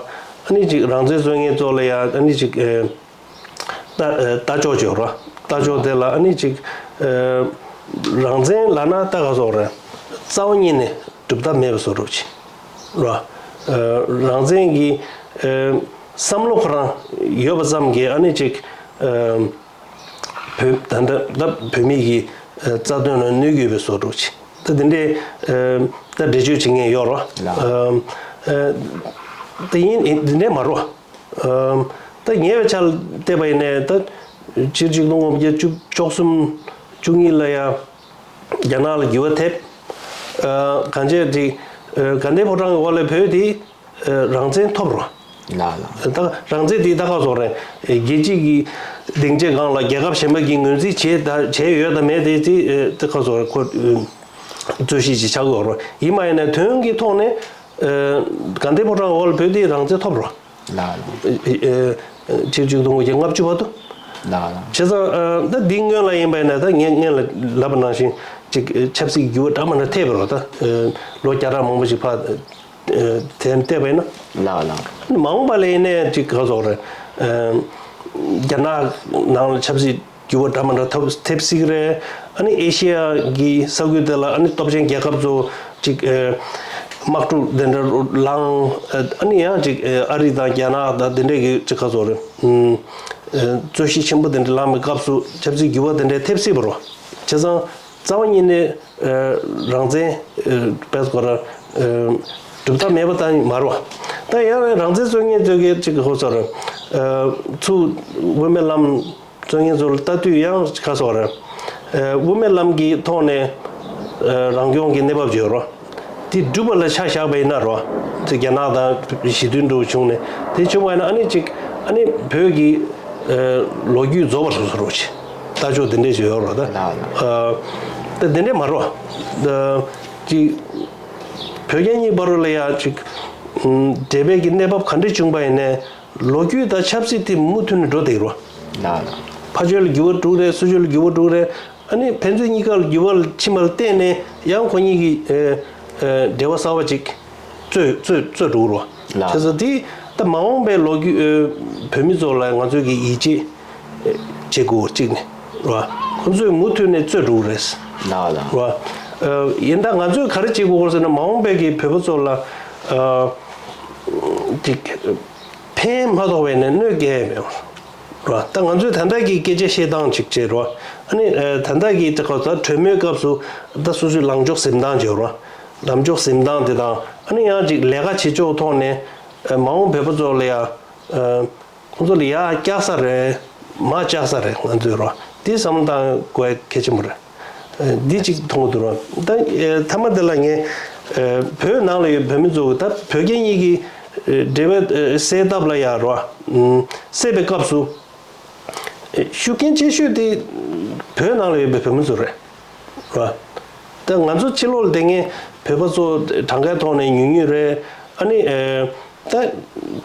ཨ་ནི་ཅིག་རང་བཙན་རྩོད་མཁན་ཚོ་ལ་ཡ་ཨ་ནི་ཅིག་ལྟ་ལྟ་ཕྱོགས་ཅིག་ཡོད་རེད། ལྟ་ཕྱོགས་དེ་ལ་ཨ་ནི་ཅིག་རང་བཙན་ལབ་ན་ལྟ་ག་སོགས་རེད། རྩ་བ་ཉིད་ནས་སྒྲུབ་ཐབས་མེད་པ་བཟོ་འདྲ་ཅིག་རེད། རང་བཙན་གྱི་བསམ་བློ་ཁོ་རང་ཡོད་པ་ཙམ་གྱིས་ཨ་ནི་ཅིག་བོད་ད་ལྟ་ད་བོད་མི་གི་རྩ་དོན་ལ་གནོད་ཀྱི་ཡོད་པའི་བཟོ་འདྲ་ཅིག་ད་དེ་འདྲའི་ ད་འགྲེལ་བརྗོད་བྱེད་མཁན་ཡོད་རོ། ལགས། ཨམ། ཨ། དེ་ཡིན་འདི་འདྲས་མ་རོ། ཨམ། ད་ཉེ་བའི་ཆར་བལྟས་པ་ཡིན་ནའི་ད་ཕྱི་ལོ་ཆིག་སྟོང་དགུ་བརྒྱ་བཅུ་བཅུ་གསུམ་བཅུ་གཉིས་ལ་ཡ་རྒྱ་ནག་ལ་འགྱུར་བ་ཐེབས། ཨ། གང་ཅི་དེ། ཨ། དགའ་ལྡན་ཕོ་བྲང་གི་འོག་ལ་བོད་དེ། ཨ། རང་བཙན་ཐོབ་རོ། ལགས་ལགས། ད་རང་བཙན་དེ་ད་ག་སོགས་རེད། རྒྱལ་སྤྱི་གི་སྡིངས་ཆའི་སྒང་ལ་རྒྱལ་ཁབ་གཞན་པ་གིས་ངོས་འཛིན་བྱས་ད་བྱས་ཡོད་དམ་མེད་དེ་དེ་ད་ག་སོགས་རེད། ཁོ་རྩོད་གཞི་ཅིག་ཆགས་ཀྱི་ཡོད་རེད། ཡིན་མ་ཡིན་ན་དོན་གྱི་ཐོག་ནས། ཨ། དགའ་ལྡན་ཕོ་བྲང་འོག་ལ་བོད་དེ་རང་བཙན་ཐོབ་རོ། ལགས་ལགས། ཨ། ཨ། ཕྱི་ལོ་ཆིག་སྟོང་དགུ་བརྒྱ་ལྔ་བཅུ་བར་དུ། ལགས་ལགས། བྱས་ཙང་། ཨ། ད་འདིའི་སྔོན་ལ་ཡིན་པ་ཡིན་ན་ད་ངས་སྔོན་ལ་ལབ་པ་ནང་བཞིན་ཅིག་ཆབ་སྲིད་འགྱུར་བ་འདྲ་མི་འདྲ་ཐེབས་པ་རེད། ད་ལོ་བརྒྱ་ཕྲག་མང་པོ་ཞིག་ཕར་དེ་བལྟས་པ་ཡིན་ན། ལགས་ལགས། མ་འོངས་པ་ལ་ཡིན་ནའི་ཅིག་ག་ཟེར་དགོས་རེད། ཨ། རྒྱ་ནག་ནང་ལ་ཆབ་སྲིད་འགྱུར་བ་འདྲ་མི་འདྲ་ཐེབས་ཐེབས་སྲིད་ཀྱི་རེད། ཨ་ནི་ཨེ་ཤེ་ཡ་གི་ས་ཁུལ་དེ་ལ་ཨ་ནི་སྟོབས་ཆེན་རྒྱལ་ཁབ་ཚོ་ཅིག་ཨ། དམག་འཁྲུག་དེ་འདྲ་ལངས། ཨ་ནི་ཡང་ཅིག་ཨ་རི་དང་རྒྱ་ནག་དང་དེ་འདྲས་ཀྱི་ཅིག་ག་ཟེར་དགོས་རེད། ཨ། རྩོད་གཞི་ཆེན་པོ་དེ་འདྲ་ལངས་པའི་སྐབས་སུ་ཆབ་སྲིད་འགྱུར་བ་དེ་འདྲ་ཐེབས་སྲིད་པ་རེད། བྱས་ཙང་རྩ་བ་ཉིད་ནས། ཨ། རང་བཙན། ཨ། བས་སྐོར། ཨ། གྲུབ་མཐའ་མེད་པ་དང་མ་རེད། ད་ཡང་རང་བཙན་རྩོད་མཁན་ཚོས་ཀྱི་ཅིག་ཧོ་ཚོར། ཨ། ཚུར་དབུ་མའི་ལམ་རྩོད་མཁན་ཚོ་ལ་ལྟ་དུས་ཡང་ཁ་སོ་རེད། ཨ། དབུ་མའི་ལམ་གྱི་ཐོག་ནས། ཨ། རང་སྐྱོང་གི་གནས་བབ་ཅིག་ཡོད་རེད། དེ་འགྲུབ་པ་ལ་ཆ་བཞག་པ་ཡིན་ན་རེད། དེ་རྒྱ་ནག་དང་ཞི་མཐུན་འགྲོ་བྱུང་ནས་དེ་བྱུང་བ་ཡིན་ན་ཨ་ནི་ཅིག་ཨ་ནི་བོད་ཀྱི། ཨ། ལོ་རྒྱུས་རྫོགས་པ་སོ་སོ་རེད་ཅེས་ལྟ་ཕྱོགས་དེ་འདྲས་ཅིག་ཡོད་རེད་ད། ལགས་ལགས། ཨ། ད་དེ་འདྲས་མ་རེད། ཨ། ཅིག་བོད་རྒྱ་གཉིས་བར་ལ་ཡ་ཅིག་ཨམ། འབྲེལ་བའི་གི་གནས་བབ་ག་འདྲ་བྱུང་པ་ཡིན་ནའི་ལོ་རྒྱུས་དང་ཆབ་སྲིད་དེ་མུ་མཐུད་ནས་འགྲོ་བསྡད་ཀྱི་རེད། ལགས་ལགས། ཕར་ཕྱོགས་ལ་འགྱུར་བ་འགྲོ་གི་རེད། ཚུར་ཕྱོགས་ལ་འགྱུར་བ་འགྲོ་གི་རེད། ཨ་ནི་ཕན་ཚུན་གཉིས་ཀ་ལ་འགྱུར་བ་ཕྱིན་པ་ལ་བརྟེན་ནས་ཡང་ཁོ་གཉིས་ཀྱི་ཨེ་ཨེ་འབྲེལ་བ་གསར་བ་ཅིག་རྩོད་རྩོད་རྩོད་འགྲོ་གི་རེད། ལགས། བྱས་ཙང་དེ་ད་མ་འོངས་པའི་ལོ་རྒྱུས་ཨེ་བོད་མི་ཚོ་ལ་ང་ཚོས་ཀྱི་ཡིད་ཆེས་བྱེད་དགོས་གཅིག་ནས་རེད་བ། ཁོ་ཚོས་མུ་མཐུད་ནས་རྩོད་འགྲོ་གི་རེད། ལགས་ལགས། རེད་བ། ཨ། ཡིན་ད་ང་ཚོས་ག་རེ་བྱེད་དགོས་ཟེར་ན་མ་འོངས་པའི་གི་བོད་པ་ཚོ་ལ་ཨ། ཅིག་ཕན་མ་ཐོགས་པའི་ནས་གནོད་སྐྱེལ་མེད་པ་རེད་བ། ད་ང་ཚོས་ད་ལྟ་གི་སྐད་ཆ་བཤད་སྟངས་ཅིག་བྱེད་རེད་བ། ཨ་ནི་ཨ། ད་ལྟ་གི་ད་ག་ད་གྲོས་མོལ་སྐབས་སུ་ད་སོ་སོའི་ལངས་ཕྱོགས་ཟིན་སྟངས་བྱེད་རེད་བ། ལངས་ཕྱོགས་ཟིན་སྟངས་དེ་དང་ཨ་ནི་ཡང་ཅིག་ལས་ཀ་བྱེད་ཕྱོགས་ཐོག་ནས་ཨ། མ་འོངས་བོད་པ་ཚོ་ལ་ཡ། ཨ། ཁོང་ཚོ་ལ་ཡར་བཀྱག་ས་རེད། མར་བཀྱག་ས་རེད། ང་ཚོས་རོ། དེ་བསམ་བློ་བཏང་དགོས་གལ་ཆེན་པོ་རེད། ཨ། འདི་གཅིག་མཐོང་གི་འདུག་རོ། ད་ཨ། མཐའ་མ་དེ་ལ་ངས་ཨ། བོད་ནང་ལ་ཡོད་བོད་མི་ཚོ་ད་བོད་རྒྱ་གཉིས་ཀྱི་ཨ། འབྲེལ་བ་ཨ། སེལ་ཐབས་ལ་ཡ་རོ། ཨ། སེལ་བའི་སྐབས་སུ་ཨ། ཤུགས་རྐྱེན་ཆེ་ཤོས་དེ་བོད་ནང་ལ་ཡོད་པའི་བོད་མི་ཚོ་རེད། རོ། ད་ང་ཚོ་ཕྱི་ལོགས་ལ་བསྡད་མཁན་བོད་པ་ཚོ་གྲངས་ཀའི་ཐོག་ནས་ཉུང་ཉུང་རེད། ཨ་ནི་ཨ། ད་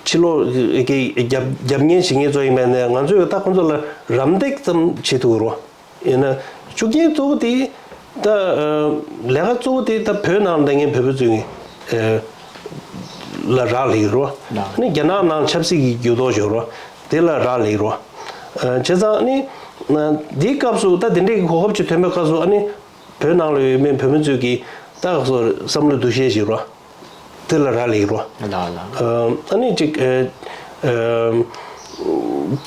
ཕྱི་ལོགས་ཀྱི་རྒྱབ་རྒྱབ་གཉེར་བྱེད་མཁན་ཚོ་ཡིན་པ་ནས་ང་ཚོས་ད་ཁོང་ཚོ་ལ་རམ་འདེགས་ཙམ་བྱེད་ཐུབ་རོ། ཡིན་ན་ཤུགས་རྐྱེན་གཙོ་བོ་དེ་ད་ཨ། ལས་ཀ་གཙོ་བོ་དེ་ད་བོད་ནང་ལ་བསྡད་མཁན་བོད་པ་ཚོ་ཡིན། ཨ། ལ་རག་ལས་རོ། ཨ་ནི་རྒྱ་ནག་ནང་ཆབ་སྲིད་ཀྱི་འགྱུར་ལྡོག་བྱུང་རོ། དེ་ལ་རག་ལས་རོ། ཨ། བྱས་ཙང་ཨ་ནི་ཨ། འདིའི་སྐབས་སུ་ད་དེ་འདྲའི་གོ་སྐབས་ཅིག་ཐོན་པའི་སྐབས་སུ་ཨ་ནི་བོད་ནང་ལ་ཡོད་མཁན་བོད་མི་ཚོས་ཀྱིས་ད་ག་སོ་བསམ་བློ་འདུ་ཤེས་ཤིག་རོ། དེ་ལ་རག་ལས་རོ། ལགས་ལགས། ཨ། ཨ་ནི་ཅིག་ཨ། ཨ།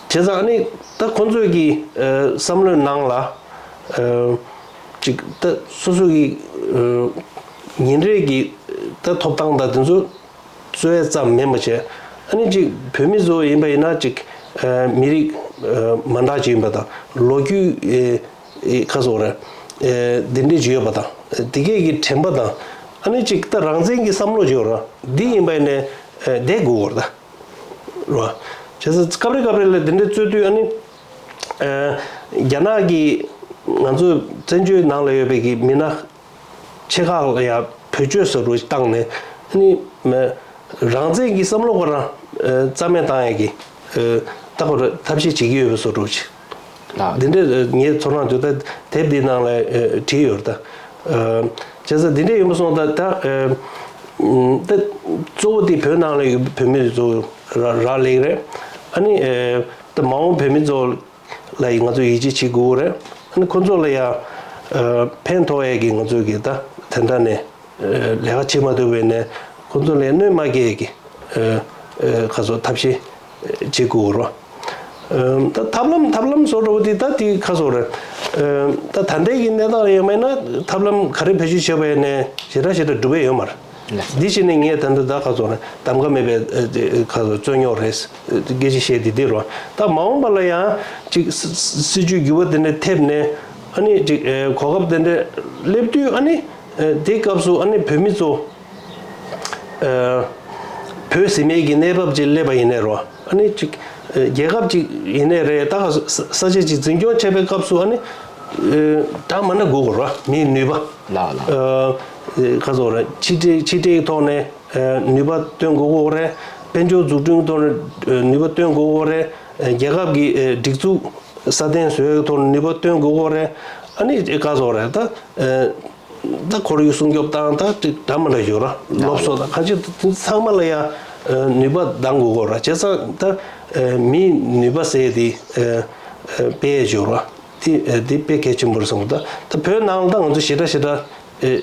བྱས་ཙང་ཨ་ནི་ད་ཁོང་ཚོས་ཀྱི་ཨ། བསམ་བློའི་ནང་ལ་ཨ། ཅིག་ད་སོ་སོ་གི་ཨ། ཉིན་རེ་གི་ད་ཐོབ་ཐང་དང་དེ་ཚོ་རྩོད་ཡ་ཙམ་མིན་པ་བྱས། ཨ་ནི་ཅིག་བོད་མི་ཚོ་ཡིན་པ་ཡིན་ན་ཅིག་ཨ། མི་རིགས་ཨ། མ་འདྲ་ཅིག་ཡིན་པ་དང་ལོ་རྒྱུས་ཨ། ཨེ། ཁ་སོགས་རེད། ཨེ། འདི་འདྲས་ཅིག་ཡོད་པ་དང་། དེ་གས་ཀྱི་དྲན་པ་དང་། ཨ་ནི་ཅིག་ད་རང་བཙན་གྱི་བསམ་བློ་ཅིག་ཡོད་ར། འདི་ཡིན་པ་ཡིན་ནས་ཨེ། བསྡད་དགོས་བར་ད། ར། བྱས་ཙང་སྐབས་རེ་སྐབས་རེ་ལ་འདི་འདྲས་རྩོད་དུས་ཨ་ནི། ཨེ། རྒྱ་ནག་གིས་ང་ཚོ་བཙན་བྱོལ་ནང་ལ་ཡོད་པའི་གི་མི་སྣ་ཆེ་ཁག་ལ་ཡང་བེད་སྤྱོད་བཟོ་འདྲ་བཏང་ནས་ཨ་ནི། རང་བཙན་གྱི་བསམ་བློ་ཁོ་རང་རྩ་མེད་བཏང་ཡས་ཀྱི་ད་ཁོ་རང་ཐབས་ཤེས་བྱེད་ཀྱི་ཡོད་པའི་བཟོ་འདྲ་ཅིག་ལགས། འདི་འདྲ་ངས་ཚོར་སྣང་དུ་ད་དེབ་འདིའི་ནང་ལ་བྲིས་ཡོད་རེད་ད། བྱས་ཙང་འདི་འདྲ་ཡིན་པ་སོང་ད་ད་ད་གཙོ་བོ་དེ་བོད་ནང་ལ་ཡོད་བོད་མི་ཚོ་རག་ལས་རེད། ཨ་ནི་ད་མ་འོངས་བོད་མི་ཚོ་ལ་ཡི་ང་ཚོ་ཡིད་ཆེས་བྱེད་དགོས་རེད། ཨ་ནི་ཁོ་ཚོ་ལ་ཡང་ཕན་ཐོགས་ཡས་ཀྱི་ང་ཚོ་གི་ད་དེ་འདྲ་ནས་ལས་ཀ་བྱེད་མ་ཐུབ་པའི་ནས་ཁོ་ཚོ་ལ་གནོད་མ་སྐྱེལ་ཡས་ཀྱི་ཁ་སོ་ཐབས་ཤེས་བྱེད་དགོས་རོ། ཨ་ད་ཐབས་ལམ་ཐབས་ལམ་བཟོ་འདྲ་བོ་དེ་ད་དེ་ཁ་བཟོ་རེད། ཨ་ད་ད་ལྟའི་གི་གནས་སྟངས་ལ་ཡོད་མེད་ན་ཐབས་ལམ་ག་རེ་བེད་སྤྱོད་བྱས་པ་ཡིན་ནའི་ཞེ་དྲག་ཞེ་དྲག་འགྲུབ་པ་ཡོད་མ་རེད། འདི་བྱས་ནས་ངས་ད་ལྟ་ད་ཁ་བཟོ་རེད། གདམ་ག་མེད་པའི་ཨ་དེ་ཁ་བཟོ་རྩོད་རྙོག་རེད། སྐད་ཆ་བཤད་དེ་འདི་རོ། ད་མ་འོངས་པ་ལ་ཡང་ཅིག་སྲིད་ཇུས་འགྱུར་བ་དེ་འདྲ་ཐེབས་ནས་ཨ་ནི་ཅིག་གོ་སྐབས་དེ་འདྲ་སླེབས་དུས་ཨ་ནི་དེ་སྐབས་སུ་ཨ་ནི་བོད་མི་ཚོ་བོད་ཟེར་མཁན་གྱི་གནས་བབ་ཅིག་སླེབས་པ་ཡིན་ནའི་རོ། ཨ་ནི་ཅིག་རྒྱལ་ཁབ་ཅིག་ཡིན་ནའི་རེད། ད་ས་ཆ་ཅིག་འཛིན་སྐྱོང་བྱེད་པའི་སྐབས་སུ་ཨ་ནི་ད་མ་ན་དགོས་དགོས་རོ། མིའི་ནུས་པ། ལགས་ལགས། ཁ་སོགས་རེད། ཕྱི་དྲིལ་ཕྱི་དྲིལ་ཐོག་ནས་ནུས་པ་བཏོན་དགོས་ཀྱི་ཡོད་རེད། དཔལ་འབྱོར་འཛུགས་སྐྲུན་ཐོག་ནས་ནུས་པ་བཏོན་དགོས་ཀྱི་ཡོད་རེད། རྒྱལ་ཁབ་ཀྱི་སྒྲིག་འཛུགས་སྲ་བརྟན་བཟོ་ཡག་ཐོག་ནས་ནུས་པ་བཏོན་དགོས་ཀྱི་ཡོད་རེད། ཨ་ནི་ཁ་སོགས་རེད། ད་ད་ཁོར་ཡུག་སྲུང་སྐྱོབ་དང་ད་འདྲ་མི་འདྲ་ཡོད་ར། སློབ་གསོ་དང་གང་ཅི་ཚང་མ་ལ་ཡང་ནུས་པ་འདང་དགོས་ཀྱི་ཡོད་ར། བྱས་ཙང་ད་མིའི་ནུས་པ་ཟེར་དེ་དཔེ་ཡོད་ར། དེ་དེ་དཔེ་གལ་ཆེན་པོ་རེད་བསམ་གི་འདུག་ད་བོད་ནང་ལ་ད་ང་ཚོ་ཞེ་དྲག་ཞེ་དྲག་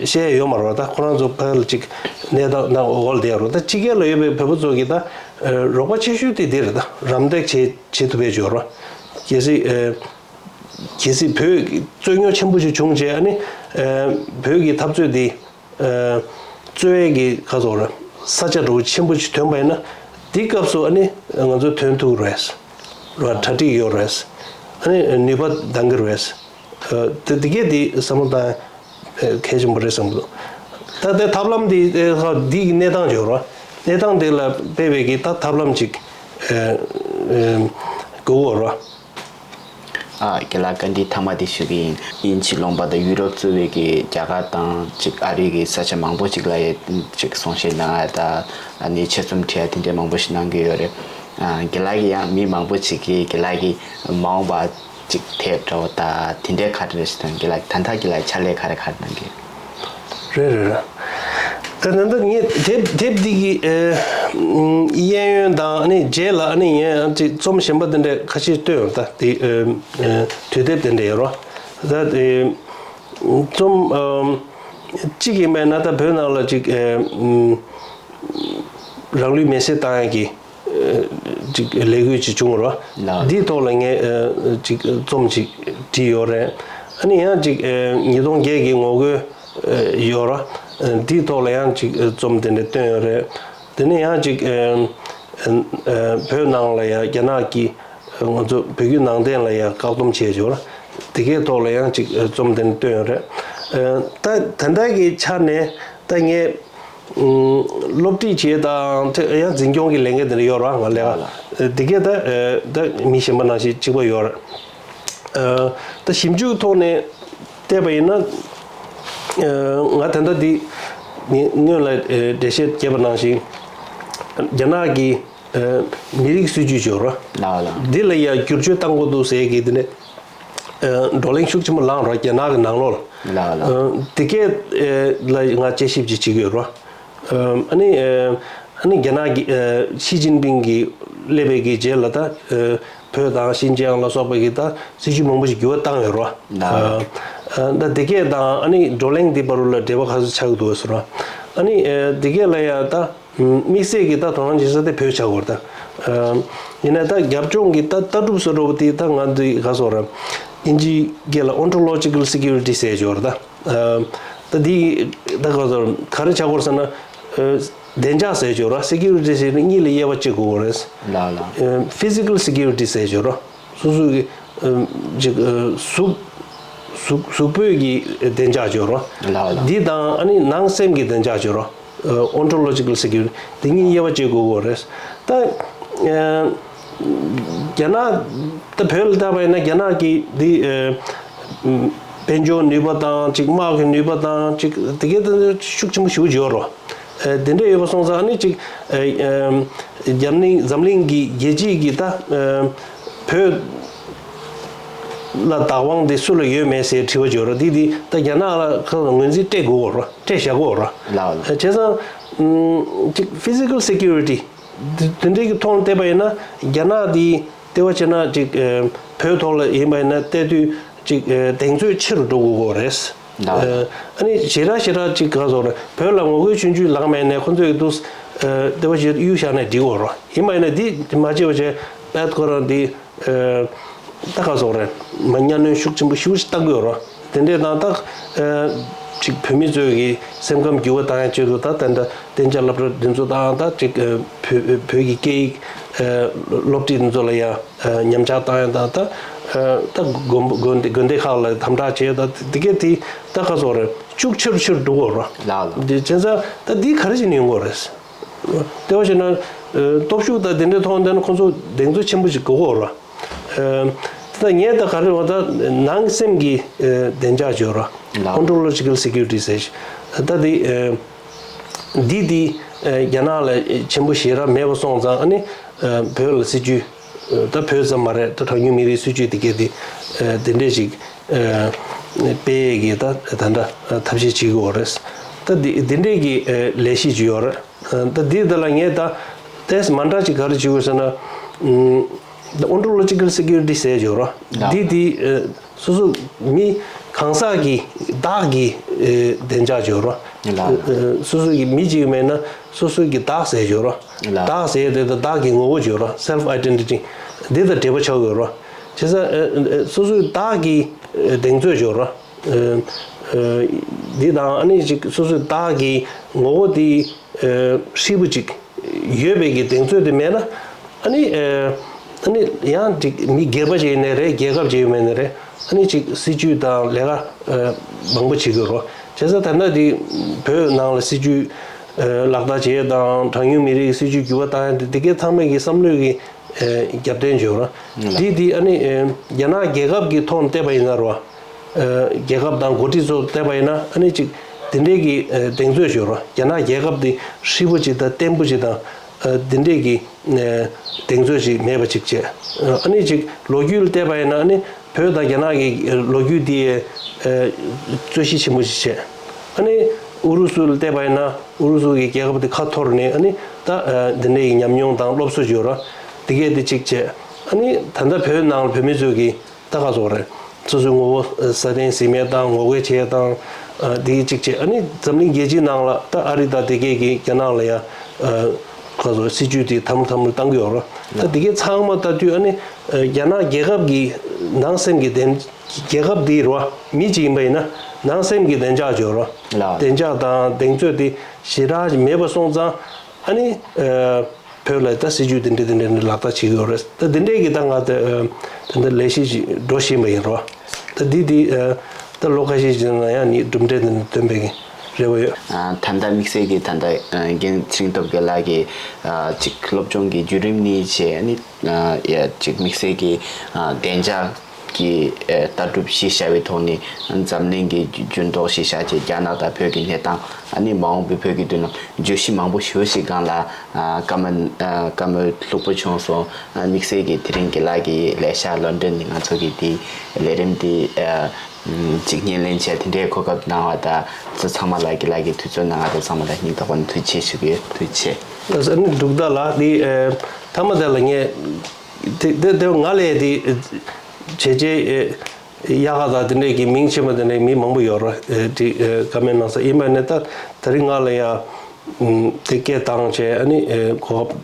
བཤད་ཡ་ཡོད་མ་རེད་བ། ད་ཁོ་རང་ཚོ་ཕ་གི་ལ་ཅིག་གནས་སྟངས་ནང་འོག་ལ་བསྡད་ཡོད་རེད། ད་ཕྱི་རྒྱལ་ལ་ཡོད་པའི་བོད་པ་ཚོ་གི་ད་རོགས་པ་ཆེ་ཤོས་དེ་འདི་རེད། ད་རམ་འདེགས་བྱེད་བྱེད་ཐུབ་པའི་ཡོད་རེད། གལ་སྲིད་གལ་སྲིད་བོད་རྩོད་རྙོག་ཆེན་པོ་ཞིག་བྱུང་རྗེས་ཨ་ནི་བོད་ཀྱི་འཐབ་རྩོད་འདི་རྩོད་ཡས་ཀྱི་ཁ་སོགས་རེད། ས་ཆ་འདྲ་བོ་ཆེན་པོ་ཞིག་ཐོན་པ་ཡིན་ན་འདི་སྐབས་སུ་ཨ་ནི་ང་ཚོས་ཐོན་ཐུབ་རེད། ར་གྲ་སྒྲིག་ཡོད་རེད། ཨ་ནི་ནུས་པ་འདང་གི་རེད། དེ་དེ་གས་དེ་བསམ་བློ་བཏང་གལ་ཆེན་པོ་རེད་བསམ་གི་འདུག་ད་ལྟའི་ཐབས་ལམ་འདི་འདི་གི་གནས་སྟངས་ཡོད་རེད། གནས་སྟངས་དེ་ལ་དཔག་པའི་གི་ད་ཐབས་ལམ་ཅིག་དགོས་ཀྱི་ཡོད་རེད། ཨ་རྒན་ལགས་བཀའ་འདྲི་མཐའ་མ་དེ་ཞུ་གི་ཡིན། དབྱིན་ཇི་ལུང་པ་དང་ཡུ་རོབ་གཙོས་པའི་གི་རྒྱ་གར་དང་ཅིག་ཨ་རི་གི་ས་ཆ་མང་པོ་ཅིག་ལ་ཡ་ཅིག་གསུང་བཤད་གནང་ཡ་ད་ཨ་ནི་ཆེད་རྩོམ་བྲིས་ཡ་དེ་འདྲའི་མང་པོ་ཞིག་གནང་གི་ཡོད་རེད། ཨ་རྒན་ལགས་ཀྱིས་ཡང་མི་མང་པོ་ཅིག་གིས་རྒན་ལགས་ཀྱིས་མ་འོངས་པ་ཅིག་དེབ་འདྲ་བོ་ད་དེ་འདྲའི་ག་རེ་རེད་ཟེར་དང་རྒན་ལགས་ད་ལྟ་རྒན་ལགས་ཕྱག་ལས་ག་རེ་ག་རེ་གནང་གི། རེད་རེད་རེད། ད་ད་ལྟ་ངས་དེབ་དེབ་འདི་གི་ཨེ་གཡས་གཡོན་དང་ཨ་ནི་རྗེས་ལ་ཨ་ནི་ངས་ཨ་ཅིག་རྩོམ་གཞན་པ་དེ་འདྲ་ཁ་ཤས་བཏོན་ཡོད། ད་དེ་ཨེ་ཨེ་དུས་དེབ་དེ་འདྲ་ཡོད་རོ། ད་དེ་རྩོམ་ཨམ་གཅིག་ཡིན་པས་ན་ད་བོད་ནང་ལ་ཅིག་ཨེ་ཨམ་རང་ལུས་མེར་སྲེག་བཏང་ཡག་གི་ཅིག་ལས་འགུལ་ཅིག་བྱུང་རོ། ལགས། འདིའི་ཐོག་ལ་ངས་ཨ་ཅིག་རྩོམ་ཅིག་བྲིས་ཡོད་རེད། ཨ་ནི་ཡང་ཅིག་ཨ་ཉིས་སྟོང་བརྒྱད་ཀྱི་ངོ་རྒོལ་ཨ་ཡོད་རོ། ཨ་འདིའི་ཐོག་ལ་ཡང་ཅིག་ཨ་རྩོམ་དེ་འདྲ་བཏོན་ཡོད་རེད། དེ་ནས་ཡང་ཅིག་ཨ་ཨ་བོད་ནང་ལ་ཡང་རྒྱ་ནག་གིས་ང་ཚོ་བོད་བརྒྱུད་ནང་བསྟན་ལ་ཡང་བཀག་སྡོམ་བྱས་ཡོད་རོ། དེ་གའི་ཐོག་ལ་ཡང་ཅིག་ཨ་རྩོམ་དེ་འདྲ་བཏོན་ཡོད་རེད། ཨ་ད་ད་ལྟ་གི་ཆ་ནས་ད་ངས་སློབ་ཁྲིད་བྱེད་དང་དེ་ཡང་འཛིན་སྐྱོང་གི་ལས་འགན་དེ་འདྲ་ཡོད་ར་ང་ལས་ཀ་དེ་གས་ད་ད་མི་གཞན་པ་ནང་བཞིན་གཅིག་པ་ཡོད་ར། ད་ཞིབ་འཇུག་ཐོག་ནས་བལྟས་པ་ཡིན་ན་ང་ད་ལྟ་འདི་སྔོན་ལ་འགྲེལ་བཤད་བརྒྱབ་པ་ནང་བཞིན་རྒྱ་ནག་གི་མི་རིགས་སྲིད་ཇུས་ཡོད་ར། ལགས་ལགས། འདི་ལ་ཡང་བསྒྱུར་བཅོས་བཏང་དགོས་འདུག་ཟེར་གི་དེ་ནས་བགྲོ་གླེང་ཤུགས་ཆེན་པོ་ལངས་ར་རྒྱ་ནག་གི་ནང་ལོགས་ལ། ལགས་ལགས། དེ་གས་ལ་ང་དཔྱད་ཞིབ་ཅིག་བྱེད་ཀྱི་ཡོད་ར། ཨ་ནི་ཨ་ནི་རྒྱ་ནག་གི་ཞི་ཅིན་ཕིང་གིས་སླེབས་པའི་གི་རྗེས་ལ་ད་བོད་དང་ཤིན་ཅང་ལ་སོགས་པ་གི་ད་སྲིད་ཇུས་མང་པོ་ཞིག་འགྱུར་བ་བཏང་ཡོད་ར། ད་དེ་གས་དང་ཨ་ནི་བགྲོ་གླེང་འདི་བར་ལ་འབྲེལ་བ་ག་ཚོད་ཆགས་ཀྱི་འདུག་ཟེར་ར། ཨ་ནི་དེ་གས་ལ་ཡང་ད་དམིགས་བསལ་གྱི་ད་དོ་སྣང་བྱེད་ས་དེ་བོད་ཆགས་ཀྱི་ཡོད་ར། ད་ཡིན་ན་ད་རྒྱབ་ལྗོངས་ཀྱི་ད་ལྟ་གྲུབ་བཟོ་འདྲ་བོ་དེ་ད་ང་འདི་ག་ཟེར་ར། དབྱིན་ཇིའི་སྐད་ལ་Ontological Security ཟེར་ཡོད་ར། ད་ད་འདི་ད་ག་ཟེར་ག་རེ་ཆགས་ཀྱི་ཡོད་ར་ཟེར་ན། བདེ་འཇགས་ཟེར་ཡོད་ར། Security ཟེར་ནི་གཉིས་ལ་དབྱེ་བ་ཕྱེ་དགོས་རེད། ལགས་ལགས། Physical Security ཟེར་ཡོད་ར། སོ་སོ་གི་ཅིག་གཟུགས་གཟུགས་གཟུགས་པོའི་གི་བདེ་འཇགས་ཡོད་ར། ལགས་ལགས། འདི་དང་ཨ་ནི་ནང་སེམས་ཀྱི་བདེ་འཇགས་ཡོད་ར། Ontological Security དེ་གཉིས་དབྱེ་བ་ཕྱེ་དགོས་ཀྱི་རེད། ད་རྒྱ་ནག་ད་བོད་ལ་བལྟས་པ་ཡིན་ན་རྒྱ་ནག་གི་འདི་དཔལ་འབྱོར་ནུས་པ་དང་ཅིག་དམག་གི་ནུས་པ་དང་ཅིག་དེ་གའི་ཤུགས་ཆེན་པོ་ཞེ་པོ་ཡོད་ར། དེ་འདྲ་ཡོད་པ་སོང་ཙང་ཨ་ནི་ཅིག་འཛམ་གླིང་འཛམ་གླིང་གི་རྒྱལ་སྤྱིའི་གི་ད་བོད་ལ་བདག་དབང་དེ་སུ་ལ་ཡོད་མེད་ཟེར་དྲི་བ་ཡོད་ར། དེ་དེ་ད་རྒྱ་ནག་ལ་ཁ་ངོས་འཛིན་སྤྲད་དགོས་ར། སྤྲད་བཞག་དགོས་ར། ལགས་ལགས། བྱས་ཙང་ཅིག་Physical Security དེ་འདྲའི་གི་ཐོག་ནས་བལྟས་པ་ཡིན་ན་རྒྱ་ནག་དེ་ལྟེ་བ་བྱས་ན་ཅིག་བོད་ཐོག་ལ་ཡིན་པ་ཡིན་ན་བལྟས་དུས་ཅིག་གདེང་ཚོད་ཆེ་རུ་འགྲོ་དགོས་ཀྱི་རེད། ལགས། ཨ་ནི་ཞེ་དྲག་ཞེ་དྲག་ཅིག་ག་ཟེར་ར། བོད་ལ་ངོ་རྒོལ་ཆུང་ཆུང་ལངས་མེད་ནས་ཁོ་ཚོས་འདུག་ལྟེ་བ་ཞིག་གཡུག་བཞག་ནས་འགྲིག་གི་རེད། ཡིན་པ་ཡིན་ན་འདི་མ་བྱས་པ་བྱས་ ཨད་ཁོ་རང་འདི་ད་ག་སོག་རེད། མ་གཉའ་གནོན་ཤུགས་ཆེན་པོ་ཤུགས་ཤིག་བཏང་གི་ཡོད་རོ། དེ་འདྲས་དང་ད་ཅིག་བོད་མི་ཚོས་ཀྱི་སེམས་ཁམས་འགྱུར་བ་བཏང་ཡ་ཆེད་དུ་ད་ད་ད་གཏན་འཇགས་སློབ་གྲྭ་འདི་ཚོ་དང་ད་ཅིག་བོད་བོད་ཀྱི་སྐད་ཡིག་སློབ་ཁྲིད་འདི་ཚོ་ལ་ཡ་ཉམས་ཆག་བཏང་ཡ་དང་ད་ད་དགོན་དགོན་སྡེ་ཁག་ལ་དམ་དྲག་བྱས་ད་དེ་གས་དེ་ད་ག་སོག་རེད། ཤུགས་ཆེ་རུ་ཆེ་རུ་འགྲོ་གི་ཡོད་རོ། ལགས་ལགས། དེ་བྱས་ཙང་ད་འདི་ག་རེ་བྱས་ནས་ཡོང་གི་ཡོད་རེད། ལྟེ་བ་བྱས་ན། ཨ། སྟོབས་ཤུགས་དང་དེ་འདྲའི་ཐོག་འདི་ན་ཁོང་ཚོ་གདེང་ཚོད་ཆེན་པོ་ཞིག་དགོས་ཀྱི་ཡོད་རེད། ཨ། ད་ངས་ད་ག་རེ་བ་ད་ནང་སེམས་ཀྱི་ཨ་བདེ་འཇགས་བརྗོད་རོགས། ལགས། Ontological security ཟེར་ཞིག་ད་དེ་ཨ་འདི་འདི་ཨ་རྒྱ་ནག་ལ་ཆེན་པོ་ཞེ་དྲག་མེད་པ་སོང་ཙང་ཨ་ནི་ཨ་བོད་ལ་སྲིད་ཇུས་ཨ་ད་བོད་ཙམ་མ་རེད། ད་གྲངས་ཉུང་མི་རིགས་སྲིད་ཇུས་དེ་གས་དེ་ཨ་དེ་འདྲས་ཞིག་ཨ་སྤེལ་ཡས་ཀྱི་ད་ད་འདྲ་ཐབས་ཤེས་བྱེད་ཀྱི་ཡོད་རེད། ད་འདི་འདི་འདྲས་ཀྱི་ཨ་ལས་གཞི་ཅིག་ཡོད་རེད། ད་འདི་འདི་ལ་ངས་ད་ཏེས་མ་འདྲ་ཅིག་ག་རེ་བྱེད་དགོས་ཟེར་ན། ཨུམ། Ontological security ཟེར་ཡོད་རོ། ལགས། འདི་འདི་ཨ་སོ་སོ་མི་གང་ཟག་གི་བདག་གི་ཨ་བདེ་འཇགས་ཡོད་རོ། ལགས། ཨ་སོ་སོ་གི་མི་གཅིག་མེད་ན་སོ་སོ་གི་བདག་ཟེར་ཡོད་རོ། ལགས། བདག་ཟེར་དེ་ད་བདག་གི་ངོ་བོ་ཡོད་རོ། Self identity འདི་དང་འབྲེལ་བ་ཆགས་ཡོད་རོ། བྱས་ཙང་ཨ་ཨ་སོ་སོའི་བདག་གི་ཨ་གདེང་ཚོད་ཡོད་རོ། ཨ་ཨ་འདི་དང་ཨ་ནི་ཅིག་སོ་སོའི་བདག་གི་ངོ་བོ་འདི་ཨ་ཧྲིལ་པོ་ཅིག་ཡོད་པའི་གི་གདེང་ཚོད་དེ་མེད་ན། ཨ་ནི་ཨ་ཨ་ནི་ཡང་ཅིག་མི་སྒེར་པ་ཅིག་ཡིན་ནའི་རེད། རྒྱལ་ཁབ་ཅིག་ཡིན་ནའི་རེད། ཨ་ནི་ཅིག་སྲིད་ཇུས་དང་ལས་ཀ་ཨ་མང་པོ་བྱེད་དགོས་རོ། བྱས་ཙང་ད་ལྟ་འདི་བོད་ནང་ལ་སྲིད་ཇུས་ཨ་ལག་བསྟར་བྱེད་ཡས་དང་གྲངས་ཉུང་མི་རིགས་སྲིད་ཇུས་འགྱུར་བ་བཏང་ཡས་འདི་འདི་གའི་ཚང་མས་ཀྱི་བསམ་བློའི་གི་ཨ་རྒྱབ་རྟེན་བྱོས་རོགས། ལགས། འདི་འདི་ཨ་ནི་ཨ་རྒྱ་ནག་རྒྱལ་ཁབ་ཀྱི་ཐོག་ནས་བལྟས་པ་ཡིན་ན་རོ། ཨ་རྒྱལ་ཁབ་དང་འགོ་ཁྲིད་ཚོ་བལྟས་པ་ཡིན་ན་ཨ་ནི་ཅིག་འདི་འདྲའི་གི་ཨ་གདེང་ཚོད་བྱོས་རོགས། རྒྱ་ནག་རྒྱལ་ཁབ་འདི་ཧྲིལ་པོ་ཅིག་དང་བརྟན་པོ་ཅིག་དང་ཨ་འདི་འདྲའི་གི་ཨ་གདེང་ཚོད་ཅིག་མེད་པ་ཅིག་བྱས། ཨ་ནི་ཅིག་ལོ་རྒྱུས་ལ་བལྟས་པ་ཡིན་ན་ཨ་ནི་བོད་དང་རྒྱ་ནག་གི་ལོ་རྒྱུས་འདི་ཨ་རྩོད་གཞི་ཆེན་པོ་ཞིག་བྱས། ཨ་ནི་ཨུ་རུ་སུ་ལ་བལྟས་པ་ཡིན་ན་ཨུ་རུ་སུ་གི་རྒྱལ་ཁབ་དེ་ཁ་འཐོར་ནས་ཨ་ནི་ད་ཨ་འདི་འདྲའི་ཉམས་མྱོང་དང་སློབ་གསོ་ཡོད་ར། དེ་གས་དེ་གཅིག་བྱས། ཨ་ནི་ད་ལྟ་བོད་ནང་ལ་བོད་མི་ཚོས་ཀྱི་ད་ག་ཟེར་རེད། སོ་སོའི་ངོ་བོ་སྲ་བརྟན་ཟིན་མེད་དང་ངོ་རྒོལ་བྱས་དང་། ཨ་དེ་གཅིག་བྱས། ཨ་ནི་འཛམ་གླིང་རྒྱལ་སྤྱིའི་ནང་ལ་ད་ཨ་རི་དང་དེ་གས་ཀྱི་རྒྱ་ནག་ལ་ཡ་ཨ་ག་ཟེར་སྲིད་ཇུས་དེ་དམ་དམ་བཏང་གི་ཡོད་ར། ད་དེ་གས་ཚང་མ་ལྟ་དུས་ཨ་ནི་ཨ་རྒྱ་ནག་རྒྱལ་ཁབ་ཀྱི་ནང་སེམས་ཀྱི་བདེ་རྒྱལ་ཁབ་འདི་རུ་མི་གཅིག་ཡིན་པ་ཡིན་ན་ནང་སེམས་ཀྱི་བདེ་འཇགས་ཡོད་རོ། ལགས། བདེ་འཇགས་དང་གདེང་ཚོད་དེ་ཞེ་དྲག་མེད་པ་སོང་ཙང་ཨ་ནི་ཨ་བོད་ལ་ད་སྲིད་ཇུས་འདི་འདྲ་འདི་འདྲ་ལག་བསྟར་བྱེད་ཀྱི་ཡོད་རེད། ད་འདི་འདྲའི་གི་ད་ང་ད་ད་ལྟ་ལས་གཞི་ཞིག་འགྲོ་བཞིན་པ་ཡིན་རོ། ད་འདི་འདི་ཨ་ད་ལོ་ཁ་ཤས་ཤིག་ནང་ཡང་ནི་གྲུབ་འབྲས་འདི་འདྲ་ཐོན་པའི་གི་རེ་བ་ཡོད། ཨ་ད་ལྟ་དམིགས་བསལ་གྱི་ད་ལྟ་ཨ་རྒན་ཚེ་རིང་སྟོབས་རྒྱལ་ལགས་ཀྱིས་ཨ་ཅིག་སློབ་སྦྱོང་གི་བརྒྱུད་རིམ་གཉིས་བྱས་ནི་ཨ་ཡ་ཅིག་དམིགས་བསལ་གྱི་ཨ་བདེ་འཇགས་ཀྱི་ཨ་ལྟ་གྲུབ་གཞི་བཞག་པའི་ཐོག་ནས་འཛམ་གླིང་གི་འགྱུར་ལྡོག་གཞི་བཞག་བྱས་རྒྱ་ནག་དང་བོད་ཀྱི་གནས་སྟངས་ཨ་ནི་མ་འོངས་པའི་བོད་ཀྱི་མདུན་ལམ་བརྗོད་གཞི་མང་པོ་ཞེ་པོ་ཞིག་སྒང་ལ་ཨ་བཀའ་མོལ་ཨ་བཀའ་མོལ་ལྷུག་པོ་བྱུང་སོང་། ཨ་དམིགས་བསལ་གྱི་དེ་རིང་རྒན་ལགས་ཀྱི་ལས་ཤག་ལོན་ཌོན་ནས་ང་ཚོ་གི་དེ་ལས་རིམ་དེ་ཨ་ཅིག་བརྙན་ལེན་བྱས་དེ་འདྲའི་གོ་སྐབས་གནང་བ་དང་ཚོ་ཚང་མ་ལ་རྒན་ལགས་ཀྱིས་དུས་ཚོད་གནང་བ་དང་ཚང་མ་ལ་སྙིང་ཐག་པ་ནས་ཐུགས་རྗེ་ཆེ་ཞུ་གི་ཡོད། ཐུགས་རྗེ་ཆེ། ཨ་ནི་འབྲུག་བདག་ལགས་འདི་ཨ་མཐའ་མ་དེ་ལ་ངས་དེ་དེ་དེ་ང་ལས་དེ་བྱས་རྗེས་ཨེ་དབྱར་ཁ་དང་དེ་འདྲས་ཀྱི་མིང་ཆེན་པོ་དེ་འདྲས་མི་མང་པོ་ཡོད་རེད། ཨེ་དེ་ཨེ་བཀའ་མོལ་གནང་ས་ཡིན་པ་ནས་ད་དེ་རིང་ང་ལ་ཡང་ཨུམ་དེ་སྐད་བཏང་བྱས་ཨ་ནི་ཨེ་གོ་སྐབས་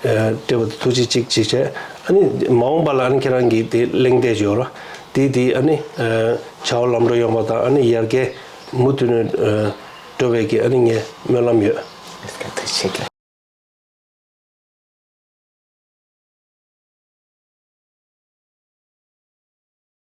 ཨེ་སྤྲད་པ་དེ་ཐུགས་རྗེ་གཅིག་གཅིག་བྱས། ཨ་ནི་མ་འོངས་པ་ལ་ཨ་ནི་ཁྱེད་རང་གིས་དེ་གླེང་བསྡད་ཡོད་རེད། དེ་དེ་ཨ་ནི་ཨེ་བྱ་བ་ལམ་འགྲོ་ཡོང་བ་དང་ཨ་ནི་ཡར་རྒྱས་མུ་མཐུད་ནས་ཨེ་འགྲོ་བའི་གི་ཨ་ནི་ངས་སྨོན་ལམ་ཡོད། ཐུགས་རྗེ་ཆེ།